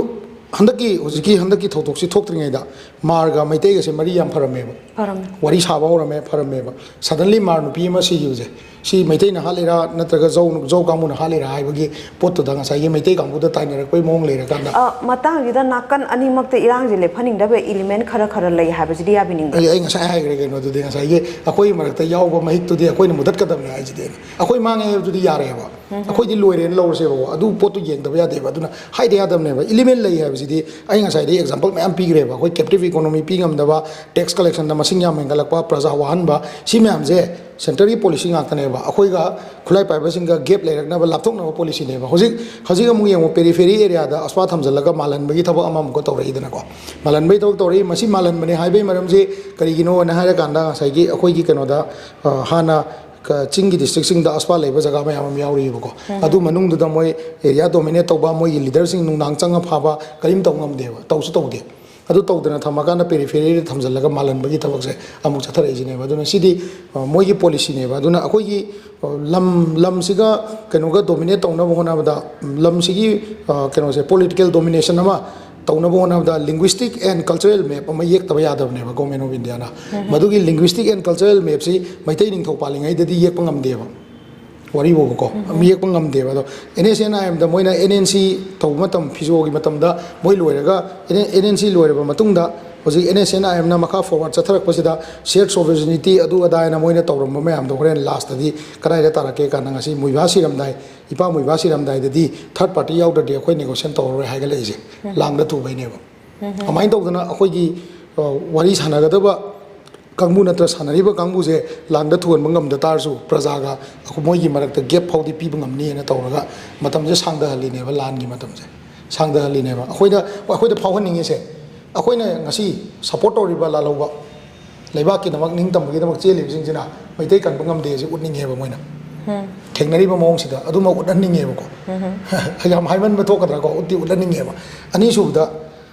ꯍꯟꯗꯛꯀꯤ, ꯍꯧꯖꯤꯛꯀꯤ ꯍꯟꯗꯛꯀꯤ ꯊꯧꯗꯣꯛꯁꯤ ꯊꯣꯛꯇ꯭ꯔꯤꯉꯩꯗ ꯃꯥꯔꯒ ꯃꯩꯇꯩꯒꯁꯦ ꯃꯔꯤ ꯌꯥꯝ ꯐꯔꯝꯃꯦꯕ꯫ ꯐꯔꯝꯃꯦ꯫ ꯋꯥꯔꯤ ꯁꯥꯕ ꯍꯧꯔꯝꯃꯦ, ꯐꯔꯝꯃꯦꯕ꯫ ꯁꯗꯟꯂꯤ ꯃꯥꯔ ꯅꯨꯄꯤ ꯑꯃ ꯁꯤꯈꯤꯕꯁꯦ, ꯁꯤ ꯃꯩꯇꯩꯅ ꯍꯥꯠꯂꯤꯔꯥ ꯅꯠꯇ꯭ꯔꯒ ꯖꯧ ꯖꯧ ꯀꯥꯡꯕꯨꯅ ꯍꯥꯠꯂꯤꯔꯥ ꯍꯥꯏꯕꯒꯤ ꯄꯣꯠꯇꯨꯗ ꯉꯁꯥꯏꯒꯤ ꯃꯩꯇꯩ ꯀꯥꯡꯕꯨꯗ ꯇꯥꯏꯅꯔꯛꯄꯒꯤ ꯃꯑꯣꯡ ꯂꯩꯔꯀꯥꯟꯗ꯫ ꯑ, ꯃꯇꯥꯡꯁꯤꯗ ꯅꯥꯀꯟ ꯑꯅꯤꯃꯛꯇ ꯏꯔꯥꯡꯁꯦ ꯂꯦꯞꯍꯟꯅꯤꯡꯗꯕ ꯏꯂꯤꯃꯦꯟ ꯈꯔ ꯈꯔ ꯂꯩ ꯍꯥꯏꯕꯁꯤꯗꯤ ꯌꯥꯕꯤꯅꯤꯡꯗꯦ꯫ ꯑꯩ ꯑꯩ ꯉꯁꯥꯏ ꯍꯥꯏꯈ꯭ꯔꯦ ꯀꯩꯅꯣꯗꯨꯗꯤ, ꯉꯁꯥꯏꯒꯤ ꯑꯩꯈꯣꯏ ꯃꯔꯛꯇ ꯌꯥꯎꯕ ꯃꯍꯤꯛꯇꯨꯗꯤ ꯑꯩꯈꯣꯏꯅ ꯃꯨꯊꯠꯀꯗꯕꯅꯤ ꯍꯥꯏꯁꯤꯗꯤ꯫ ꯑꯩꯈꯣꯏ ꯃꯥꯡꯉꯦ ꯍꯥꯏꯕꯗꯨꯗꯤ ꯌꯥꯔꯦꯕ꯫ ꯑꯩꯈꯣꯏꯗꯤ ꯂꯣꯏꯔꯦꯅ ꯂꯧꯔꯁꯦꯕꯀꯣ꯫ ꯑꯗꯨ ꯄꯣꯠꯇꯨ ꯌꯦꯡꯗꯕ ꯌꯥꯗꯦꯕ꯫ ꯑꯗꯨꯅ ꯍꯥꯏꯗ ꯌꯥꯗꯕꯅꯦꯕ꯫ ꯏꯂꯤꯃꯦꯟ ꯂꯩ ꯍꯥꯏꯕꯁꯤꯗꯤ ꯑꯩ ꯉꯁꯥꯏꯗꯒꯤ ꯑꯦꯛꯖꯥꯝꯄꯜ ꯃꯌꯥꯝ ꯄꯤꯈ꯭ꯔꯦꯕ꯫ ꯑꯩꯈꯣꯏ ꯀꯦꯞꯇꯤꯞ ꯏꯀꯣꯅꯣꯃꯤ ꯄꯤ ꯉꯝꯗꯕ, ꯇꯦꯛꯁ ꯀꯂꯦꯛꯁꯟꯗ ꯃꯁꯤꯡ ꯌꯥꯝ ꯍꯦꯟꯒꯠꯂꯛꯄ, ꯄ꯭ꯔꯖꯥ ꯋꯥꯍꯟꯕ, ꯁꯤ ꯃꯌꯥꯝꯁꯦ ꯁꯦꯟꯇꯔꯒꯤ ꯄꯣꯂꯤꯁꯤ ꯉꯥꯛꯇꯅꯦꯕ꯫ ꯑꯩꯈꯣꯏꯒ ꯈꯨꯠꯂꯥꯏ ꯄꯥꯏꯕꯁꯤꯡꯒ ꯒꯦꯞ ꯂꯩꯔꯛꯅꯕ, ꯂꯥꯞꯊꯣꯛꯅꯕ ꯄꯣꯂꯤꯁꯤꯅꯦꯕ꯫ ꯍꯧꯖꯤꯛ ꯍꯧꯖꯤꯛ ꯑꯃꯨꯛ ꯌꯦꯡꯉꯨ, ꯄꯦꯔꯤꯐꯦꯔꯤ ꯑꯦꯔꯤꯌꯥꯗ ꯑꯁ꯭ꯋꯥ ꯊꯝꯖꯤꯜꯂꯒ ꯃꯥꯜꯍꯟꯕꯒꯤ ꯊꯕꯛ ꯑꯃꯃꯨꯛꯀ ꯇꯧꯔꯛꯏꯗꯅꯀꯣ꯫ ꯃꯥꯜꯍꯟꯕꯒꯤ ꯊꯕꯛ ꯇꯧꯔꯛꯏ꯫ ꯃꯁꯤ ꯃꯥꯜꯍꯟꯕꯅꯦ ꯍꯥꯏꯕꯒꯤ ꯃꯔꯝꯁꯤ ꯀꯔꯤꯒꯤꯅꯣꯅ ꯍꯥꯏꯔꯀꯥꯟꯗ, ꯉꯁꯥꯏꯒꯤ ꯑꯩꯈꯣꯏꯒꯤ ꯀꯩꯅꯣꯗ, ꯑ, ꯍꯥꯟꯅ ꯀ- ꯆꯤꯡꯒꯤ ꯗꯤꯁꯇ꯭ꯔꯤꯛꯁꯤꯡꯗ ꯑꯁ꯭ꯋꯥ ꯂꯩꯕ ꯖꯒꯥ ꯃꯌꯥꯝ ꯑꯃ ꯌꯥꯎꯔꯤꯕꯀꯣ꯫ ꯑꯗꯨ ꯃꯅꯨꯡꯗꯨꯗ ꯃꯣꯏ ꯑꯦꯔꯤꯌꯥ ꯗꯣꯃꯤꯅꯦꯠ ꯇꯧꯕ, ꯃꯣꯏꯒꯤ ꯂꯤꯗꯔꯁꯤꯡ ꯅꯨꯡꯗꯥꯡ ꯆꯪꯉ ꯐꯥꯕ ꯀꯔꯤꯝ ꯇꯧ ꯉꯝꯗꯦꯕ, ꯇꯧꯁꯨ ꯇꯧꯗꯦ꯫ ꯑꯗꯨ ꯇꯧꯗꯅ ꯊꯝꯃꯀꯥꯟꯗ ꯄꯦꯔꯤꯐꯦꯔꯤꯗ ꯊꯝꯖꯤꯜꯂꯒ ꯃꯥꯜꯍꯟꯕꯒꯤ ꯊꯕꯛꯁꯦ ꯑꯃꯨꯛ ꯆꯠꯊꯔꯛꯏꯁꯤꯅꯦꯕ꯫ ꯑꯗꯨꯅ ꯁꯤꯗꯤ, ꯑ, ꯃꯣꯏꯒꯤ ꯄꯣꯂꯤꯁꯤꯅꯦꯕ꯫ ꯑꯗꯨꯅ ꯑꯩꯈꯣꯏꯒꯤ, ꯑ, ꯂꯝ ꯂꯝꯁꯤꯒ ꯀꯩꯅꯣꯒ ꯗꯣꯃꯤꯅꯦꯠ ꯇꯧꯅꯕ ꯍꯣꯠꯅꯕꯗ, ꯂꯝꯁꯤꯒꯤ, ꯑ, ꯀꯩꯅꯣꯁꯦ, ꯄꯣꯂꯤꯇꯤꯀꯦꯜ ꯗꯣꯃꯤꯅꯦꯁꯟ ꯑꯃ ꯇꯧꯅꯕ ꯍꯣꯠꯅꯕꯗ ꯂꯤꯡꯒ꯭ꯋꯤꯁꯇꯤꯛ ꯑꯦꯟ ꯀꯜꯆꯔꯦꯜ ꯃꯦꯞ ꯑꯃ ꯌꯦꯛꯇꯕ ꯌꯥꯗꯕꯅꯦꯕ ꯒꯣꯔꯃꯦꯟ ꯑꯣꯐ ꯏꯟꯗꯤꯌꯥꯅ꯫ ꯃꯗꯨꯒꯤ ꯂꯤꯡꯒ꯭ꯋꯤꯁꯇꯤꯛ ꯑꯦꯟ ꯀꯜꯆꯔꯦꯜ ꯃꯦꯞꯁꯤ ꯃꯩꯇꯩ ꯅꯤꯡꯊꯧ ꯄꯥꯜꯂꯤꯉꯩꯗꯗꯤ ꯌꯦꯛꯄ ꯉꯝꯗꯦꯕ꯫ ꯋꯥꯔꯤ ꯐꯥꯎꯕꯀꯣ ꯌꯦꯛꯄ ꯉꯝꯗꯦꯕ꯫ ꯑꯗꯣ ꯑꯦꯟ ꯑꯦꯁ ꯑꯦꯟ ꯑꯥꯏ ꯑꯦꯝꯗ ꯃꯣꯏꯅ ꯑꯦꯟ ꯑꯦꯟ ꯁꯤ ꯇꯧꯕ ꯃꯇꯝ, ꯐꯤꯖꯣꯒꯤ ꯃꯇꯝꯗ ꯃꯣꯏ ꯂꯣꯏꯔꯒ, ꯑꯦꯟ ꯑꯦꯟ ꯁꯤ ꯂꯣꯏꯔꯕ ꯃꯇꯨꯡꯗ ꯍꯧꯖꯤꯛ ꯑꯦꯟ ꯑꯦꯁ ꯑꯦꯟ ꯑꯥꯏ ꯑꯦꯝꯅ ꯃꯈꯥ ꯐꯣꯔꯋꯥꯔꯗ ꯆꯠꯊꯔꯛꯄꯁꯤꯗ ꯁꯤꯌꯔ ꯁꯣꯚꯔꯦꯅꯤꯇꯤ ꯑꯗꯨ ꯑꯗꯥ ꯍꯥꯏꯅ ꯃꯣꯏꯅ ꯇꯧꯔꯝꯕ ꯃꯌꯥꯝꯗꯣ ꯍꯣꯔꯦꯟ ꯂꯥꯁꯇꯗꯤ ꯀꯗꯥꯏꯗ ꯇꯥꯔꯛꯀꯦ ꯀꯥꯟꯗ ꯉꯁꯤ ꯃꯨꯏꯕꯥ ꯁꯤꯔꯝꯗꯥꯏ, ꯏꯄꯥ ꯃꯨꯏꯕꯥ ꯁꯤꯔꯝꯗꯥꯏꯗꯗꯤ ꯊꯥꯔꯠ ꯄꯥꯔꯇꯤ ꯌꯥꯎꯗ꯭ꯔꯗꯤ ꯑꯩꯈꯣꯏ ꯅꯦꯒꯣꯁꯤꯌꯦꯠ ꯇꯧꯔꯔꯣꯏ ꯍꯥꯏꯒꯠꯂꯛꯏꯁꯦ ꯂꯥꯡꯗ ꯊꯨꯕꯩꯅꯦꯕ꯫ ꯑꯗꯨꯃꯥꯏꯅ ꯇꯧꯗꯅ ꯑꯩꯈꯣꯏꯒꯤ, ꯑ, ꯋꯥꯔꯤ ꯁꯥꯟꯅꯒꯗꯕ ꯀꯥꯡꯕꯨ ꯅꯠꯇ꯭ꯔ ꯁꯥꯟꯅꯔꯤꯕ ꯀꯥꯡꯕꯨꯁꯦ ꯂꯥꯟꯗ ꯊꯨꯍꯟꯕ ꯉꯝꯗ ꯇꯥꯔꯁꯨ ꯄ꯭ꯔꯖꯥꯒ ꯑꯩꯈꯣꯏ ꯃꯣꯏꯒꯤ ꯃꯔꯛꯇ ꯒꯦꯞ ꯐꯥꯎꯗꯤ ꯄꯤꯕ ꯉꯝꯅꯤꯅ ꯇꯧꯔꯒ ꯃꯇꯝꯁꯦ ꯁꯥꯡꯊꯍꯜꯂꯤꯅꯦꯕ, ꯂꯥꯟꯒꯤ ꯃꯇꯝꯁꯦ ꯁꯥꯡꯊꯍꯜꯂꯤꯅꯦꯕ꯫ ꯑꯩꯈꯣꯏꯗ, ꯑꯩꯈꯣꯏꯗ ꯐꯥꯎꯍꯟꯅꯤꯡꯉꯤꯁꯦ, ꯑꯩꯈꯣꯏꯅ ꯉꯁꯤ ꯁꯞꯄꯣꯔꯠ ꯇꯧꯔꯤꯕ ꯂꯥꯜꯍꯧꯕ ꯂꯩꯕꯥꯛꯀꯤꯗꯃꯛ ꯅꯤꯡꯇꯝꯕꯒꯤꯗꯃꯛ ꯆꯦꯜꯂꯤꯕꯁꯤꯡꯁꯤꯅ ꯃꯩꯇꯩ ꯀꯟꯕ ꯉꯝꯗꯦ ꯍꯥꯏꯁꯦ ꯎꯠꯅꯤꯡꯉꯦꯕ ꯃꯣꯏꯅ꯫ ꯊꯦꯡꯅꯔꯤꯕ ꯃꯑꯣꯡꯁꯤꯗ ꯑꯗꯨꯃꯛ ꯎꯠꯍꯟꯅꯤꯡꯉꯦꯕꯀꯣ꯫ ꯌꯥꯝ ꯍꯥꯏꯃꯟꯕ ꯊꯣꯛꯀꯗ꯭ꯔꯥꯀꯣ, ꯎꯠꯇꯤ ꯎꯠꯍꯟꯅꯤꯡꯉꯦꯕ꯫ ꯑꯅꯤꯁꯨꯕꯗ,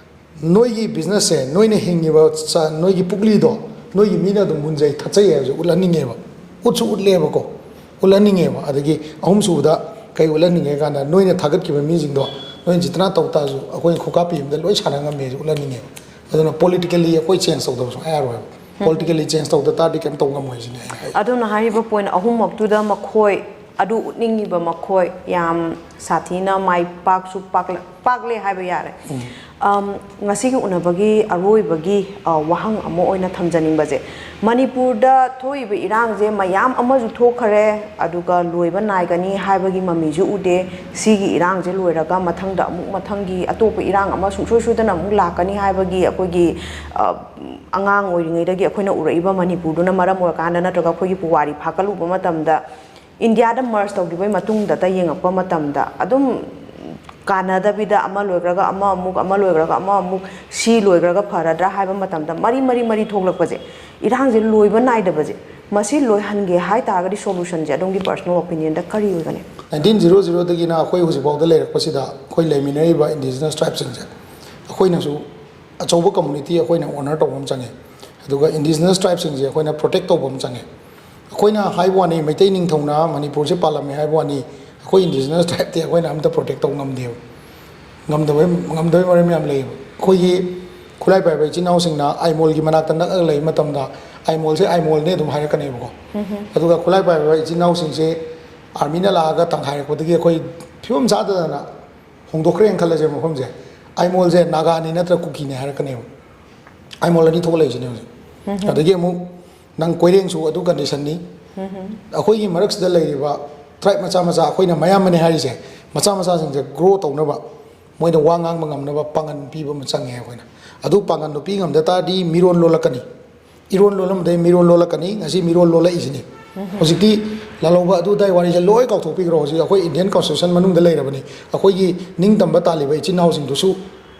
ꯅꯣꯏꯒꯤ ꯕꯤꯖꯤꯅꯦꯁꯁꯦ, ꯅꯣꯏꯅ ꯍꯤꯡꯉꯤꯕ ꯆ-, ꯅꯣꯏꯒꯤ ꯄꯨꯛꯂꯤꯗꯣ ꯅꯣꯏꯒꯤ ꯃꯤꯅ ꯑꯗꯨꯝ ꯃꯨꯟꯖꯩ ꯊꯛꯆꯩ ꯍꯥꯏꯕꯁꯦ ꯎꯠꯍꯟꯅꯤꯡꯉꯦꯕ꯫ ꯎꯠꯁꯨ ꯎꯠꯂꯦꯕꯀꯣ, ꯎꯠꯍꯟꯅꯤꯡꯉꯦꯕ꯫ ꯑꯗꯒꯤ ꯑꯍꯨꯝꯁꯨꯕꯗ ꯀꯩ ꯎꯠꯍꯟꯅꯤꯡꯉꯦ ꯀꯥꯟꯗ, ꯅꯣꯏꯅ ꯊꯥꯒꯠꯈꯤꯕ ꯃꯤꯁꯤꯡꯗꯣ ꯅꯣꯏꯅ ꯖꯤꯇꯅꯥ ꯇꯧ ꯇꯥꯔꯁꯨ ꯑꯩꯈꯣꯏꯅ ꯈꯨꯀꯥꯞꯄꯤ ꯑꯃꯗ ꯂꯣꯏ ꯁꯥꯟꯅ ꯉꯝꯃꯦꯁꯦ ꯎꯠꯍꯟꯅꯤꯡꯉꯦꯕ꯫ ꯑꯗꯨꯅ ꯄꯣꯂꯤꯇꯤꯀꯦꯜꯂꯤ ꯑꯩꯈꯣꯏ ꯆꯦꯟꯖ ꯇꯧꯗꯕ ꯁꯨꯡꯌꯥ ꯌꯥꯔꯣꯏꯕ꯫ ꯄꯣꯂꯤꯇꯤꯀꯦꯜꯂꯤ ꯆꯦꯟꯖ ꯇꯧꯗ ꯇꯥꯔꯗꯤ ꯀꯩꯝ ꯇꯧ ꯉꯝꯃꯣꯏ ꯁꯤꯅꯤ ꯑꯩꯅ ꯍꯥꯏ꯫ ꯑꯗꯨꯅ ꯍꯥꯏꯔꯤꯕ ꯄꯣꯏꯟ ꯑꯍꯨꯝꯃꯛꯇꯨꯗ ꯃꯈꯣꯏ ꯑꯗꯨ ꯎꯠꯅꯤꯡꯉꯤꯕ ꯃꯈꯣꯏ ꯌꯥꯝ ꯁꯥꯊꯤꯅ ꯃꯥꯏ ꯄꯥꯛꯁꯨ ꯄꯥꯛꯂ-, ꯄꯥꯛꯂꯦ ꯍꯥꯏꯕ ꯌꯥꯔꯦ꯫ ꯑꯝ, ꯉꯁꯤꯒꯤ ꯎꯅꯕꯒꯤ ꯑꯔꯣꯏꯕꯒꯤ, ꯑ, ꯋꯥꯍꯪ ꯑꯃ ꯑꯣꯏꯅ ꯊꯝꯖꯅꯤꯡꯕꯁꯦ, ꯃꯅꯤꯄꯨꯔꯗ ꯊꯣꯛꯏꯕ ꯏꯔꯥꯡꯁꯦ ꯃꯌꯥꯝ ꯑꯃꯁꯨ ꯊꯣꯛꯈꯔꯦ, ꯑꯗꯨꯒ ꯂꯣꯏꯕ ꯅꯥꯏꯒꯅꯤ ꯍꯥꯏꯕꯒꯤ ꯃꯃꯤꯁꯨ ꯎꯗꯦ꯫ ꯁꯤꯒꯤ ꯏꯔꯥꯡꯁꯦ ꯂꯣꯏꯔꯒ ꯃꯊꯪꯗ ꯑꯃꯨꯛ, ꯃꯊꯪꯒꯤ ꯑꯇꯣꯞꯄ ꯏꯔꯥꯡ ꯑꯃ ꯁꯨꯡꯁꯣꯏ ꯁꯣꯏꯗꯅ ꯑꯃꯨꯛ ꯂꯥꯛꯀꯅꯤ ꯍꯥꯏꯕꯒꯤ ꯑꯩꯈꯣꯏꯒꯤ, ꯑ, ꯑꯉꯥꯡ ꯑꯣꯏꯔꯤꯉꯩꯗꯒꯤ ꯑꯩꯈꯣꯏꯅ ꯎꯔꯛꯏꯕ ꯃꯅꯤꯄꯨꯔꯗꯨꯅ ꯃꯔꯝ ꯑꯣꯏꯔꯀꯥꯟꯗ, ꯅꯠꯇ꯭ꯔꯒ ꯑꯩꯈꯣꯏꯒꯤ ꯄꯨꯋꯥꯔꯤ ꯐꯥꯒꯠꯂꯨꯕ ꯃꯇꯝꯗ, ꯏꯟꯗꯤꯌꯥꯗ ꯃꯔꯖ ꯇꯧꯈꯤꯕꯒꯤ ꯃꯇꯨꯡꯗꯇ ꯌꯦꯡꯉꯛꯄ ꯃꯇꯝꯗ, ꯑꯗꯨꯝ ꯀꯥꯟꯅꯗꯕꯤꯗ ꯑꯃ ꯂꯣꯏꯈ꯭ꯔꯒ ꯑꯃ ꯑꯃꯨꯛ, ꯑꯃ ꯂꯣꯏꯈ꯭ꯔꯒ ꯑꯃ ꯑꯃꯨꯛ, ꯁꯤ ꯂꯣꯏꯈ꯭ꯔꯒ ꯐꯔꯗ꯭ꯔꯥ ꯍꯥꯏꯕ ꯃꯇꯝꯗ ꯃꯔꯤ, ꯃꯔꯤ, ꯃꯔꯤ ꯊꯣꯛꯂꯛꯄꯁꯦ, ꯏꯔꯥꯡꯁꯦ ꯂꯣꯏꯕ ꯅꯥꯏꯗꯕꯁꯦ, ꯃꯁꯤ ꯂꯣꯏꯍꯟꯒꯦ ꯍꯥꯏ ꯇꯥꯔꯒꯗꯤ ꯁꯣꯂꯨꯁꯟꯁꯦ ꯑꯗꯣꯝꯒꯤ ꯄꯔꯁꯣꯅꯦꯜ ꯑꯣꯄꯤꯅꯤꯌꯟꯗ ꯀꯔꯤ ꯑꯣꯏꯒꯅꯤ? ꯅꯥꯏꯟꯇꯤꯟ ꯖꯤꯔꯣ ꯖꯤꯔꯣꯗꯒꯤꯅ ꯑꯩꯈꯣꯏ ꯍꯧꯖꯤꯛꯐꯥꯎꯗ ꯂꯩꯔꯛꯄꯁꯤꯗ ꯑꯩꯈꯣꯏ ꯂꯩꯃꯤꯟꯅꯔꯤꯕ ꯏꯟꯗꯤꯖꯤꯅꯁ ꯇ꯭ꯔꯥꯏꯕꯁꯤꯡꯁꯦ ꯑꯩꯈꯣꯏꯅꯁꯨ ꯑꯆꯧꯕ ꯀꯝꯃꯨꯅꯤꯇꯤ ꯑꯩꯈꯣꯏꯅ ꯑꯣꯅꯔ ꯇꯧꯕ ꯑꯃ ꯆꯪꯉꯦ꯫ ꯑꯗꯨꯒ ꯏꯟꯗꯤꯖꯤꯅꯁ ꯇ꯭ꯔꯥꯏꯕꯁꯤꯡꯁꯦ ꯑꯩꯈꯣꯏꯅ ꯄ꯭ꯔꯣꯇꯦꯛ ꯇꯧꯕ ꯑꯃ ꯆꯪꯉꯦ꯫ ꯑꯩꯈꯣꯏꯅ ꯍꯥꯏꯕ ꯋꯥꯅꯤ, ꯃꯩꯇꯩ ꯅꯤꯡꯊꯧꯅ ꯃꯅꯤꯄꯨꯔꯁꯦ ꯄꯥꯜꯂꯝꯃꯦ ꯍꯥꯏꯕ ꯋꯥꯅꯤ, ꯑꯩꯈꯣꯏ ꯏꯟꯗꯤꯖꯤꯅꯁ ꯇ꯭ꯔꯥꯏꯕꯇꯤ ꯑꯩꯈꯣꯏꯅ ꯑꯝꯇ ꯄ꯭ꯔꯣꯇꯦꯛ ꯇꯧꯕ ꯉꯝꯗꯦꯕ꯫ ꯉꯝꯗꯕꯩ, ꯉꯝꯗꯕꯩ ꯃꯔꯝ ꯌꯥꯝ ꯂꯩꯌꯦꯕ꯫ ꯑꯩꯈꯣꯏꯒꯤ ꯈꯨꯠꯂꯥꯏ ꯄꯥꯏꯕ ꯏꯆꯤꯟ ꯏꯅꯥꯎꯁꯤꯡꯅ ꯑꯥꯏꯃꯣꯜꯒꯤ ꯃꯅꯥꯛꯇ ꯅꯛꯑꯒ ꯂꯩꯕ ꯃꯇꯝꯗ, "ꯑꯥꯏꯃꯣꯜꯁꯦ ꯑꯥꯏꯃꯣꯜꯅꯦ" ꯑꯗꯨꯝ ꯍꯥꯏꯔꯛꯀꯅꯦꯕꯀꯣ꯫ ꯑꯗꯨꯒ ꯈꯨꯠꯂꯥꯏ ꯄꯥꯏꯕ ꯏꯆꯤꯟ ꯏꯅꯥꯎꯁꯤꯡꯁꯦ ꯑꯥꯔꯃꯤꯅ ꯂꯥꯛꯑꯒ ꯇꯪꯈꯥꯏꯔꯛꯄꯗꯒꯤ ꯑꯩꯈꯣꯏ ꯐꯤꯕꯝ ꯆꯥꯗꯗꯅ ꯍꯣꯡꯗꯣꯛꯈ꯭ꯔꯦꯅ ꯈꯜꯂꯁꯦ꯫ ꯃꯐꯝꯁꯦ ꯑꯥꯏꯃꯣꯜꯁꯦ ꯅꯥꯒꯥꯅꯤ ꯅꯠꯇ꯭ꯔ ꯀꯨꯀꯤꯅꯦ ꯍꯥꯏꯔꯛꯀꯅꯦꯕ꯫ ꯑꯥꯏꯃꯣꯜ ꯑꯅꯤ ꯊꯣꯛꯑ ꯂꯩꯔꯤꯁꯤꯅꯦ ꯍꯧꯖꯤꯛ꯫ ꯑꯗꯒꯤ ꯑꯃꯨꯛ ꯅꯪ ꯀꯣꯏꯔꯦꯡꯁꯨ ꯑꯗꯨ ꯀꯟꯗꯤꯁꯟꯅꯤ꯫ ꯑꯩꯈꯣꯏꯒꯤ ꯃꯔꯛꯁꯤꯗ ꯂꯩꯔꯤꯕ ꯇ꯭ꯔꯥꯏꯕ ꯃꯆꯥ ꯃꯆꯥ, ꯑꯩꯈꯣꯏꯅ ꯃꯌꯥꯝꯕꯅꯦ ꯍꯥꯏꯔꯤꯁꯦ, ꯃꯆꯥ ꯃꯆꯥꯁꯤꯡꯁꯦ ꯒ꯭ꯔꯣ ꯇꯧꯅꯕ, ꯃꯣꯏꯗ ꯋꯥ ꯉꯥꯡꯕ ꯉꯝꯅꯕ ꯄꯥꯡꯒꯜ ꯄꯤꯕ ꯑꯃ ꯆꯪꯉꯦ ꯑꯩꯈꯣꯏꯅ꯫ ꯑꯗꯨ ꯄꯥꯡꯒꯜꯗꯣ ꯄꯤ ꯉꯝꯗ ꯇꯥꯔꯗꯤ ꯃꯤꯔꯣꯟ ꯂꯣꯜꯂꯛꯀꯅꯤ꯫ ꯏꯔꯣꯟ ꯂꯣꯜꯂꯝꯕꯗꯩ ꯃꯤꯔꯣꯜ ꯂꯣꯜꯂꯛꯀꯅꯤ꯫ ꯉꯁꯤ ꯃꯤꯔꯣꯜ ꯂꯣꯜꯂꯛꯏꯁꯤꯅꯤ꯫ ꯍꯧꯖꯤꯛꯇꯤ ꯂꯥꯜꯍꯧꯕ ꯑꯗꯨ ꯑꯗꯥꯏ ꯋꯥꯔꯤꯁꯦ ꯂꯣꯏ ꯀꯥꯎꯊꯣꯛꯄꯤꯈ꯭ꯔꯣ꯫ ꯍꯧꯖꯤꯛ ꯑꯩꯈꯣꯏ ꯏꯟꯗꯤꯌꯟ ꯀꯣꯟꯁꯇꯤꯇ꯭ꯌꯨꯁꯟ ꯃꯅꯨꯡꯗ ꯂꯩꯔꯕꯅꯤ꯫ ꯑꯩꯈꯣꯏꯒꯤ ꯅꯤꯡꯇꯝꯕ ꯇꯥꯜꯂꯤꯕ ꯏꯆꯤꯟ ꯏꯅꯥꯎꯁꯤꯡꯗꯨꯁꯨ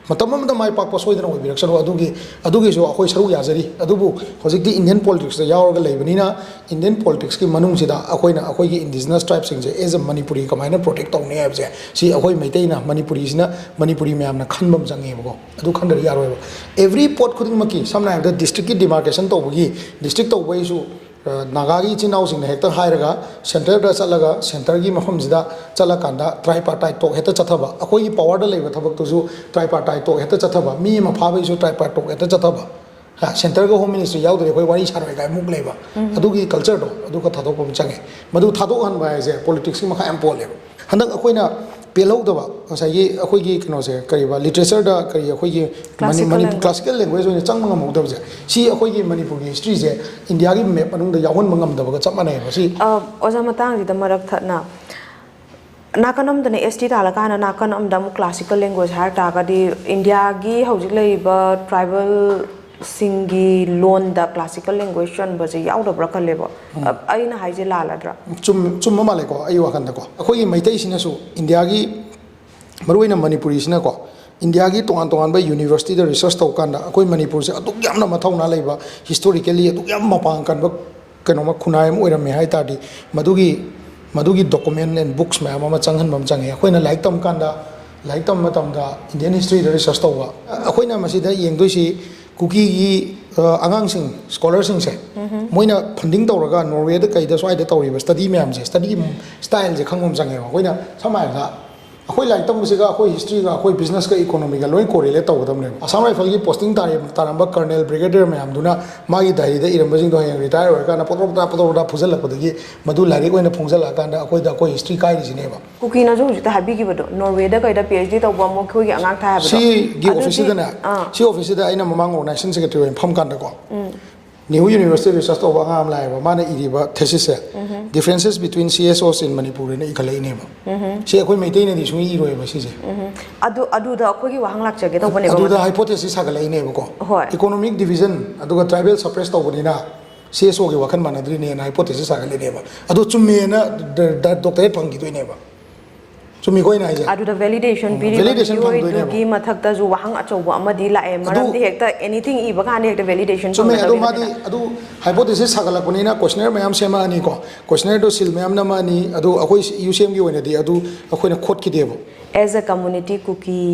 ꯃꯇꯝ ꯑꯃꯗ ꯃꯥꯏ ꯄꯥꯛꯄ ꯁꯣꯏꯗꯅ ꯑꯣꯏꯕꯤꯔꯛꯁꯅꯨ꯫ ꯑꯗꯨꯒꯤ, ꯑꯗꯨꯒꯤꯁꯨ ꯑꯩꯈꯣꯏ ꯁꯔꯨꯛ ꯌꯥꯖꯔꯤ꯫ ꯑꯗꯨꯕꯨ ꯍꯧꯖꯤꯛꯇꯤ ꯏꯟꯗꯤꯌꯟ ꯄꯣꯂꯤꯇꯤꯛꯁꯇ ꯌꯥꯎꯔꯒ ꯂꯩꯕꯅꯤꯅ, ꯏꯟꯗꯤꯌꯟ ꯄꯣꯂꯤꯇꯤꯛꯁꯀꯤ ꯃꯅꯨꯡꯁꯤꯗ ꯑꯩꯈꯣꯏꯅ ꯑꯩꯈꯣꯏꯒꯤ ꯏꯟꯗꯤꯖꯤꯅꯁ ꯇ꯭ꯔꯥꯏꯕꯁꯤꯡꯁꯦ as a Manipuri ꯀꯃꯥꯏꯅ ꯄ꯭ꯔꯣꯇꯦꯛ ꯇꯧꯅꯤ ꯍꯥꯏꯕꯁꯦ, ꯁꯤ ꯑꯩꯈꯣꯏ ꯃꯩꯇꯩꯅ, ꯃꯅꯤꯄꯨꯔꯤꯁꯤꯅ, ꯃꯅꯤꯄꯨꯔꯤ ꯃꯌꯥꯝꯅ ꯈꯟꯕ ꯑꯃ ꯆꯪꯉꯦꯕꯀꯣ꯫ ꯑꯗꯨ ꯈꯟꯗ꯭ꯔꯗꯤ ꯌꯥꯔꯣꯏꯕ꯫ ꯑꯦꯕ꯭ꯔꯤ ꯄꯣꯠ ꯈꯨꯗꯤꯡꯃꯛꯀꯤ, ꯁꯝꯅ ꯍꯥꯏꯔꯕꯗ ꯗꯤꯁꯇ꯭ꯔꯤꯛꯀꯤ ꯗꯤꯃꯥꯔꯀꯦꯁꯟ ꯇꯧꯕꯒꯤ, ꯗꯤꯁꯇ꯭ꯔꯤꯛ ꯇꯧꯕꯒꯤꯁꯨ, ꯑ, ꯅꯥꯒꯥꯒꯤ ꯏꯆꯤꯟ ꯏꯅꯥꯎꯁꯤꯡꯅ ꯍꯦꯛꯇ ꯍꯥꯏꯔꯒ ꯁꯦꯟꯇꯔꯗ ꯆꯠꯂꯒ, ꯁꯦꯟꯇꯔꯒꯤ ꯃꯐꯝꯁꯤꯗ ꯆꯠꯂꯀꯥꯟꯗ ꯇ꯭ꯔꯥꯏꯄꯥꯔꯇꯥꯏꯠ ꯇꯣꯛ ꯍꯦꯛꯇ ꯆꯠꯊꯕ, ꯑꯩꯈꯣꯏꯒꯤ ꯄꯋꯥꯔꯗ ꯂꯩꯕ ꯊꯕꯛꯇꯨꯁꯨ ꯇ꯭ꯔꯥꯏꯄꯥꯔꯇꯥꯏꯠ ꯇꯣꯛ ꯍꯦꯛꯇ ꯆꯠꯊꯕ, ꯃꯤ ꯑꯃ ꯐꯥꯕꯒꯤꯁꯨ ꯇ꯭ꯔꯥꯏꯄꯥꯔꯇꯥꯏꯠ ꯇꯣꯛ ꯍꯦꯛꯇ ꯆꯠꯊꯕ꯫ ꯍꯥ, ꯁꯦꯟꯇꯔꯒ ꯍꯣꯝ ꯃꯤꯅꯤꯁꯇ꯭ꯔꯤ ꯌꯥꯎꯗ꯭ꯔꯗꯤ ꯑꯩꯈꯣꯏ ꯋꯥꯔꯤ ꯁꯥꯔꯣꯏ ꯀꯥꯏ ꯑꯃꯨꯛ ꯂꯩꯕ꯫ ꯑꯗꯨꯒꯤ ꯀꯜꯆꯔꯗꯣ ꯑꯗꯨ ꯈꯔ ꯊꯥꯗꯣꯛꯄ ꯑꯃ ꯆꯪꯉꯦ꯫ ꯃꯗꯨ ꯊꯥꯗꯣꯛꯍꯟꯕ ꯍꯥꯏꯁꯦ ꯄꯣꯂꯤꯇꯤꯛꯁꯀꯤ ꯃꯈꯥ ꯌꯥꯝ ꯄꯣꯜꯂꯦꯕ꯫ ꯍꯟꯗꯛ ꯑꯩꯈꯣꯏꯅ ꯄꯦꯜꯍꯧꯗꯕ ꯉꯁꯥꯏꯒꯤ ꯑꯩꯈꯣꯏꯒꯤ ꯀꯩꯅꯣꯁꯦ, ꯀꯔꯤꯕ, ꯂꯤꯇꯔꯦꯆꯔꯗ ꯀꯔꯤ ꯑꯩꯈꯣꯏꯒꯤ ꯃꯅꯤ-, classical Manipur language꯫ Classical language ꯑꯣꯏꯅ ꯆꯪꯕ ꯉꯝꯍꯧꯗꯕꯁꯦ, ꯁꯤ ꯑꯩꯈꯣꯏꯒꯤ ꯃꯅꯤꯄꯨꯔꯒꯤ ꯍꯤꯁꯇ꯭ꯔꯤꯁꯦ ꯏꯟꯗꯤꯌꯥꯒꯤ ꯃꯦꯞ ꯃꯅꯨꯡꯗ ꯌꯥꯎꯍꯟꯕ ꯉꯝꯗꯕꯒ ꯆꯞ ꯃꯥꯟꯅꯩꯕ꯫ ꯁꯤ ꯑ, ꯑꯣꯖꯥ, ꯃꯇꯥꯡꯁꯤꯗ ꯃꯔꯛ ꯊꯠꯅ, ꯅꯥꯀꯟ ꯑꯃꯗꯅ ꯑꯦꯁ ꯇꯤ ꯇꯥꯜꯂꯀꯥꯟꯗ ꯅꯥꯀꯟ ꯑꯃꯗ ꯑꯃꯨꯛ ꯀ꯭ꯂꯥꯁꯤꯀꯦꯜ ꯂꯦꯡꯒ꯭ꯋꯦꯖ ꯍꯥꯏꯔ ꯇꯥꯔꯒꯗꯤ ꯏꯟꯗꯤꯌꯥꯒꯤ ꯍꯧꯖꯤꯛ ꯂꯩꯔꯤꯕ ꯇ꯭ꯔꯥꯏꯕꯦꯜꯁꯤꯡꯒꯤ ꯂꯣꯟꯗ ꯀ꯭ꯂꯥꯁꯤꯀꯦꯜ ꯂꯦꯡꯒ꯭ꯋꯦꯖ ꯆꯟꯕꯁꯦ ꯌꯥꯎꯗꯕ꯭ꯔꯥ ꯈꯜꯂꯦꯕ꯫ ꯑ, ꯑꯩꯅ ꯍꯥꯏꯁꯦ ꯂꯥꯜꯂꯗ꯭ꯔꯥ? ꯆꯨꯝ-, ꯆꯨꯝꯕ ꯃꯥꯜꯂꯦꯀꯣ꯫ ꯑꯩ ꯋꯥꯈꯜꯗꯀꯣ, ꯑꯩꯈꯣꯏꯒꯤ ꯃꯩꯇꯩꯁꯤꯅꯁꯨ ꯏꯟꯗꯤꯌꯥꯒꯤ, ꯃꯔꯨꯑꯣꯏꯅ ꯃꯅꯤꯄꯨꯔꯤꯁꯤꯅꯀꯣ, ꯏꯟꯗꯤꯌꯥꯒꯤ ꯇꯣꯉꯥꯟ ꯇꯣꯉꯥꯟꯕ ꯌꯨꯅꯤꯚꯔꯁꯤꯇꯤꯗ ꯔꯤꯁꯔꯁ ꯇꯧꯕ ꯀꯥꯟꯗ ꯑꯩꯈꯣꯏ ꯃꯅꯤꯄꯨꯔꯁꯦ ꯑꯗꯨꯛ ꯌꯥꯝꯅ ꯃꯊꯧꯅꯥ ꯂꯩꯕ, ꯍꯤꯁꯇꯣꯔꯤꯀꯦꯜꯂꯤ ꯑꯗꯨꯛ ꯌꯥꯝ ꯃꯄꯥꯡ ꯀꯟꯕ ꯀꯩꯅꯣꯃ, ꯈꯨꯟꯅꯥꯏ ꯑꯃ ꯑꯣꯏꯔꯝꯃꯦ ꯍꯥꯏ ꯇꯥꯔꯗꯤ, ꯃꯗꯨꯒꯤ, ꯃꯗꯨꯒꯤ document and books ꯃꯌꯥꯝ ꯑꯃ ꯆꯪꯍꯟꯕ ꯑꯃ ꯆꯪꯉꯦ꯫ ꯑꯩꯈꯣꯏꯅ ꯂꯥꯏꯔꯤꯛ ꯇꯝ ꯀꯥꯟꯗ, ꯂꯥꯏꯔꯤꯛ ꯇꯝꯕ ꯃꯇꯝꯗ ꯏꯟꯗꯤꯌꯟ ꯍꯤꯁꯇ꯭ꯔꯤꯗ ꯔꯤꯁꯔꯁ ꯇꯧꯕ, ꯑꯩꯈꯣꯏꯅ ꯃꯁꯤꯗ ꯌꯦꯡꯗꯣꯏꯁꯤ ꯀꯨꯀꯤꯒꯤ, ꯑ, ꯑꯉꯥꯡꯁꯤꯡ, ꯁ꯭ꯀꯣꯂꯔꯁꯤꯡꯁꯦ, ꯃꯣꯏꯅ ꯐꯟꯗꯤꯡ ꯇꯧꯔꯒ ꯅꯣꯔꯋꯦꯗ ꯀꯩꯗ ꯁ꯭ꯋꯥꯏꯗ ꯇꯧꯔꯤꯕ ꯁ꯭ꯇꯗꯤ ꯃꯌꯥꯝꯁꯦ, ꯁ꯭ꯇꯗꯤ ꯁ꯭ꯇꯥꯏꯜꯁꯦ ꯈꯪꯕ ꯑꯃ ꯆꯪꯉꯦꯕ꯫ ꯑꯩꯈꯣꯏꯅ ꯁꯝꯅ ꯍꯥꯏꯔꯕꯗ ꯑꯩꯈꯣꯏ ꯂꯥꯏꯔꯤꯛ ꯇꯝꯕꯁꯤꯒ ꯑꯩꯈꯣꯏ ꯍꯤꯁꯇ꯭ꯔꯤꯒ ꯑꯩꯈꯣꯏ ꯕꯤꯖꯤꯅꯦꯁꯀ ꯏꯀꯣꯅꯣꯃꯤꯒ ꯂꯣꯏ ꯀꯣꯔꯤꯂꯦꯠ ꯇꯧꯒꯗꯕꯅꯦꯕ꯫ ꯑꯁꯥꯝ ꯔꯥꯏꯐꯜꯒꯤ ꯄꯣꯁꯇꯤꯡ ꯇꯥꯔꯝꯕ ꯀꯔꯅꯦꯜ ꯕ꯭ꯔꯤꯒꯦꯗꯤꯌꯔ ꯃꯌꯥꯝꯗꯨꯅ ꯃꯥꯒꯤ ꯗꯥꯏꯔꯤꯗ ꯏꯔꯝꯕꯁꯤꯡꯗꯣ ꯍꯌꯦꯡ ꯔꯤꯇꯥꯌꯔ ꯑꯣꯏꯔꯀꯥꯟꯗ ꯄꯣꯇꯣꯛ ꯄꯣꯇꯥ ꯄꯣꯇꯣꯛ ꯄꯣꯇꯥ ꯐꯨꯖꯜꯂꯛꯄꯗꯒꯤ ꯃꯗꯨ ꯂꯥꯏꯔꯤꯛ ꯑꯣꯏꯅ ꯐꯣꯡꯖꯜꯂꯛꯑꯀꯥꯟꯗ ꯑꯩꯈꯣꯏꯗ ꯑꯩꯈꯣꯏ ꯍꯤꯁꯇ꯭ꯔꯤ ꯀꯥꯏꯔꯤꯁꯤꯅꯦꯕ꯫ ꯀꯨꯀꯤꯅꯁꯨ ꯍꯧꯖꯤꯛꯇ ꯍꯥꯏꯕꯤꯈꯤꯕꯗꯣ, ꯅꯣꯔꯋꯦꯗ ꯀꯩꯗ ꯄꯤ ꯑꯩꯆ ꯗꯤ ꯇꯧꯕ ꯃꯈꯣꯏꯒꯤ ꯑꯉꯥꯡ ꯊꯥꯏ ꯍꯥꯏꯕꯗꯣ꯫ ꯁꯤꯒꯤ ꯑꯗꯨꯗꯤ- ꯑꯣꯐꯤꯁꯁꯤꯗꯅꯦ ꯑꯥ. ꯁꯤ ꯑꯣꯐꯤꯁꯁꯤꯗ ꯑꯩꯅ ꯃꯃꯥꯡ ꯑꯣꯔꯒꯅꯥꯏꯖꯦꯁꯟ ꯁꯦꯀ꯭ꯔꯦꯇꯔꯤ ꯑꯣꯏꯅ ꯐꯝ ꯀꯥꯟꯗꯀꯣ, ꯅ꯭ꯌꯨ ꯌꯨꯅꯤꯚꯔꯁꯤꯇꯤ ꯔꯤꯁꯔꯁ ꯇꯧꯕ ꯑꯉꯥꯡ ꯑꯃ ꯂꯥꯛꯑꯦꯕ꯫ ꯃꯥꯅ ꯏꯔꯤꯕ ꯊꯦꯁꯤꯁꯁꯦ, Differences between C S Os in Manipur ꯍꯥꯏꯅ ꯏꯈꯠꯂꯛꯏꯅꯦꯕ꯫ ꯁꯤ ꯑꯩꯈꯣꯏ ꯃꯩꯇꯩꯅꯗꯤ ꯁꯨꯡꯏ ꯏꯔꯣꯏꯕ ꯁꯤꯁꯦ꯫ ꯑꯗꯨ ꯑꯗꯨꯗ ꯑꯩꯈꯣꯏꯒꯤ ꯋꯥꯍꯪ ꯂꯥꯛꯆꯒꯦ ꯇꯧꯕꯅꯦꯕ ꯑꯗꯨꯗ ꯃꯊꯪ. ꯍꯥꯏꯄꯣꯊꯦꯁꯤꯁ ꯁꯥꯒꯠꯂꯛꯏꯅꯦꯕꯀꯣ꯫ ꯍꯣꯏ. ꯏꯀꯣꯅꯣꯃꯤꯛ ꯗꯤꯚꯤꯖꯟ ꯑꯗꯨꯒ ꯇ꯭ꯔꯥꯏꯕꯦꯜ ꯁꯄ꯭ꯔꯦꯁ ꯇꯧꯕꯅꯤꯅ ꯁꯤ ꯑꯦꯁ ꯑꯣꯒꯤ ꯋꯥꯈꯜ ꯃꯥꯟꯅꯗ꯭ꯔꯤꯅꯦꯅ ꯍꯥꯏꯄꯣꯊꯦꯁꯤꯁ ꯁꯥꯒꯠꯂꯤꯅꯦꯕ꯫ ꯑꯗꯨ ꯆꯨꯝꯃꯦꯅ ꯗ- ꯗ- ꯗꯣꯛꯇꯔꯦꯠ ꯐꯪꯈꯤꯗꯣꯏꯅꯦꯕ꯫ ꯆꯨꯝꯃꯤꯀꯣ ꯑꯩꯅ ꯍꯥꯏꯁꯦ? ꯑꯗꯨꯗ ꯚꯦꯂꯤꯗꯦꯁꯟ ꯎꯝ, ꯄꯤꯔꯤꯕ ꯚꯦꯂꯤꯗꯦꯁꯟ ꯃꯤꯑꯣꯏꯗꯨꯒꯤ ꯐꯪꯗꯣꯏꯅꯦꯕ꯫ ꯃꯊꯛꯇꯁꯨ ꯋꯥꯍꯪ ꯑꯆꯧꯕ ꯑꯃꯗꯤ ꯂꯥꯛꯑꯦ, ꯑꯗꯨ- ꯃꯔꯝꯗꯤ ꯍꯦꯛꯇ ꯑꯦꯅꯤꯊꯤꯡ ꯏꯕ ꯀꯥꯟꯗ ꯍꯦꯛꯇ ꯚꯦꯂꯤꯗꯦꯁꯟ ꯆꯨꯝꯃꯦ꯫ ꯑꯗꯣ ꯃꯥꯗꯤ ꯐꯪꯒꯗꯕꯅꯤꯅ. ꯑꯗꯨ ꯍꯥꯏꯄꯣꯊꯦꯁꯤꯁ ꯁꯥꯒꯠꯂꯛꯄꯅꯤꯅ ꯀꯣꯏꯁꯅꯔ ꯃꯌꯥꯝ ꯁꯦꯝꯃꯛꯑꯅꯤꯀꯣ꯫ ꯀꯣꯏꯁꯅꯔꯗꯣ ꯁꯤꯜ ꯃꯌꯥꯝ ꯅꯝꯃꯛꯑꯅꯤ꯫ ꯑꯗꯨ ꯑꯩꯈꯣꯏ ꯌꯨ ꯁꯤ ꯑꯦꯝꯒꯤ ꯑꯣꯏꯅꯗꯤ ꯑꯗꯨ ꯑꯩꯈꯣꯏꯅ ꯈꯣꯠꯈꯤꯗꯦꯕ꯫ ꯑꯦꯁ ꯑ ꯀꯝꯃꯨꯅꯤꯇꯤ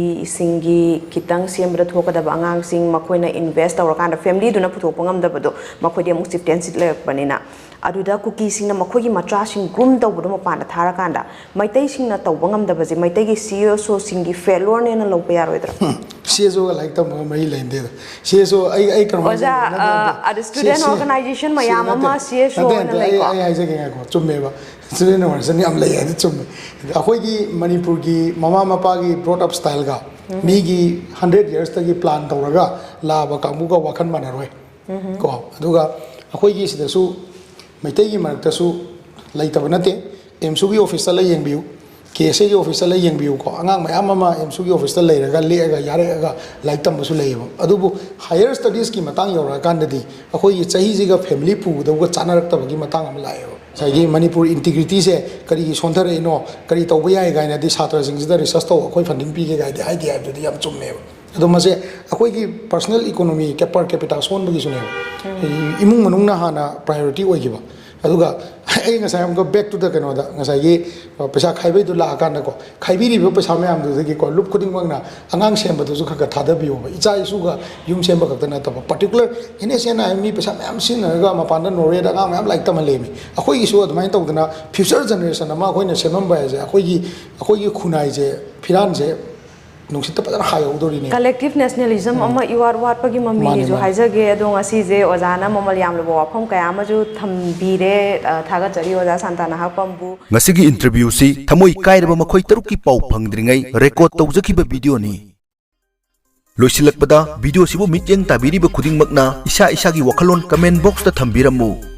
ꯀꯨꯀꯤꯁꯤꯡꯒꯤ ꯈꯤꯇꯪ ꯁꯦꯝꯕꯗ ꯊꯣꯛꯀꯗꯕ ꯑꯉꯥꯡꯁꯤꯡ ꯃꯈꯣꯏꯅ ꯏꯟꯚꯦꯁ ꯇꯧꯔꯀꯥꯟꯗ ꯐꯦꯃꯤꯂꯤꯗꯨꯅ ꯄꯨꯊꯣꯛꯄ ꯉꯝꯗꯕꯗꯣ, ꯃꯈꯣꯏꯗꯤ ꯑꯃꯨꯛ ꯆꯤꯞꯇꯦꯟꯁꯤꯞ ꯂꯩꯔꯛꯄꯅꯤꯅ, ꯑꯗꯨꯗ ꯀꯨꯀꯤꯁꯤꯡꯅ ꯃꯈꯣꯏꯒꯤ ꯃꯆꯥꯁꯤꯡ ꯒ꯭ꯔꯨꯝ ꯇꯧꯕꯗꯣ ꯃꯄꯥꯟꯗ ꯊꯥꯔꯀꯥꯟꯗ ꯃꯩꯇꯩꯁꯤꯡꯅ ꯇꯧꯕ ꯉꯝꯗꯕꯁꯦ ꯃꯩꯇꯩꯒꯤ ꯁꯤ ꯑꯦꯁ ꯑꯣꯁꯤꯡꯒꯤ ꯐꯦꯂꯣꯔꯅꯦꯅ ꯂꯧꯕ ꯌꯥꯔꯣꯏꯗ꯭ꯔꯥ? ꯁꯤ ꯑꯦꯁ ꯑꯣꯒ ꯂꯥꯏꯔꯤꯛ ꯇꯝꯕꯒ ꯃꯔꯤ ꯂꯩꯅꯗꯦꯗ꯫ ꯁꯤ ꯑꯦꯁ ꯑꯣ ꯑꯩ ꯑꯩ ꯀꯔꯝꯍꯥꯏꯅ ꯑꯣꯖꯥ, ꯅꯠꯇꯦ, ꯅꯠꯇꯦ. ꯑ, ꯑꯗ ꯁ꯭ꯇꯨꯗꯦꯟ ꯁꯤ- ꯁꯤ- ꯑꯣꯔꯒꯅꯥꯏꯖꯦꯁꯟ ꯁꯤ- ꯃꯌꯥꯝ ꯅꯠꯇꯦ, ꯑꯃ ꯁꯤ ꯑꯦꯁ ꯑꯣ ꯅꯠꯇꯦ, ꯑꯣꯏꯅ ꯅꯠꯇꯦ, ꯑꯩ ꯂꯩꯀꯣ. ꯑꯩ ꯍꯥꯏꯖꯒꯦ, ꯉꯥꯏꯈꯣ, ꯆꯨꯝꯃꯦꯕ꯫ ꯁ꯭ꯇꯨꯗꯦꯟ ꯑꯣꯔꯒꯅꯥꯏꯖꯦꯁꯟ ꯌꯥꯝ ꯂꯩ ꯍꯥꯏꯗꯤ ꯆꯨꯝꯃꯦ꯫ ꯑꯩꯈꯣꯏꯒꯤ ꯃꯅꯤꯄꯨꯔꯒꯤ ꯃꯃꯥ ꯃꯄꯥꯒꯤ ꯕ꯭ꯔꯣꯠ ꯑꯞ ꯁ꯭ꯇꯥꯏꯜꯒ ꯃꯤꯒꯤ ꯍꯟꯗ꯭ꯔꯦꯠ ꯌꯔꯁꯇꯒꯤ ꯄ꯭ꯂꯥꯟ ꯇꯧꯔꯒ ꯂꯥꯛꯑꯕ ꯀꯥꯡꯕꯨꯒ ꯋꯥꯈꯜ ꯃꯥꯟꯅꯔꯣꯏ ꯀꯣ꯫ ꯑꯗꯨꯒ ꯑꯩꯈꯣꯏꯒꯤ ꯁꯤꯗꯁꯨ ꯃꯩꯇꯩꯒꯤ ꯃꯔꯛꯇꯁꯨ ꯂꯩꯇꯕ ꯅꯠꯇꯦ꯫ ꯑꯦꯝꯁꯨꯒꯤ ꯑꯣꯐꯤꯁꯇ ꯂꯩ ꯌꯦꯡꯕꯤꯌꯨ, ꯀꯦ ꯑꯦꯁ ꯑꯦꯒꯤ ꯑꯣꯐꯤꯁꯇ ꯂꯩ ꯌꯦꯡꯕꯤꯌꯨꯀꯣ꯫ ꯑꯉꯥꯡ ꯃꯌꯥꯝ ꯑꯃ ꯑꯦꯝꯁꯨꯒꯤ ꯑꯣꯐꯤꯁꯇ ꯂꯩꯔꯒ ꯂꯦꯛꯑꯒ ꯌꯥꯔꯛꯑꯒ ꯂꯥꯏꯔꯤꯛ ꯇꯝꯕꯁꯨ ꯂꯩꯌꯦꯕ꯫ ꯑꯗꯨꯕꯨ ꯍꯥꯌꯔ ꯁ꯭ꯇꯗꯤꯁꯀꯤ ꯃꯇꯥꯡ ꯌꯧꯔꯛꯑꯀꯥꯟꯗꯗꯤ ꯑꯩꯈꯣꯏꯒꯤ ꯆꯍꯤꯁꯤꯒ ꯐꯦꯃꯤꯂꯤ ꯄꯨꯒꯗꯧꯕꯒ ꯆꯥꯟꯅꯔꯛꯇꯕꯒꯤ ꯃꯇꯥꯡ ꯑꯃ ꯂꯥꯛꯑꯦꯕ꯫ ꯉꯁꯥꯏꯒꯤ ꯃꯅꯤꯄꯨꯔ ꯏꯟꯇꯤꯒ꯭ꯔꯤꯇꯤꯁꯦ ꯀꯔꯤꯒꯤ ꯁꯣꯟꯊꯔꯛꯏꯅꯣ, ꯀꯔꯤ ꯇꯧꯕ ꯌꯥꯏ ꯀꯥꯏꯅꯗꯤ ꯁꯥꯇ꯭ꯔꯁꯤꯡꯁꯤꯗ ꯔꯤꯁꯔꯁ ꯇꯧ, ꯑꯩꯈꯣꯏ ꯐꯟꯗꯤꯡ ꯄꯤꯒꯦ ꯀꯥꯏꯗꯤ ꯍꯥꯏꯗꯦ ꯍꯥꯏꯕꯗꯨꯗꯤ ꯌꯥꯝ ꯆꯨꯝꯃꯦꯕ꯫ ꯑꯗꯣ ꯃꯁꯦ ꯑꯩꯈꯣꯏꯒꯤ ꯄꯔꯁꯅꯦꯜ ꯏꯀꯣꯅꯣꯃꯤ, per capita ꯁꯣꯟꯕꯒꯤꯁꯨꯅꯦꯕ꯫ ꯏꯃꯨꯡ ꯃꯅꯨꯡꯅ ꯍꯥꯟꯅ ꯄ꯭ꯔꯥꯏꯌꯣꯔꯤꯇꯤ ꯑꯣꯏꯈꯤꯕ, ꯑꯗꯨꯒ ꯑꯩ ꯉꯁꯥꯏ ꯑꯃꯨꯛꯀ back to the ꯀꯩꯅꯣꯗ, ꯉꯁꯥꯏꯒꯤ ꯄꯩꯁꯥ ꯈꯥꯏꯕꯩꯗꯨ ꯂꯥꯛꯑꯀꯥꯟꯗꯀꯣ, ꯈꯥꯏꯕꯤꯔꯤꯕ ꯄꯩꯁꯥ ꯃꯌꯥꯝꯗꯨꯗꯒꯤꯀꯣ ꯂꯨꯞ ꯈꯨꯗꯤꯡꯃꯛꯅ ꯑꯉꯥꯡ ꯁꯦꯝꯕꯗꯨꯁꯨ ꯈꯔ ꯈꯔ ꯊꯥꯗꯕꯤꯌꯣꯕ꯫ ꯏꯆꯥ ꯏꯁꯨꯒ ꯌꯨꯝ ꯁꯦꯝꯕ ꯈꯛꯇ ꯅꯠꯇꯕ, particular NSNI ꯍꯥꯏꯕ ꯃꯤ ꯄꯩꯁꯥ ꯃꯌꯥꯝ ꯁꯤꯖꯤꯟꯅꯔꯒ ꯃꯄꯥꯟꯗ ꯅꯣꯔꯋꯦꯗ ꯑꯉꯥꯡ ꯃꯌꯥꯝ ꯂꯥꯏꯔꯤꯛ ꯇꯝꯍꯜꯂꯦꯃꯤ꯫ ꯑꯩꯈꯣꯏꯒꯤꯁꯨ ꯑꯗꯨꯃꯥꯏꯅ ꯇꯧꯗꯅ future generation ꯑꯃ ꯑꯩꯈꯣꯏꯅ ꯁꯦꯝꯃꯝꯕ ꯍꯥꯏꯁꯦ, ꯑꯩꯈꯣꯏꯒꯤ ꯑꯩꯈꯣꯏꯒꯤ ꯈꯨꯟꯅꯥꯏꯁꯦ, ꯐꯤꯔꯥꯟꯁꯦ ꯅꯨꯡꯁꯤꯠꯇ ꯐꯖꯅ ꯍꯥꯏꯍꯧꯗꯣꯔꯤꯅꯦ꯫ Collective nationalism ꯑꯃ ꯏꯋꯥꯠ ꯋꯥꯠꯄꯒꯤ ꯃꯃꯤꯅꯦꯁꯨ ꯍꯥꯏꯖꯒꯦ꯫ ꯑꯗꯣ ꯉꯁꯤꯁꯦ ꯑꯣꯖꯥꯅ ꯃꯃꯜ ꯌꯥꯝꯂꯕ ꯋꯥꯐꯝ ꯀꯌꯥ ꯑꯃꯁꯨ ꯊꯝꯕꯤꯔꯦ꯫ ꯑ, ꯊꯥꯒꯠꯆꯔꯤ ꯑꯣꯖꯥ ꯁꯥꯟꯇꯥꯅ ꯍꯥꯞꯄꯝꯕꯨ꯫ ꯉꯁꯤꯒꯤ interview ꯁꯤ ꯊꯃꯣꯏ ꯀꯥꯏꯔꯕ ꯃꯈꯣꯏ ꯇꯔꯨꯛꯀꯤ ꯄꯥꯎ ꯐꯪꯗ꯭ꯔꯤꯉꯩ record ꯇꯧꯖꯈꯤꯕ video ꯅꯤ꯫ ꯂꯣꯏꯁꯤꯜꯂꯛꯄꯗ video ꯁꯤꯕꯨ ꯃꯤꯠꯌꯦꯡ ꯇꯥꯕꯤꯔꯤꯕ ꯈꯨꯗꯤꯡꯃꯛꯅ ꯏꯁꯥ ꯏꯁꯥꯒꯤ ꯋꯥꯈꯜꯂꯣꯟ comment box ꯇ ꯊꯝꯕꯤꯔꯝꯃꯨ꯫